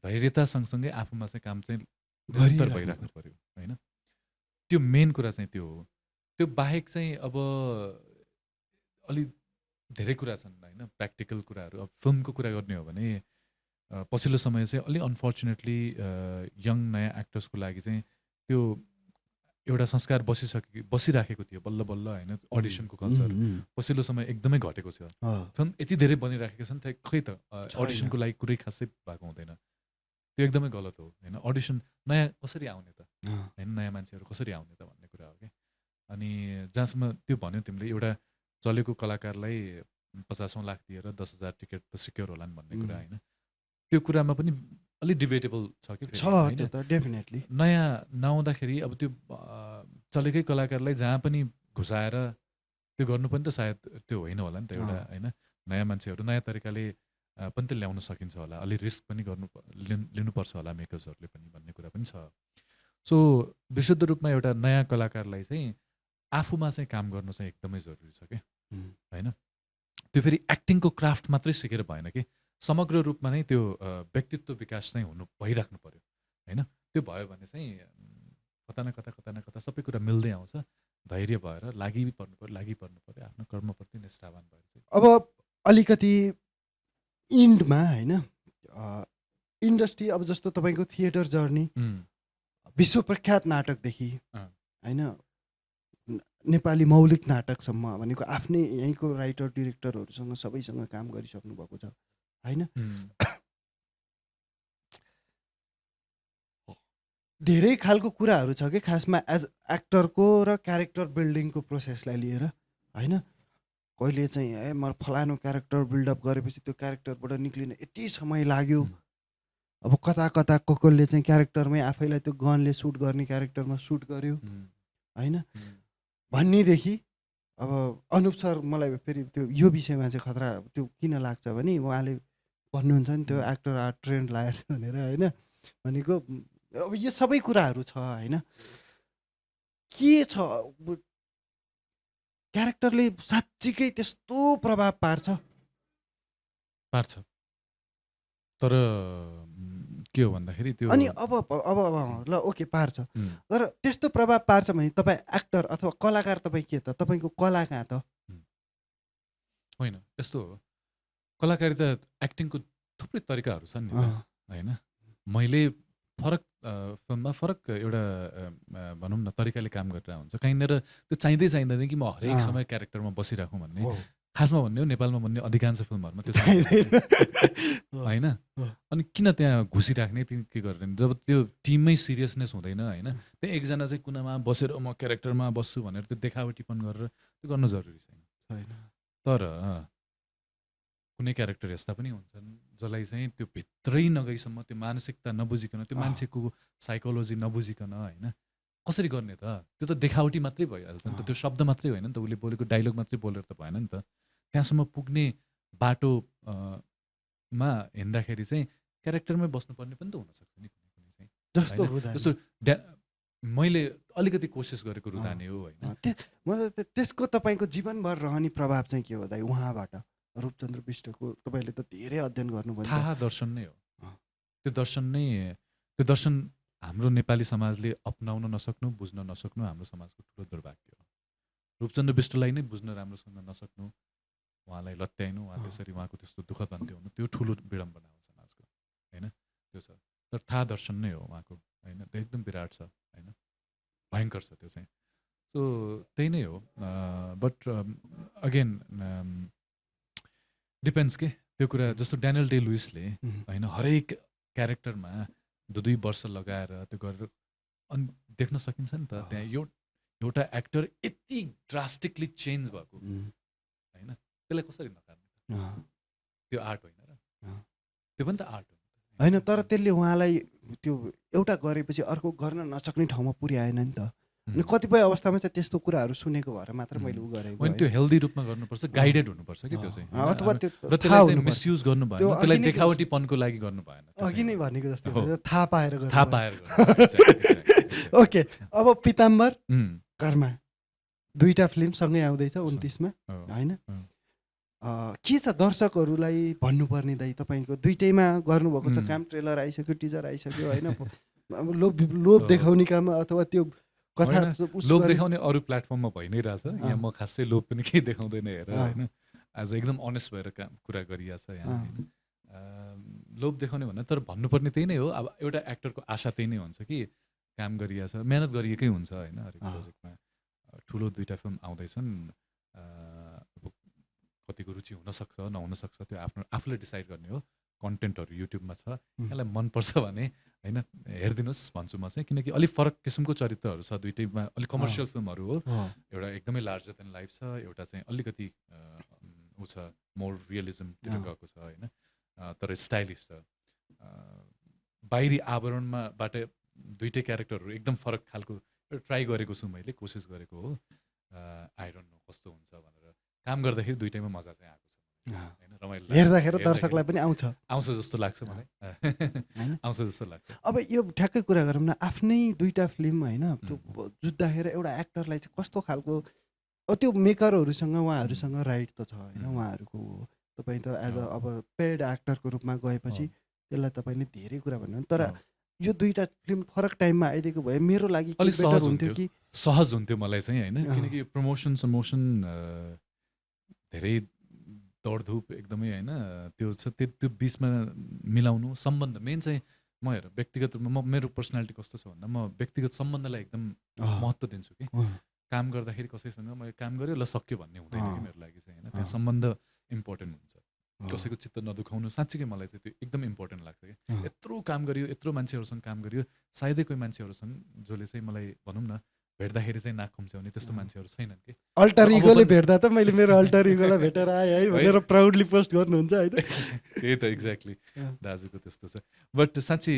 [SPEAKER 2] धैर्यता सँगसँगै आफूमा चाहिँ काम चाहिँ निरन्तर भइराख्नु पऱ्यो होइन त्यो मेन कुरा चाहिँ त्यो हो त्यो बाहेक चाहिँ अब अलि धेरै कुरा छन् होइन प्र्याक्टिकल कुराहरू अब फिल्मको कुरा गर्ने हो भने पछिल्लो समय चाहिँ अलि अनफर्चुनेटली यङ नयाँ एक्टर्सको लागि चाहिँ त्यो एउटा संस्कार बसिराखेको थियो बल्ल बल्ल होइन अडिसनको कल्चर पछिल्लो समय एकदमै घटेको छ फिल्म यति धेरै बनिराखेको छ नि त खै त अडिसनको लागि कुरै खासै भएको हुँदैन त्यो एकदमै गलत हो होइन अडिसन नयाँ कसरी आउने त होइन नयाँ मान्छेहरू कसरी आउने त भन्ने कुरा हो कि अनि जहाँसम्म त्यो भन्यो तिमीले एउटा चलेको कलाकारलाई 50 लाख दिएर 10,000 टिकट त सिक्योर होला नि भन्ने कुरा होइन त्यो कुरामा पनि अलिक डिबेटेबल छ कि
[SPEAKER 1] छ त्यो त डेफिनेटली
[SPEAKER 2] नयाँ नआउँदाखेरि अब त्यो चलेकै कलाकारलाई जहाँ पनि घुसाएर त्यो गर्नु पनि त सायद त्यो होइन होला नि त एउटा होइन नयाँ मान्छेहरू नयाँ तरिकाले पनि त ल्याउन सकिन्छ होला अलि रिस्क पनि लिनुपर्छ होला मेकर्सहरूले पनि भन्ने कुरा पनि छ सो विशुद्ध रूपमा एउटा नयाँ कलाकारलाई चाहिँ आफूमा चाहिँ काम गर्नु चाहिँ एकदमै जरुरी छ क्या होइन त्यो फेरि एक्टिङको क्राफ्ट मात्रै सिकेर भएन कि समग्र रूपमा नै त्यो व्यक्तित्व विकास चाहिँ भइराख्नु पर्यो होइन त्यो भयो भने चाहिँ कता न कता सबै कुरा मिल्दै आउँछ धैर्य भएर पर्नु पर्यो आफ्नो कर्मप्रति निष्ठावान भएर चाहिँ
[SPEAKER 1] अब अलिकति इन्डमा होइन इन्डस्ट्री अब जस्तो तपाईँको थिएटर जर्नी विश्वप्रख्यात नाटकदेखि होइन नेपाली मौलिक नाटकसम्म भनेको आफ्नै यहीँको राइटर डिरेक्टरहरूसँग सबैसँग काम गरिसक्नु भएको छ होइन धेरै खालको कुराहरू छ कि खासमा एज एक्टरको र क्यारेक्टर बिल्डिङको प्रोसेसलाई लिएर होइन कहिले चाहिँ म फलानु क्यारेक्टर बिल्डअप गरेपछि त्यो क्यारेक्टरबाट निक्लिन यति समय लाग्यो अब कता कसले चाहिँ क्यारेक्टरमै आफैलाई त्यो गनले सुट गर्ने क्यारेक्टरमा सुट गर्यो होइन भन्नेदेखि अब अनुप सर मलाई फेरि त्यो यो विषयमा चाहिँ खतरा त्यो किन लाग्छ भने उहाँले भन्नुहुन्छ नि त्यो एक्टर आर्ट ट्रेन्ड लायर्स भनेर होइन भनेको अब यो सबै कुराहरू छ होइन के छ क्यारेक्टरले साँच्चीकै त्यस्तो प्रभाव पार्छ
[SPEAKER 2] तर के हो भन्दाखेरि त्यो
[SPEAKER 1] अनि अब ल ओके पार्छ तर त्यस्तो प्रभाव पार्छ भने तपाईँ एक्टर अथवा कलाकार तपाईँ के त तपाईँको कला कहाँ त
[SPEAKER 2] होइन यस्तो हो कलाकारिता एक्टिङको थुप्रै तरिकाहरू छन् नि होइन मैले फरक फिल्ममा फरक एउटा भनौँ न तरिकाले काम गरेर हुन्छ कहीँनिर त्यो चाहिँदैन कि म हरेक समय क्यारेक्टरमा बसिराखौँ भन्ने खासमा भन्ने हो नेपालमा भन्ने अधिकांश फिल्महरूमा त्यो चाहिँदैन होइन अनि किन त्यहाँ घुसिराख्ने के गरेर जब त्यो टिममै सिरियसनेस हुँदैन होइन त्यहाँ एकजना चाहिँ कुनामा बसेर म क्यारेक्टरमा बस्छु भनेर त्यो देखावटीपन गरेर त्यो गर्नु जरुरी छैन तर कुनै क्यारेक्टर यस्ता पनि हुन्छन् जसलाई चाहिँ त्यो भित्रै नगइसम्म त्यो मानसिकता नबुझिकन त्यो मान्छेको साइकोलोजी नबुझिकन होइन कसरी गर्ने त त्यो त देखावटी मात्रै भइहाल्छ नि त त्यो शब्द मात्रै होइन नि त उसले बोलेको डायलग मात्रै बोलेर त भएन नि त त्यहाँसम्म पुग्ने बाटोमा हिँड्दाखेरि चाहिँ क्यारेक्टरमै बस्नुपर्ने पनि त हुनसक्छ नि कुनै चाहिँ जस्तो मैले अलिकति कोसिस गरेको रुदाने हो होइन
[SPEAKER 1] त्यसको तपाईँको जीवनभर रहने प्रभाव चाहिँ के हो दाइ उहाँबाट रूपचन्द्र बिष्टको तपाईँले त धेरै अध्ययन गर्नुभयो
[SPEAKER 2] थाहा दर्शन नै हो त्यो दर्शन हाम्रो नेपाली समाजले अपनाउन नसक्नु बुझ्न नसक्नु हाम्रो समाजको ठुलो दुर्भाग्य हो रूपचन्द्र बिष्टलाई नै बुझ्न राम्रोसँग नसक्नु उहाँलाई लत्याइनु उहाँ त्यसरी उहाँको त्यस्तो दुःखद अन्त्य हुनु त्यो ठुलो विडम्बना हो समाजको होइन त्यो छ तर थाहा दर्शन नै हो उहाँको होइन त्यो एकदम विराट छ होइन भयङ्कर छ त्यो चाहिँ सो त्यही नै हो बट अगेन डिपेन्ड्स के त्यो कुरा जस्तो ड्यानियल डे लुइसले होइन हरेक क्यारेक्टरमा 2 वर्ष लगाएर त्यो गरेर अनि देख्न सकिन्छ नि त त्यहाँ एउटा एक्टर यति ड्रास्टिकली चेन्ज भएको होइन त्यसलाई कसरी नकार्ने त्यो आर्ट होइन र त्यो पनि त आर्ट हो
[SPEAKER 1] होइन तर त्यसले उहाँलाई त्यो एउटा गरेपछि अर्को गर्न नसक्ने ठाउँमा पुर्याएन नि त अनि कतिपय अवस्थामा चाहिँ त्यस्तो कुराहरू सुनेको भएर मात्र मैले उ गरेको
[SPEAKER 2] होइन त्यो हेल्दी रूपमा गर्नुपर्छ गाइडेड हुनुपर्छ कि त्यो चाहिँ
[SPEAKER 1] अथवा त्यो
[SPEAKER 2] र त्यसलाई चाहिँ मिसयुज गर्नु भएन त्यसलाई देखावटीपनको लागि गर्नु भएन
[SPEAKER 1] अघि नै भनेको जस्तो थाहा पाएर
[SPEAKER 2] गर्नु
[SPEAKER 1] ओके अब पिताम्बर कर्मा 2टा फिल्म सँगै आउँदैछ 29मा होइन के छ दर्शकहरूलाई भन्नुपर्ने दाइ तपाईँको 2टैमा गर्नुभएको छ काम ट्रेलर आइसक्यो टिजर आइसक्यो होइन अब लोभ देखाउने काम अथवा त्यो कथा
[SPEAKER 2] लोभ देखाउने अरू प्लेटफर्ममा भइ नै रहेछ यहाँ म खासै लोभ पनि केही देखाउँदैन हेर होइन आज एकदम अनेस्ट भएर कुरा गरिरहेछ यहाँ होइन लोभ देखाउने भन्दा तर भन्नुपर्ने त्यही नै हो अब एउटा एक्टरको आशा त्यही नै हुन्छ कि काम गरिरहेछ मेहनत गरिएकै हुन्छ होइन हरेक प्रोजेक्टमा ठुलो 2टा फिल्म आउँदैछन् कतिको रुचि हुनसक्छ नहुनसक्छ त्यो आफूले डिसाइड गर्ने हो कन्टेन्टहरू युट्युबमा छ, यसलाई मनपर्छ भने होइन हेरिदिनुहोस् भन्छु म चाहिँ, किनकि अलिक फरक किसिमको चरित्रहरू छ दुइटैमा। अलिक कमर्सियल फिल्महरू हो, एउटा एकदमै लार्जर देन लाइफ छ, एउटा चाहिँ अलिकति ऊ छ मोर रियलिजमतिर गएको छ होइन, तर स्टाइलिस छ। बाहिरी आवरणमाबाट दुइटै क्यारेक्टरहरू एकदम फरक खालको ट्राई गरेको छु मैले, कोसिस गरेको हो। आई डोन्ट नो कस्तो हुन्छ भनेर, काम गर्दाखेरि दुइटैमा मजा चाहिँ आएको छ होइन, रमाइलो
[SPEAKER 1] हेर्दाखेरि दर्शकलाई पनि
[SPEAKER 2] आउँछ जस्तो लाग्छ मलाई, आउँछ जस्तो लाग्छ।
[SPEAKER 1] अब यो ठ्याक्कै कुरा गरौँ न, आफ्नै दुईटा फिल्म होइन त्यो जुत्दाखेरि एउटा एक्टरलाई चाहिँ कस्तो खालको त्यो मेकरहरूसँग उहाँहरूसँग राइट त छ होइन, उहाँहरूको तपाईँ त एज अ अब पेड एक्टरको रूपमा गएपछि त्यसलाई तपाईँले धेरै कुरा भन्नु, तर यो दुईटा फिल्म फरक टाइममा आइदिएको भए मेरो लागि
[SPEAKER 2] अलिक
[SPEAKER 1] बेटर हुन्थ्यो कि
[SPEAKER 2] सहज हुन्थ्यो मलाई चाहिँ होइन, किनकि प्रमोसन धेरै दौडधुप एकदमै होइन, त्यो छ त्यो बिचमा मिलाउनु सम्बन्ध मेन चाहिँ। म हेर व्यक्तिगत रूपमा मेरो पर्सनालिटी कस्तो छ भन्दा, म व्यक्तिगत सम्बन्धलाई एकदम महत्त्व दिन्छु कि काम गर्दाखेरि कसैसँग मैले काम गरेँ ल सक्यो भन्ने हुँदैन कि मेरो लागि चाहिँ होइन, त्यहाँ सम्बन्ध इम्पोर्टेन्ट हुन्छ। कसैको चित्त नदुखाउनु साँच्चीकै मलाई चाहिँ त्यो एकदम इम्पोर्टेन्ट लाग्छ कि यत्रो काम गरियो, यत्रो मान्छेहरूसँग काम गरियो, सायदै कोही मान्छेहरूसँग जसले चाहिँ मलाई भनौँ न भेट्दाखेरि चाहिँ नाक खुम्च्याउने त्यस्तो मान्छेहरू छैनन् कि।
[SPEAKER 1] अल्टर इगोले भेट्दा त मैले मेरो अल्टर इगोलाई भेटेर आएँ है भनेर प्राउडली पोस्ट गर्नुहुन्छ होइन।
[SPEAKER 2] त्यही त एक्ज्याक्टली दाजुको त्यस्तो छ। बट साँच्ची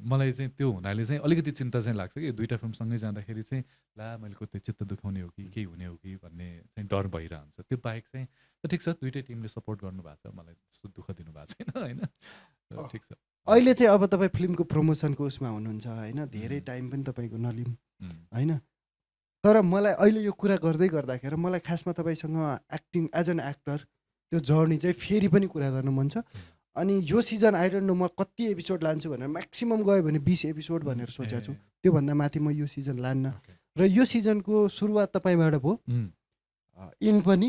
[SPEAKER 2] मलाई चाहिँ त्यो हुनाले चाहिँ अलिकति चिन्ता चाहिँ लाग्छ कि दुईवटा फिल्मसँगै जाँदाखेरि चाहिँ ला मैले कतै चित्त दुखाउने हो कि केही हुने हो कि भन्ने चाहिँ डर भइरहन्छ। त्यो बाहेक चाहिँ ठिक छ, दुइटै टिमले सपोर्ट गर्नुभएको छ, मलाई त्यस्तो दुःख दिनुभएको छैन होइन, ठिक छ।
[SPEAKER 1] अहिले चाहिँ अब तपाईँ फिल्मको प्रमोसनको उसमा हुनुहुन्छ होइन, धेरै टाइम पनि तपाईँको नलिउँ होइन, तर मलाई अहिले यो कुरा गर्दै गर्दाखेरि मलाई खासमा तपाईँसँग एक्टिङ एज एन एक्टर त्यो जर्नी चाहिँ फेरि पनि कुरा गर्नु मन छ। अनि यो सिजन आई डोन्ट नो म कति एपिसोड लान्छु भनेर, म्याक्सिमम् गयो भने 20 एपिसोड भनेर सोचेको छु, त्योभन्दा माथि म यो सिजन लान्न। र यो सिजनको सुरुवात तपाईँबाट भयो, इन पनि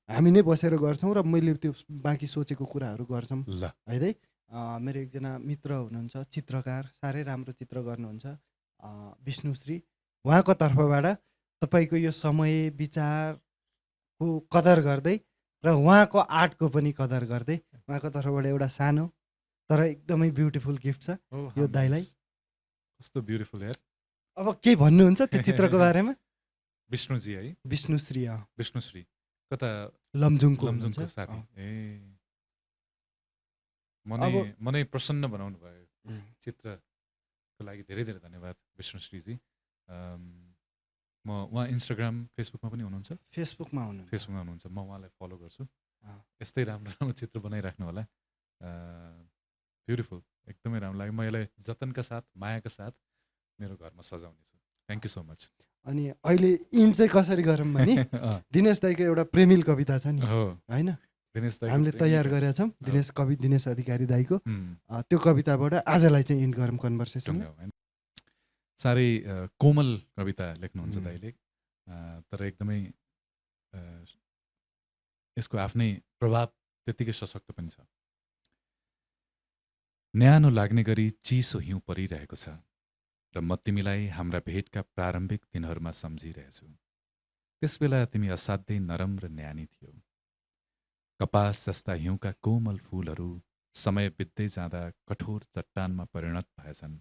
[SPEAKER 1] हामी नै बसेर गर्छौँ र मैले त्यो बाँकी सोचेको कुराहरू गर्छौँ है है। मेरो एकजना मित्र हुनुहुन्छ चित्रकार, साह्रै राम्रो चित्र गर्नुहुन्छ विष्णुश्री, उहाँको तर्फबाट तपाईँको यो समय विचारको कदर गर्दै र उहाँको आर्टको पनि कदर गर्दै उहाँको तर्फबाट एउटा सानो तर एकदमै ब्युटिफुल गिफ्ट छ यो दाइलाई।
[SPEAKER 2] कस्तो ब्युटिफुल यार।
[SPEAKER 1] अब के भन्नुहुन्छ त्यो चित्रको बारेमा?
[SPEAKER 2] विष्णुजी है,
[SPEAKER 1] विष्णुश्री
[SPEAKER 2] विष्णुश्री कता
[SPEAKER 1] लमजुङको
[SPEAKER 2] साथी। ए मनै प्रसन्न बनाउनु भयो चित्रको लागि, धेरै धेरै धन्यवाद विष्णुश्रीजी। म उहाँ इन्स्टाग्राम फेसबुकमा पनि हुनुहुन्छ?
[SPEAKER 1] फेसबुकमा हुनुहुन्छ।
[SPEAKER 2] म उहाँलाई फलो गर्छु, यस्तै राम्रो राम्रो चित्र बनाइराख्नु होला। ब्युटिफुल, एकदमै राम्रो लाग्यो। म यसलाई जतनका साथ मायाका साथ मेरो घरमा सजाउने छु। Thank you so much.
[SPEAKER 1] अनि अहिले इन चाहिँ कसरी गरौँ भने दिनेश दाईको एउटा प्रेमिल कविता छ नि होइन, हामीले तयार गरेका छौँ दिनेश अधिकारी दाईको, त्यो कविताबाट आजलाई चाहिँ इन गरौँ कन्भर्सेसन।
[SPEAKER 2] साह्रै कोमल कविता लेख्नुहुन्छ दाईले, तर एकदमै यसको आफ्नै प्रभाव त्यत्तिकै सशक्त पनि छ। न्यानो लाग्ने गरी चिसो हिउँ परिरहेको छ र म तिमीलाई हाम्रा भेटका प्रारम्भिक दिनहरूमा सम्झिरहेछु। त्यसबेला तिमी असाध्यै नरम र न्यानी थियौ। कपास जस्ता हिउँका कोमल फूलहरू समय बित्दै जाँदा कठोर चट्टानमा परिणत भएछन्।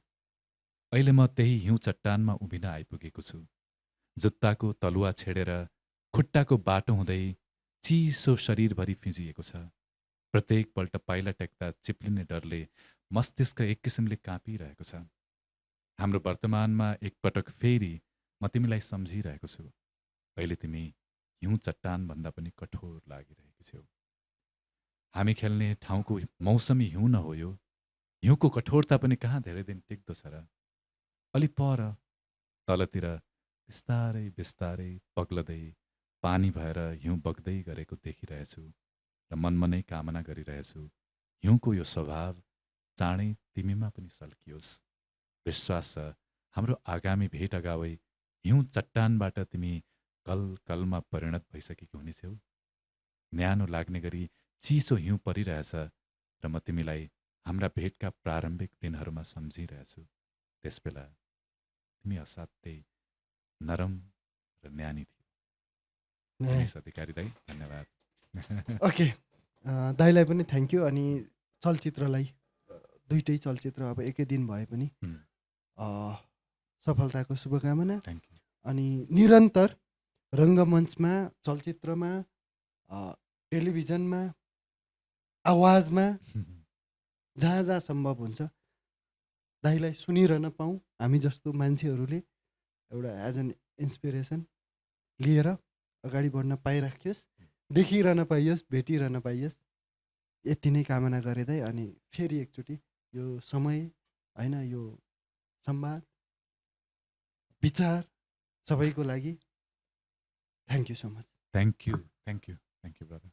[SPEAKER 2] अहिले म त्यही हिउँ चट्टानमा उभिन आइपुगेको छु। जुत्ताको तलुवा छेडेर खुट्टाको बाटो हुँदै चिसो शरीरभरि फिँजिएको छ। प्रत्येक पल्ट पाइला टेक्दा चिप्लिने डरले मस्तिष्क एक किसिमले काँपिरहेको छ। हाम्रो वर्तमानमा एकपटक फेरि म तिमीलाई सम्झिरहेको छु। अहिले तिमी हिउँ चट्टानभन्दा पनि कठोर लागिरहेकी छौ। हामी खेल्ने ठाउँको मौसमी हिउँ न हो यो। हिउँको कठोरता पनि कहाँ धेरै दिन टिक्दो छ र। अलि पर तलतिर बिस्तारै बिस्तारै पग्लदै पानी भएर हिउँ बग्दै गरेको देखिरहेछु र मनमा नै कामना गरिरहेछु हिउँको यो स्वभाव चाँडै तिमीमा पनि सल्कियोस्। विश्वास छ हाम्रो आगामी भेट अगावै हिउँ चट्टानबाट तिमी कल कलमा परिणत भइसकेकी हुनेछौ। न्यानो लाग्ने गरी चिसो हिउँ परिरहेछ र म तिमीलाई हाम्रा भेटका प्रारम्भिक दिनहरूमा सम्झिरहेछु। त्यसबेला तिमी असाध्यै नरम र न्यानी थियो। दिनेश अधिकारी दाई, धन्यवाद।
[SPEAKER 1] ओके, दाईलाई पनि थ्याङ्क यू। अनि चलचित्रलाई दुइटै चलचित्र अब एकै दिन भए पनि
[SPEAKER 2] हुँ,
[SPEAKER 1] सफलताको शुभकामना।
[SPEAKER 2] Thank you.
[SPEAKER 1] अनि निरन्तर रङ्गमञ्चमा, चलचित्रमा, टेलिभिजनमा, आवाजमा जहाँ जहाँ सम्भव हुन्छ दाइलाई सुनिरहन पाऊँ, हामी जस्तो मान्छेहरूले एउटा एज एन इन्सपिरेसन लिएर अगाडि बढ्न पाइराखियोस्, देखिरहन पाइयोस्, भेटिरहन पाइयोस्, यति नै कामना गरेदै अनि फेरि एकचोटि यो समय होइन, यो संवाद विचार सबैको लागि thank you so much.
[SPEAKER 2] Thank you brother.